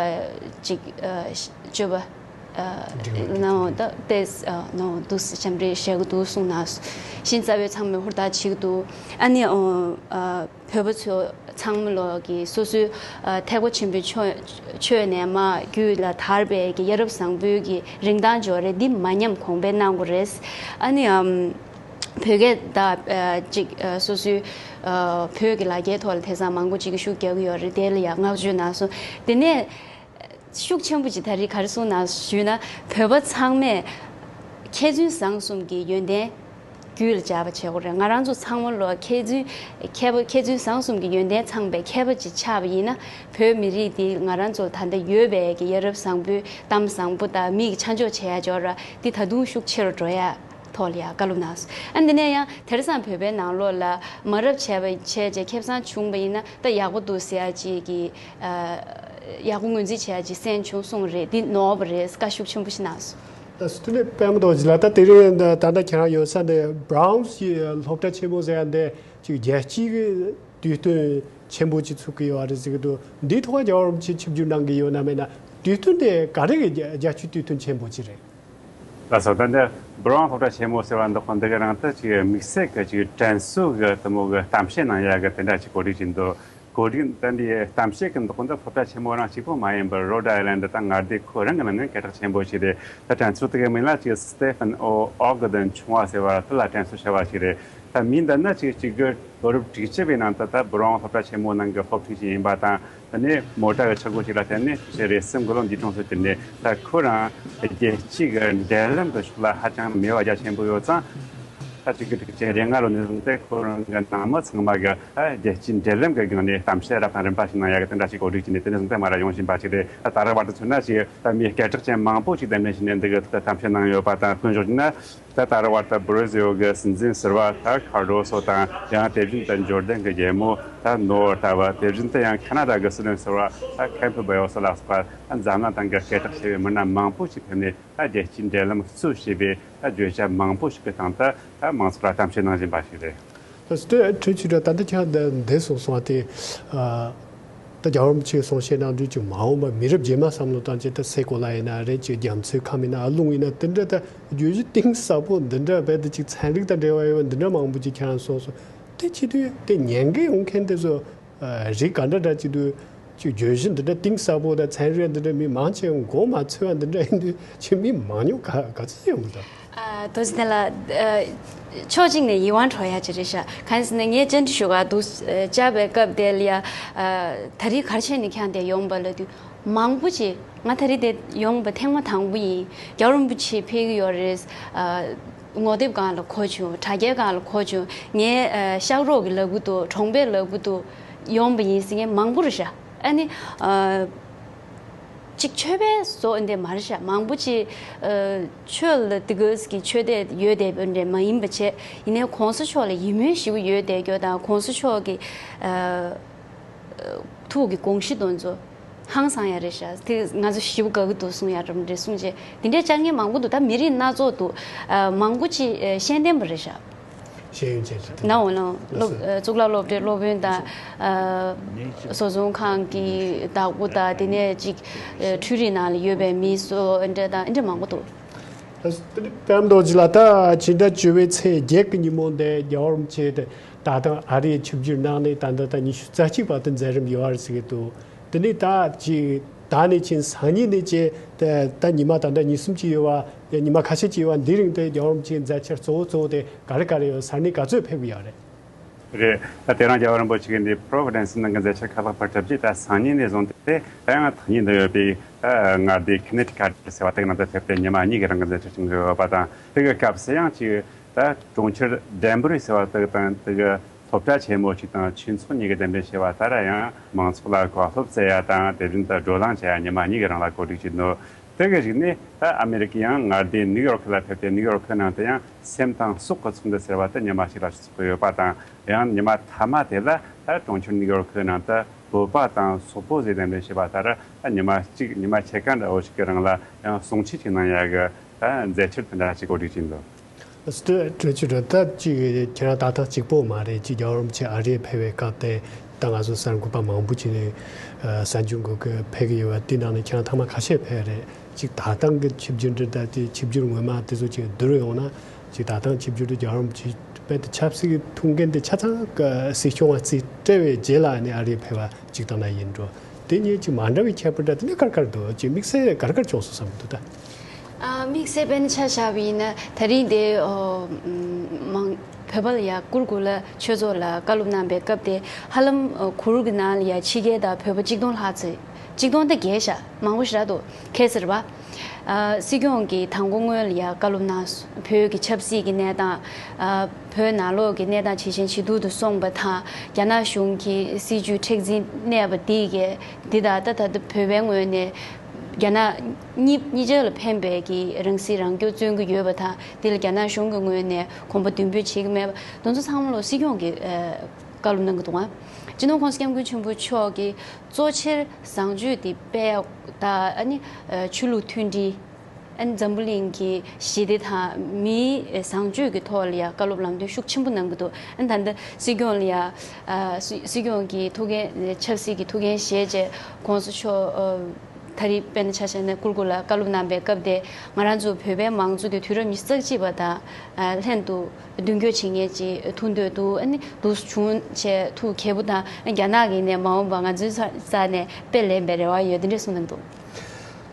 ཅིག་ཨ་སྤྱོད་པ་ཨ་སྒྲིག་ལམ་ནའོ་ད་ཏེས་ཨ་ནའོ་འདུག་སེ་འཆམ་རེ་བྱེད་དགོས་འདུག་གསུངས་གནང་སོང་། ཤིང་རྩ་བའི་ཚང་མས་ཧུར་ཐག་བྱེད་ཀྱི་འདུག་ཨ་ནི་ཨ་བོད་པ་ཚོ་ཚང་མ་ལོག་གི་སོ་སོའི་ཨ་ཐེག་པ་ཆེན་པོའི་ཆོས་ཆོས་ནས་མར་རྒྱུད་ལ་དར་བའི་གི་ཡ་རབས་བཟང་པོའི་གི་རིན་ཐང་འཇོག་རེད། འདི་མ་ཉམས་གོང་འཕེལ་གནང་དགོས་རེད། ཨ་ནི་ཨམ་བོད་སྐད་དང་ཨ་ཅིག་ཨ་སོ་སོའི་ཨ་བོད་ཀྱི་ལ་རྒྱའི་ཐོག་ལ་དེང་སང་མང་པོ་ཅིག་གིས་ཤུགས་རྒྱག་གི་ཡོད་རེད། དེ་ལ་ཡང་བསྔགས་བརྗོད་གནང་སོང་། དེ་ནས་ཤུགས་ཆེན་པོ་ཅིག་ད་རེས་ག་རེ་གསུངས་གནང་ཞུས་ན་བོད་པ་ཚང་མས་མཁས་བཙུན་བཟང་གསུམ་གྱི་ཡོན་ཏན་རྒྱུད་ལ་འཇགས་པ་བྱེད་དགོས་རེད། ང་རང་ཚོ་ཚང་མ་ལོ་མཁས་བཙུན་མཁས་པ་མཁས་བཙུན་བཟང་གསུམ་གྱི་ཡོན་ཏན་ཚང་པའི་མཁས་པ་ཅིག་ཆགས་པ་ཡིན་ན་བོད་མི་རིགས་འདི་ང་རང་ཚོ་ད་ལྟ་ཡོད་པའི་གི་ཡ་རབས་བཟང་པོའི་གཏམ་བཟང་པོ་དང་མི་གི་ཆ་འཇོག་བྱེད་ཡ་འཇོག་ར་འདི་ད་དུང་ཤུགས་ཆེ་རུ་འགྲོ་ཡ་ཐོག་ལ་ཡ་བཀའ་སློབ་གནང་སོང་། ཨ་འདི་ནས་ཡང་དེང་སང་བོད་པའི་ནང་ལོགས་ལ་མ་རབས་བྱས་པ་བྱས་རྗེས་ཁེ་བཟང་བྱུང་བ་ཡིན་ན་ད་ཡག་པོ་འདུག་ཟེར་ཡ་ཅིག་གི་ཨ་ཡག་པོ་ངོས་འཛིན་བྱས་ཡ་ཅིག་གསན་བྱུང་གསུངས་རེད། འདི་ནོར་བ་རེད། བཀའ་ཤུགས་ཆེན་པོ་ཞིག་གནང་སོང་། ད་སུ་ནས་པད་མ་རྡོ་རྗེ་ལགས་ད་དེ་རིང་ད་ད་ལྟ་ཁྱེད་རང་ཡོད་ས་འདི་Brown's་ཡི་སློབ་གྲྭ་ཆེན་མོ་ཟེར་ཡ་འདི་ཅིག་རྒྱལ་སྤྱིའི་དུས་སྟོན་ཆེན་པོ་ཅིག་ཚུགས་ཀྱི་ཡོད་རེད་ཟེར་གྱི་འདུག་འདིའི་ཐོག་རྒྱལ་བ་རིན་པོ་ཆེ་ཆིབས་བསྒྱུར་གནང་གི་ཡོད་ན་མེད་ན་དུས་སྟོན་དེ་ག་རེ་གི་རྒྱལ་རྒྱལ་སྤྱིའི་དུས་སྟོན་ཆེན་པོ་ཅིག་རེད། ལགས་སོ། ད་འདི་Brown་སློབ་གྲྭ་ཆེན་མོ་ཟེར་བ་འདི་ཁོ་འདི་གི་རང་ད་ཅིག་དམིགས་བསལ་གྱི་ཅིག་དྲན་གསོ་གི་དེ་མོ་གི་གཏམ་བཤད་གནང་ཡ་གི་དེ་འདྲ་ཅིག་གོ་སྒྲིག་ཅིག་འདུག་གོ་སྒྲིག་ད་འདི་གཏམ་བཤད་ཀྱི་འདུག་འདི་སློབ་གྲྭ་ཆེན་མོ་རང་གཅིག་པོ་མ་ཡིན་པར་Rhode Island་དང་མངའ་སྡེ་ཁག་རང་གི་ནང་ནས་སྐད་གྲགས་ཆེན་པོ་ཞིག་རེད། ད་དྲན་གསོ་དེ་གའི་མིང་ལ་ཅིག་Stephen O Ogden་ཆུང་བ་ཟེར་བ་དེ་ལ་དྲན་གསོ་བྱ་བ་ཞིག་རེད། ད་མིང་འདི་ནི་ཅིག་གཅིག་གི་ལོ་རབས་དྲུག་ཅུ་པའི་ནང་དུ་ད་Brown་སློབ་གྲྭ་ཆེན་མོ་ནང་གི་སློབ་ཕྲུག་ཅིག་ཡིན་པ་དང་། དེ་ནས་མོ་ཊ་གི་ཆག་སྒོ་ཞིག་ལ་བརྟེན་ནས་ཅིག་རེ་སེམས་གི་ལོ་འདས་གྲོངས་སུ་གྱུར་ནས། ད་ཁོ་རང་རྒྱལ་སྤྱི་གི་འབྲེལ་ལམ་གྱི་ཕྱོགས་ལ་ཧ་ཅང་མོས་པ་རྒྱ་ཆེན་པོ་ཡོད་ཙང་། ད་ཅིག་གི་དྲུག་ཅུ་རེ་ལྔ་ལོ་ནས་བཟུང་སྟེ་ཁོ་རང་གི་ནང་མི་ཚང་མ་གི་ཨ་རྒྱལ་སྤྱིའི་འབྲེལ་ལམ་གྱི་སྒང་ནས་གཏམ་བཤད་རབ་དང་རིམ་པ་ཞིག་གནང་ཡ་གི་དེ་འདྲ་ཞིག་གོ་སྒྲིག་བྱས་ནས་དེ་ནས་བཟུང་སྟེ་མར་ཡོང་བཞིན་པ་ཞིག་རེད། ད་ད་རེས་བར་དུ་མཚོན་ན་ཞིག་ད་མི་སྐད་གྲགས་ཅན་མང་པོ་ཞིག་གདན་འདྲེན་བྱས་ནས་འདི་གི་གཏམ་བཤད་གནང་ཡོད་པ་དང་། དཔེ་འཇོག་བྱས་ན་ ད་ད་རེས་བར་དུ་བྷ་ར་ཟིལ་གྱི་སྲིད་འཛིན་ཟུར་པ་ད་ཁར་དོ་སོ་དང་། ཡང་དེ་བཞིན་དུ་འབྱོར་ལྡན་གྱི་རྒྱལ་མོ་ད་ནོར་ད་བ། དེ་བཞིན་དུ་ཡང་ཁ་ན་ཌ་གི་སྲིད་བློན་ཟུར་པ་ད་ཁེམ་པོ་བེལ་སོགས་ལ་སོགས་པ་ད་འཛམ་གླིང་སྟེང་གི་སྐད་གྲགས་ཆེ་བའི་མི་སྣ་མང་པོ་ཞིག་ཕེབས་ནས། ད་རྒྱལ་སྤྱིའི་འབྲེལ་ལམ་གཙོ་བྱས་པའི་ད་བརྗོད་བྱ་མང་པོ་ཞིག་གི་སྟེང་དུ་ད་མང་ཚོགས་ལ་གཏམ་བཤད་གནང་བཞིན་པ་ཞིག་རེད། ད་སྟོད་ཁྲོད་ཆུ་དྲ་ད་ལྟ་ཁྱེད་འདི་འདི་གསུངས་སོང་བ་དེ། ཨ། ད་རྒྱལ་བ་རིན་པོ་ཆེའི་གསུང་བཤད་ནང་དུ་ཅིག་མ་འོངས་པ་མི་རབས་རྗེས་མ་བསམ་བློ་བཏང་བྱས། ད་སའི་གོ་ལ་ཡིན་ན་རེད། ཅིག་རྒྱ་མཚོའི་ཁམས་ཡིན་ན། ཨ། རླུང་ཡིན་ན། དེ་འདྲ་ད་བརྗོད་གཞི་གཏིང་ཟབ་པོ་འདི་འདྲ། རྦད་དེ་ཅིག་ཚན་རིག་དང་འབྲེལ་བ་ཡོད་པ་འདི་འདྲ་མང་པོ་ཅིག་ཁྱེད་རང་གསུངས་སོང་། དེ་བྱེད་དུས་དེ་ཉན་གི་ཡོང་མཁན་དེ་ཚོ། ཨ། རིགས་ག་འདྲ་འདྲ་བྱེད་དུས། ཅིག་བརྗོད་གཞི་འདི་འདྲ་གཏིང་ཟབ་པོ་དང་ཚན་རིག་འདི་འདྲ་མི་མང་ཆེ་མགོ་མ་ཚོས་པ་འདི་འདྲ་ཡིན་དུས། ཅིག་མི་མང་ཉུང་ག་ག་ཚོད་ཡོང་གི་འདུག་ཨ། དོ་ཟི་ནེ་ལ། ཨ། ཕྱོགས་གཅིག་ནས་ཡིད་དབང་འཕྲོག་ཡ་ཅིག་རེད་ཤག་གང་ཡིན་ཟེར་ན། ངས་བཅར་འདྲི་ཞུ་ག་འདུག་ཨ། བཅར་བའི་སྐབས་དེ་ལ་ཡ། ཨ། ད་རེས་ག་རེ་བྱས་ནས་ཁྱེད་རང་དེ་ཡོང་པ་ལབ་དུས། མང་པོ་ཅིག་ང་ད་རེས་དེ་ཡོང་པ་ཐེངས་མ་དང་པོ་ཡིན། རྒྱལ་བ་རིན་པོ་ཆེ་ཕེབས་ཀྱི་ཡོད་རེད། ཨ། ངོ་དེབ་སྒང་ལ་གོ་བྱུང་། དྲ་རྒྱའི་སྒང་ལ་གོ་བྱུང་། ངས། ཨ། ཤག་རོགས་ཀྱིས་ལབ་ཀྱི་འདུག་གྲོང་པས་ལབ་ཀྱི་འདུག་ཡོང་པ་ཡིན་ཟེར་མཁན་མང་པོ་རེད་ཤག་ཨ་ནི། ཨ། གཅིག་ཆོས་པའི་བཟོ་འདི་མ་རེད་ཤག་མང་པོ་ཅིག་ཨ། ཆོས་ལ་དེ་གོས་ཀྱི་ཆོས་དད་ཡོད་བསྡད་པ་འདྲ་མ་ཡིན་པ་བྱས། ཡིན་ནའི་གོང་ས་མཆོག་ལ་ཡིད་སྨོན་ཞེ་པོ་ཡོད་བསྡད་རྒྱུ་དང་། གོང་ས་མཆོག་གི། ཨ། ཐུགས་ཀྱི་དགོངས་གཞི་དེ་ཚོ་ཧང་སང་ཡ་རེད་ཤག་དེ་ང་ཚོ་ཞེ་པོ་དགའ་གི་འདུག་གསུང་ཡ་འདྲ་མི་འདྲ་གསུང་བྱས། དེ་འདྲའི་བཅར་མཁན་མང་པོ་འདུག་ད་མི་རིགས་སྣ་ཚོགས་འདུག་ཨ། མང་པོ་ཅིག་ཨ། ཤེས་ལྡན་པ་རེད་ཤག་ཤེས་ཡོན་ཅན་ཟེར་དེ། ནའོ་ནའོ། སློབ། ཨ། གཙུག་ལག་སློབ་གྲྭའི་སློབ་དཔོན་དང་། ཨ། བཟོ་ཚོང་ཁང་གི་བདག་པོ་དང་། དེ་ནས་ཅིག་ཨ། འཕྲུལ་རིག་ནང་ལ་ཡོད་པའི་མི་སོགས། ཨ། འདྲ་དང་། ཨ། འདྲ་མང་པོ་འདུག་ཨ། དེ་ནས་པདྨ་རྡོ་རྗེ་ལགས། ད་ཕྱི་ཟླ་བཅུ་པའི་ཚེས་བརྒྱད་ཀྱི་ཉིན་མོ་འདི་རྒྱལ་བ་རིན་པོ་ཆེ་དེ་ད་ཐེངས་ཨ་རིར་ཆིབས་བསྒྱུར་གནང་ནས་ད་ལྟ་ད་ཉི་ཤུ་རྩ་གཅིག་བར་དུ་མཛད་རིམ་ཡོད་རེད་ཟེར་གྱི་འདུག་དེ་ནས་ད་ཅིག་ད་ནས་ཕྱིན་སང་ཉིན་ནས་བྱས་ཏེ་ད་ཉི་མ་ད་ལྟ་ཉིན་གསུམ་ཅིག་ཡོད་པ། ཉི་མ་ཁ་ཤས་ཅིག་ཡོད་པ། འདིའི་རིང་དེ་རྒྱལ་བ་རིན་པོ་ཆེའི་མཛད་འཆར་གཙོ་བོ་གཙོ་བོ་དེ་ག་རེ་ག་རེ་ཡོད། ས་གནས་ག་ཚོད་ཕེབས་ཀྱི་ཡོད་རེད། རེད། ད་དེ་རིང་རྒྱལ་བ་རིན་པོ་ཆེ་གིས་འདི་པྲོ་བི་ཌེན་སི་ནང་གི་མཛད་འཆར་ཁག་ལྷག་པར་གྲུབ་རྗེས། ད་སང་ཉིན་ནས་བཟུང་སྟེ་ད་ཡང་ཐག་ཉེ་དུ་ཡོད་པའི་ད་མངའ་སྡེ་ཁི་ནེ་ཊི་ཀཊ་ཟེར་བ་དེ་གི་ནང་དུ་ཕེབས་ཏེ་ཉི་མ་གཉིས་ཀྱི་རིང་གི་མཛད་འཆར་བྱུང་གི་ཡོད་པ་དང་། དེ་གི་སྐབས་སུ་ཡང་ཅིག་ད་གྲོང་ཁྱེར་ཌེན་བར་ཟེར་བ་དེ་དང་དེ་གི་སློབ་གྲྭ་ཆེན་མོ་ཅིག་དང་ཆོས་ཚོགས་གཉིས་ཀྱིས་གདན་འདྲེན་བྱས་པ་ལྟར། ཡང་མང་ཚོགས་ལ་བཀའ་སློབ་སྩལ་ཡ་དང་། དེ་བཞིན་དུ་བགྲོ་གླེང་བྱེད་ཡ་ཉི་མ་གཉིས་ཀྱི་རིང་ལ་གོ་སྒྲིག་བྱས་འདུག་དེ་གི་གཞུག་ནས་ད་ཨ་མེ་རི་ཀའི་ཡང་མངའ་སྡེ་ནིའུ་ཡོར་ཁི་ལ་ཕེབས་ཏེ། ནིའུ་ཡོར་ཁི་ནང་དུ་ཡང་སེམས་དང་སྲོག་གི་ཚོགས་འདུ་ཟེར་བ་དེ་ཉི་མ་གཅིག་ལ་ཚོགས་ཀྱི་ཡོད་པ་དང་། ཡང་ཉི་མ་མཐའ་མ་དེ་ལ་ད་གྲོང་ཁྱེར་ནིའུ་ཡོར་ཁི་ནང་དུ་བོད་པ་དང་སོག་པོ་ཟེར་གདན་འདྲེན་བྱས་པ་ལྟར། ད་ཉི་མ་གཅིག་ཉི་མ་ཕྱེད་ཀ་འདྲ་བོ་ཞིག་གི་རིང་ལ་ཡང་གསུང་ཆོས་ཅིག་གནང་ཡ་གི་ད་མཛད་འཆར་དེ་འདྲ་ཅིག་གོ་སྒྲིག་བྱས་འདུག་ལགས་སོ། ད་གྲོས་ཆོད་འདྲ་ད་ཅིག་ཁྱེད་རང་ད་ཐེངས་གཅིག་པོ་མ་རེད། ཅིག་རྒྱལ་བ་རིན་པོ་ཆེ་ཨ་རིར་ཕེབས་པའི་སྐབས་དེ་ད་ང་ཚོ་གསར་འགོད་པ་མང་པོ་ཅིག་ནས་ཨ་གསར་འགྱུར་འགོད་མཁན་ཕེབས་ཀྱི་ཡོད་པ། དེ་ནང་ནས་ཁྱེད་རང་ཐེངས་མ་ཁ་ཤས་ཕེབས་རེད། ཅིག་ད་ཐེངས་ཀྱི་ཆིབས་བསྒྱུར་འདི་ད་དེ་ཆིབས་བསྒྱུར་སྔོན་མ་དེ་ཚོ་ཅིག་བསྡུར་ཡོང་ན། ཅིག་ད་ཐེངས་ཆིབས་བསྒྱུར་དུ་རྒྱལ་བ་རིན་པོ་ཆེ་རྦད་དེ་ཆབ་སྲིད་ཀྱི་ཐུགས་འགན་དེ་ཆ་ཚང་གི་སྲིད་སྐྱོང་བ་རྩིས་སྤྲད་པའི་རྗེས་ལ་ནི་ཨ་རིར་ཕེབས་པ་ཅིག་དང་ན་ཡིན་འགྲོ། དེ་གཉིས་ཅིག་མ་འདྲ་བའི་ཁྱད་པར་འདྲ་དེ་ནི་ག་རེ་ག་རེ་འདུག་ཅིག་དམིགས་བསལ་ག་རེ་ག་རེ་བྱུང་སོང་བསམ་གྱི་འདུག་ད། ཨ། དམིགས་བསལ་དཔེར་ན་ཆ་བཞག་པ་ཡིན་ན། ད་རིང་དེ་ཨོ་མང་བོད་པ་ལ་ཡ་གུར་གུར་ལ་ཆོས་ཚོགས་ལ་བཀའ་སློབ་གནང་པའི་སྐབས་དེ་ཧ་ལམ་ཨོ་གུར་གྱི་ནང་ལ་ཡ་ཕྱི་རྒྱལ་དང་བོད་པ་གཅིག་སྟོང་ལྷག་ཙམ། གཅིག་སྟོང་དང་བརྒལ་ཤག་མང་པོ་ཞེ་དྲག་འདུག་ཁ་སང་རེད་པ། ཨ། སྲིད་སྐྱོང་གིས་དང་པོ་སྔོན་ལ་ཡ་བཀའ་སློབ་གནང་སོང་། བོད་ཀྱི་ཆབ་སྲིད་ཀྱི་གནས་སྟངས། ཨ། བོད་ནང་ལོགས་ཀྱི་གནས་སྟངས་ཇེ་ཞན་ཇེ་སྡུག་ཏུ་སོང་བ་དང་། རྒྱ་ནག་གཞུང་གི་སྲིད་བྱུས་མཁྲེགས་འཛིན་གནས་པ་འདི་གས་འདི་དང་། ད་ད་ལྟ་བོད་པའི་ངོས་ནས་རྒྱ་ནག་གཉིས་གཉིས་ཆར་ལ་ཕན་པའི་གི་རང་སྲིད་རང་སྐྱོང་བརྩོན་གྱི་ཡོད་པ་དང་། འདི་ལ་རྒྱ་ནག་གཞུང་གི་ངོས་ནས་གོམ་པ་མདུན་སྤོས་བྱེད་ཀྱི་མེད་པ། དེ་ཚོ་ཚང་མ་ལོ་སྲིད་སྐྱོང་གིས་ཨ་བཀའ་སློབ་གནང་གི་འདུག་ཨང་། སྤྱི་ནོར་༸གོང་ས་༸སྐྱབས་མགོན་ཆེན་པོ་མཆོག་གིས་གཙོ་ཆེར་བཟང་སྤྱོད་དེ་སྤེལ་ཡག་དང་། ཨ་ནི་ཨ་ཆོས་ལུགས་མཐུན་སྒྲིལ། ཨ་ནི་འཛམ་བུ་གླིང་གི་ཞི་བདེ་དང་མིའི་བཟང་སྤྱོད་ཀྱི་ཐོག་ལ་ཡང་བཀའ་སློབ་ལམ་སྟོན་ཤུགས་ཆེན་པོ་གནང་གི་འདུག་ཨ་ནི་ད་ལྟ་སྲིད་སྐྱོང་ལ་ཡང་ཨ་སྲིད་སྲིད་སྐྱོང་གི་ཐུགས་འགན། ཆབ་སྲིད་ཀྱི་ཐུགས་འགན་བཞེས་རྗེས་༸གོང་ས་མཆོག་ཨ་ད་རེས་དཔེར་ན་ཆ་བཞག་ན་གུར་གུར་ལ་བཀའ་སློབ་གནང་པའི་སྐབས་དེ། ང་རང་ཚོ་བོད་པའི་མང་གཙོ་དེ་དུས་རབས་ཉི་ཤུ་རྩ་གཅིག་པ་དང་ཨ་ལྷན་དུ་མདུན་སྐྱོད་བྱེད་མཁན་ཅིག་ཐུག་འདོད་འདུག་ཨ་ནི་འདུག་བྱུང་བྱས་ཐུགས་མཁས་པོ་དང་། རྒྱ་ནག་གི་ནས་མ་འོངས་པ་ང་ཚོའི་རྩ་ནས་དཔེ་ལེན་པའི་རེ་བ་ཡོད། དེ་འདྲས་གསུངས་གནང་འདུག་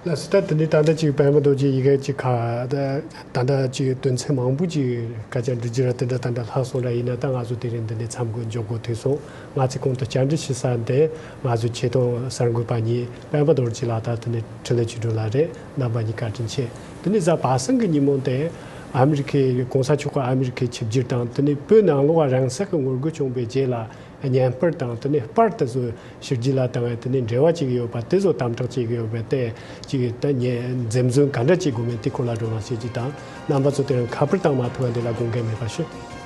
ལགས་སོ། ད་དེ་ནས་ད་ལྟ་ཅིག་པདྨ་རྡོ་རྗེ་ཡི་གེ་ཅིག་ཁ་ད་ད་ལྟ་ཅིག་དོན་ཚན་མང་པོ་ཅིག་སྐད་ཆ་འདྲི་རྒྱུ་ར་དེ་འདྲ་ད་འདྲ་ལྷག་སོང་ར། ཡིན་ན་ད་ང་ཚོ་དེ་རིང་འདི་ནས་མཚམས་འཇོག་དགོས་ཐུག་སོང་། ང་ཚོས་གོང་དུ་བཅར་འདྲི་ཞུ་ས་འདི་ང་ཚོ་ཆེད་དོན་གསར་འགོད་པ་གཉིས་པདྨ་རྡོ་རྗེ་ལགས་དང་དེ་ནས་འཕྲིན་ལས་ཆོས་སྒྲོན་ལགས་རེད། རྣམ་པ་གཉིས་བཀའ་དྲིན་ཆེ། དེ་ནས་གཟའ་པ་སངས་ཀྱི་ཉིན་མོ་དེ་ཨ་མི་རི་ཁའི་༸གོང་ས་མཆོག་གི་ཨ་མི་རི་ཁའི་ཆིབས་བསྒྱུར་དང་། དེ་ནས་བོད་ནང་ལོགས་རང་སྲེག་གི་ངོ་རྒོལ་བྱུང་བའི་རྗེས་ལ། བརྙན་སྤར་དང་དེ་ནས་པར་དེ་ཚོ་ཕྱི་རྒྱལ་ལ་བཏང་བའི་དེ་ནས་འབྲེལ་བ་ཅིག་ཡོད་པ་དེ་ཚོ་དམ་དྲག་ཅིག་ཡོད་པའི་དེ་ཅིག་ད་ཉེ་འཛེམ་ཟོན་ག་འདྲ་ཅིག་དགོས་མིན་དེ་སྐོར་ལ་བགྲོ་གླེང་བྱེད་ཀྱི་དང་། རྣམ་པ་ཚོ་དེ་རིང་ཁ་པར་བཏང་མ་ཐུབ་པ་འདི་ལ་དགོངས་འགལ་མེད་པ་ཞུ།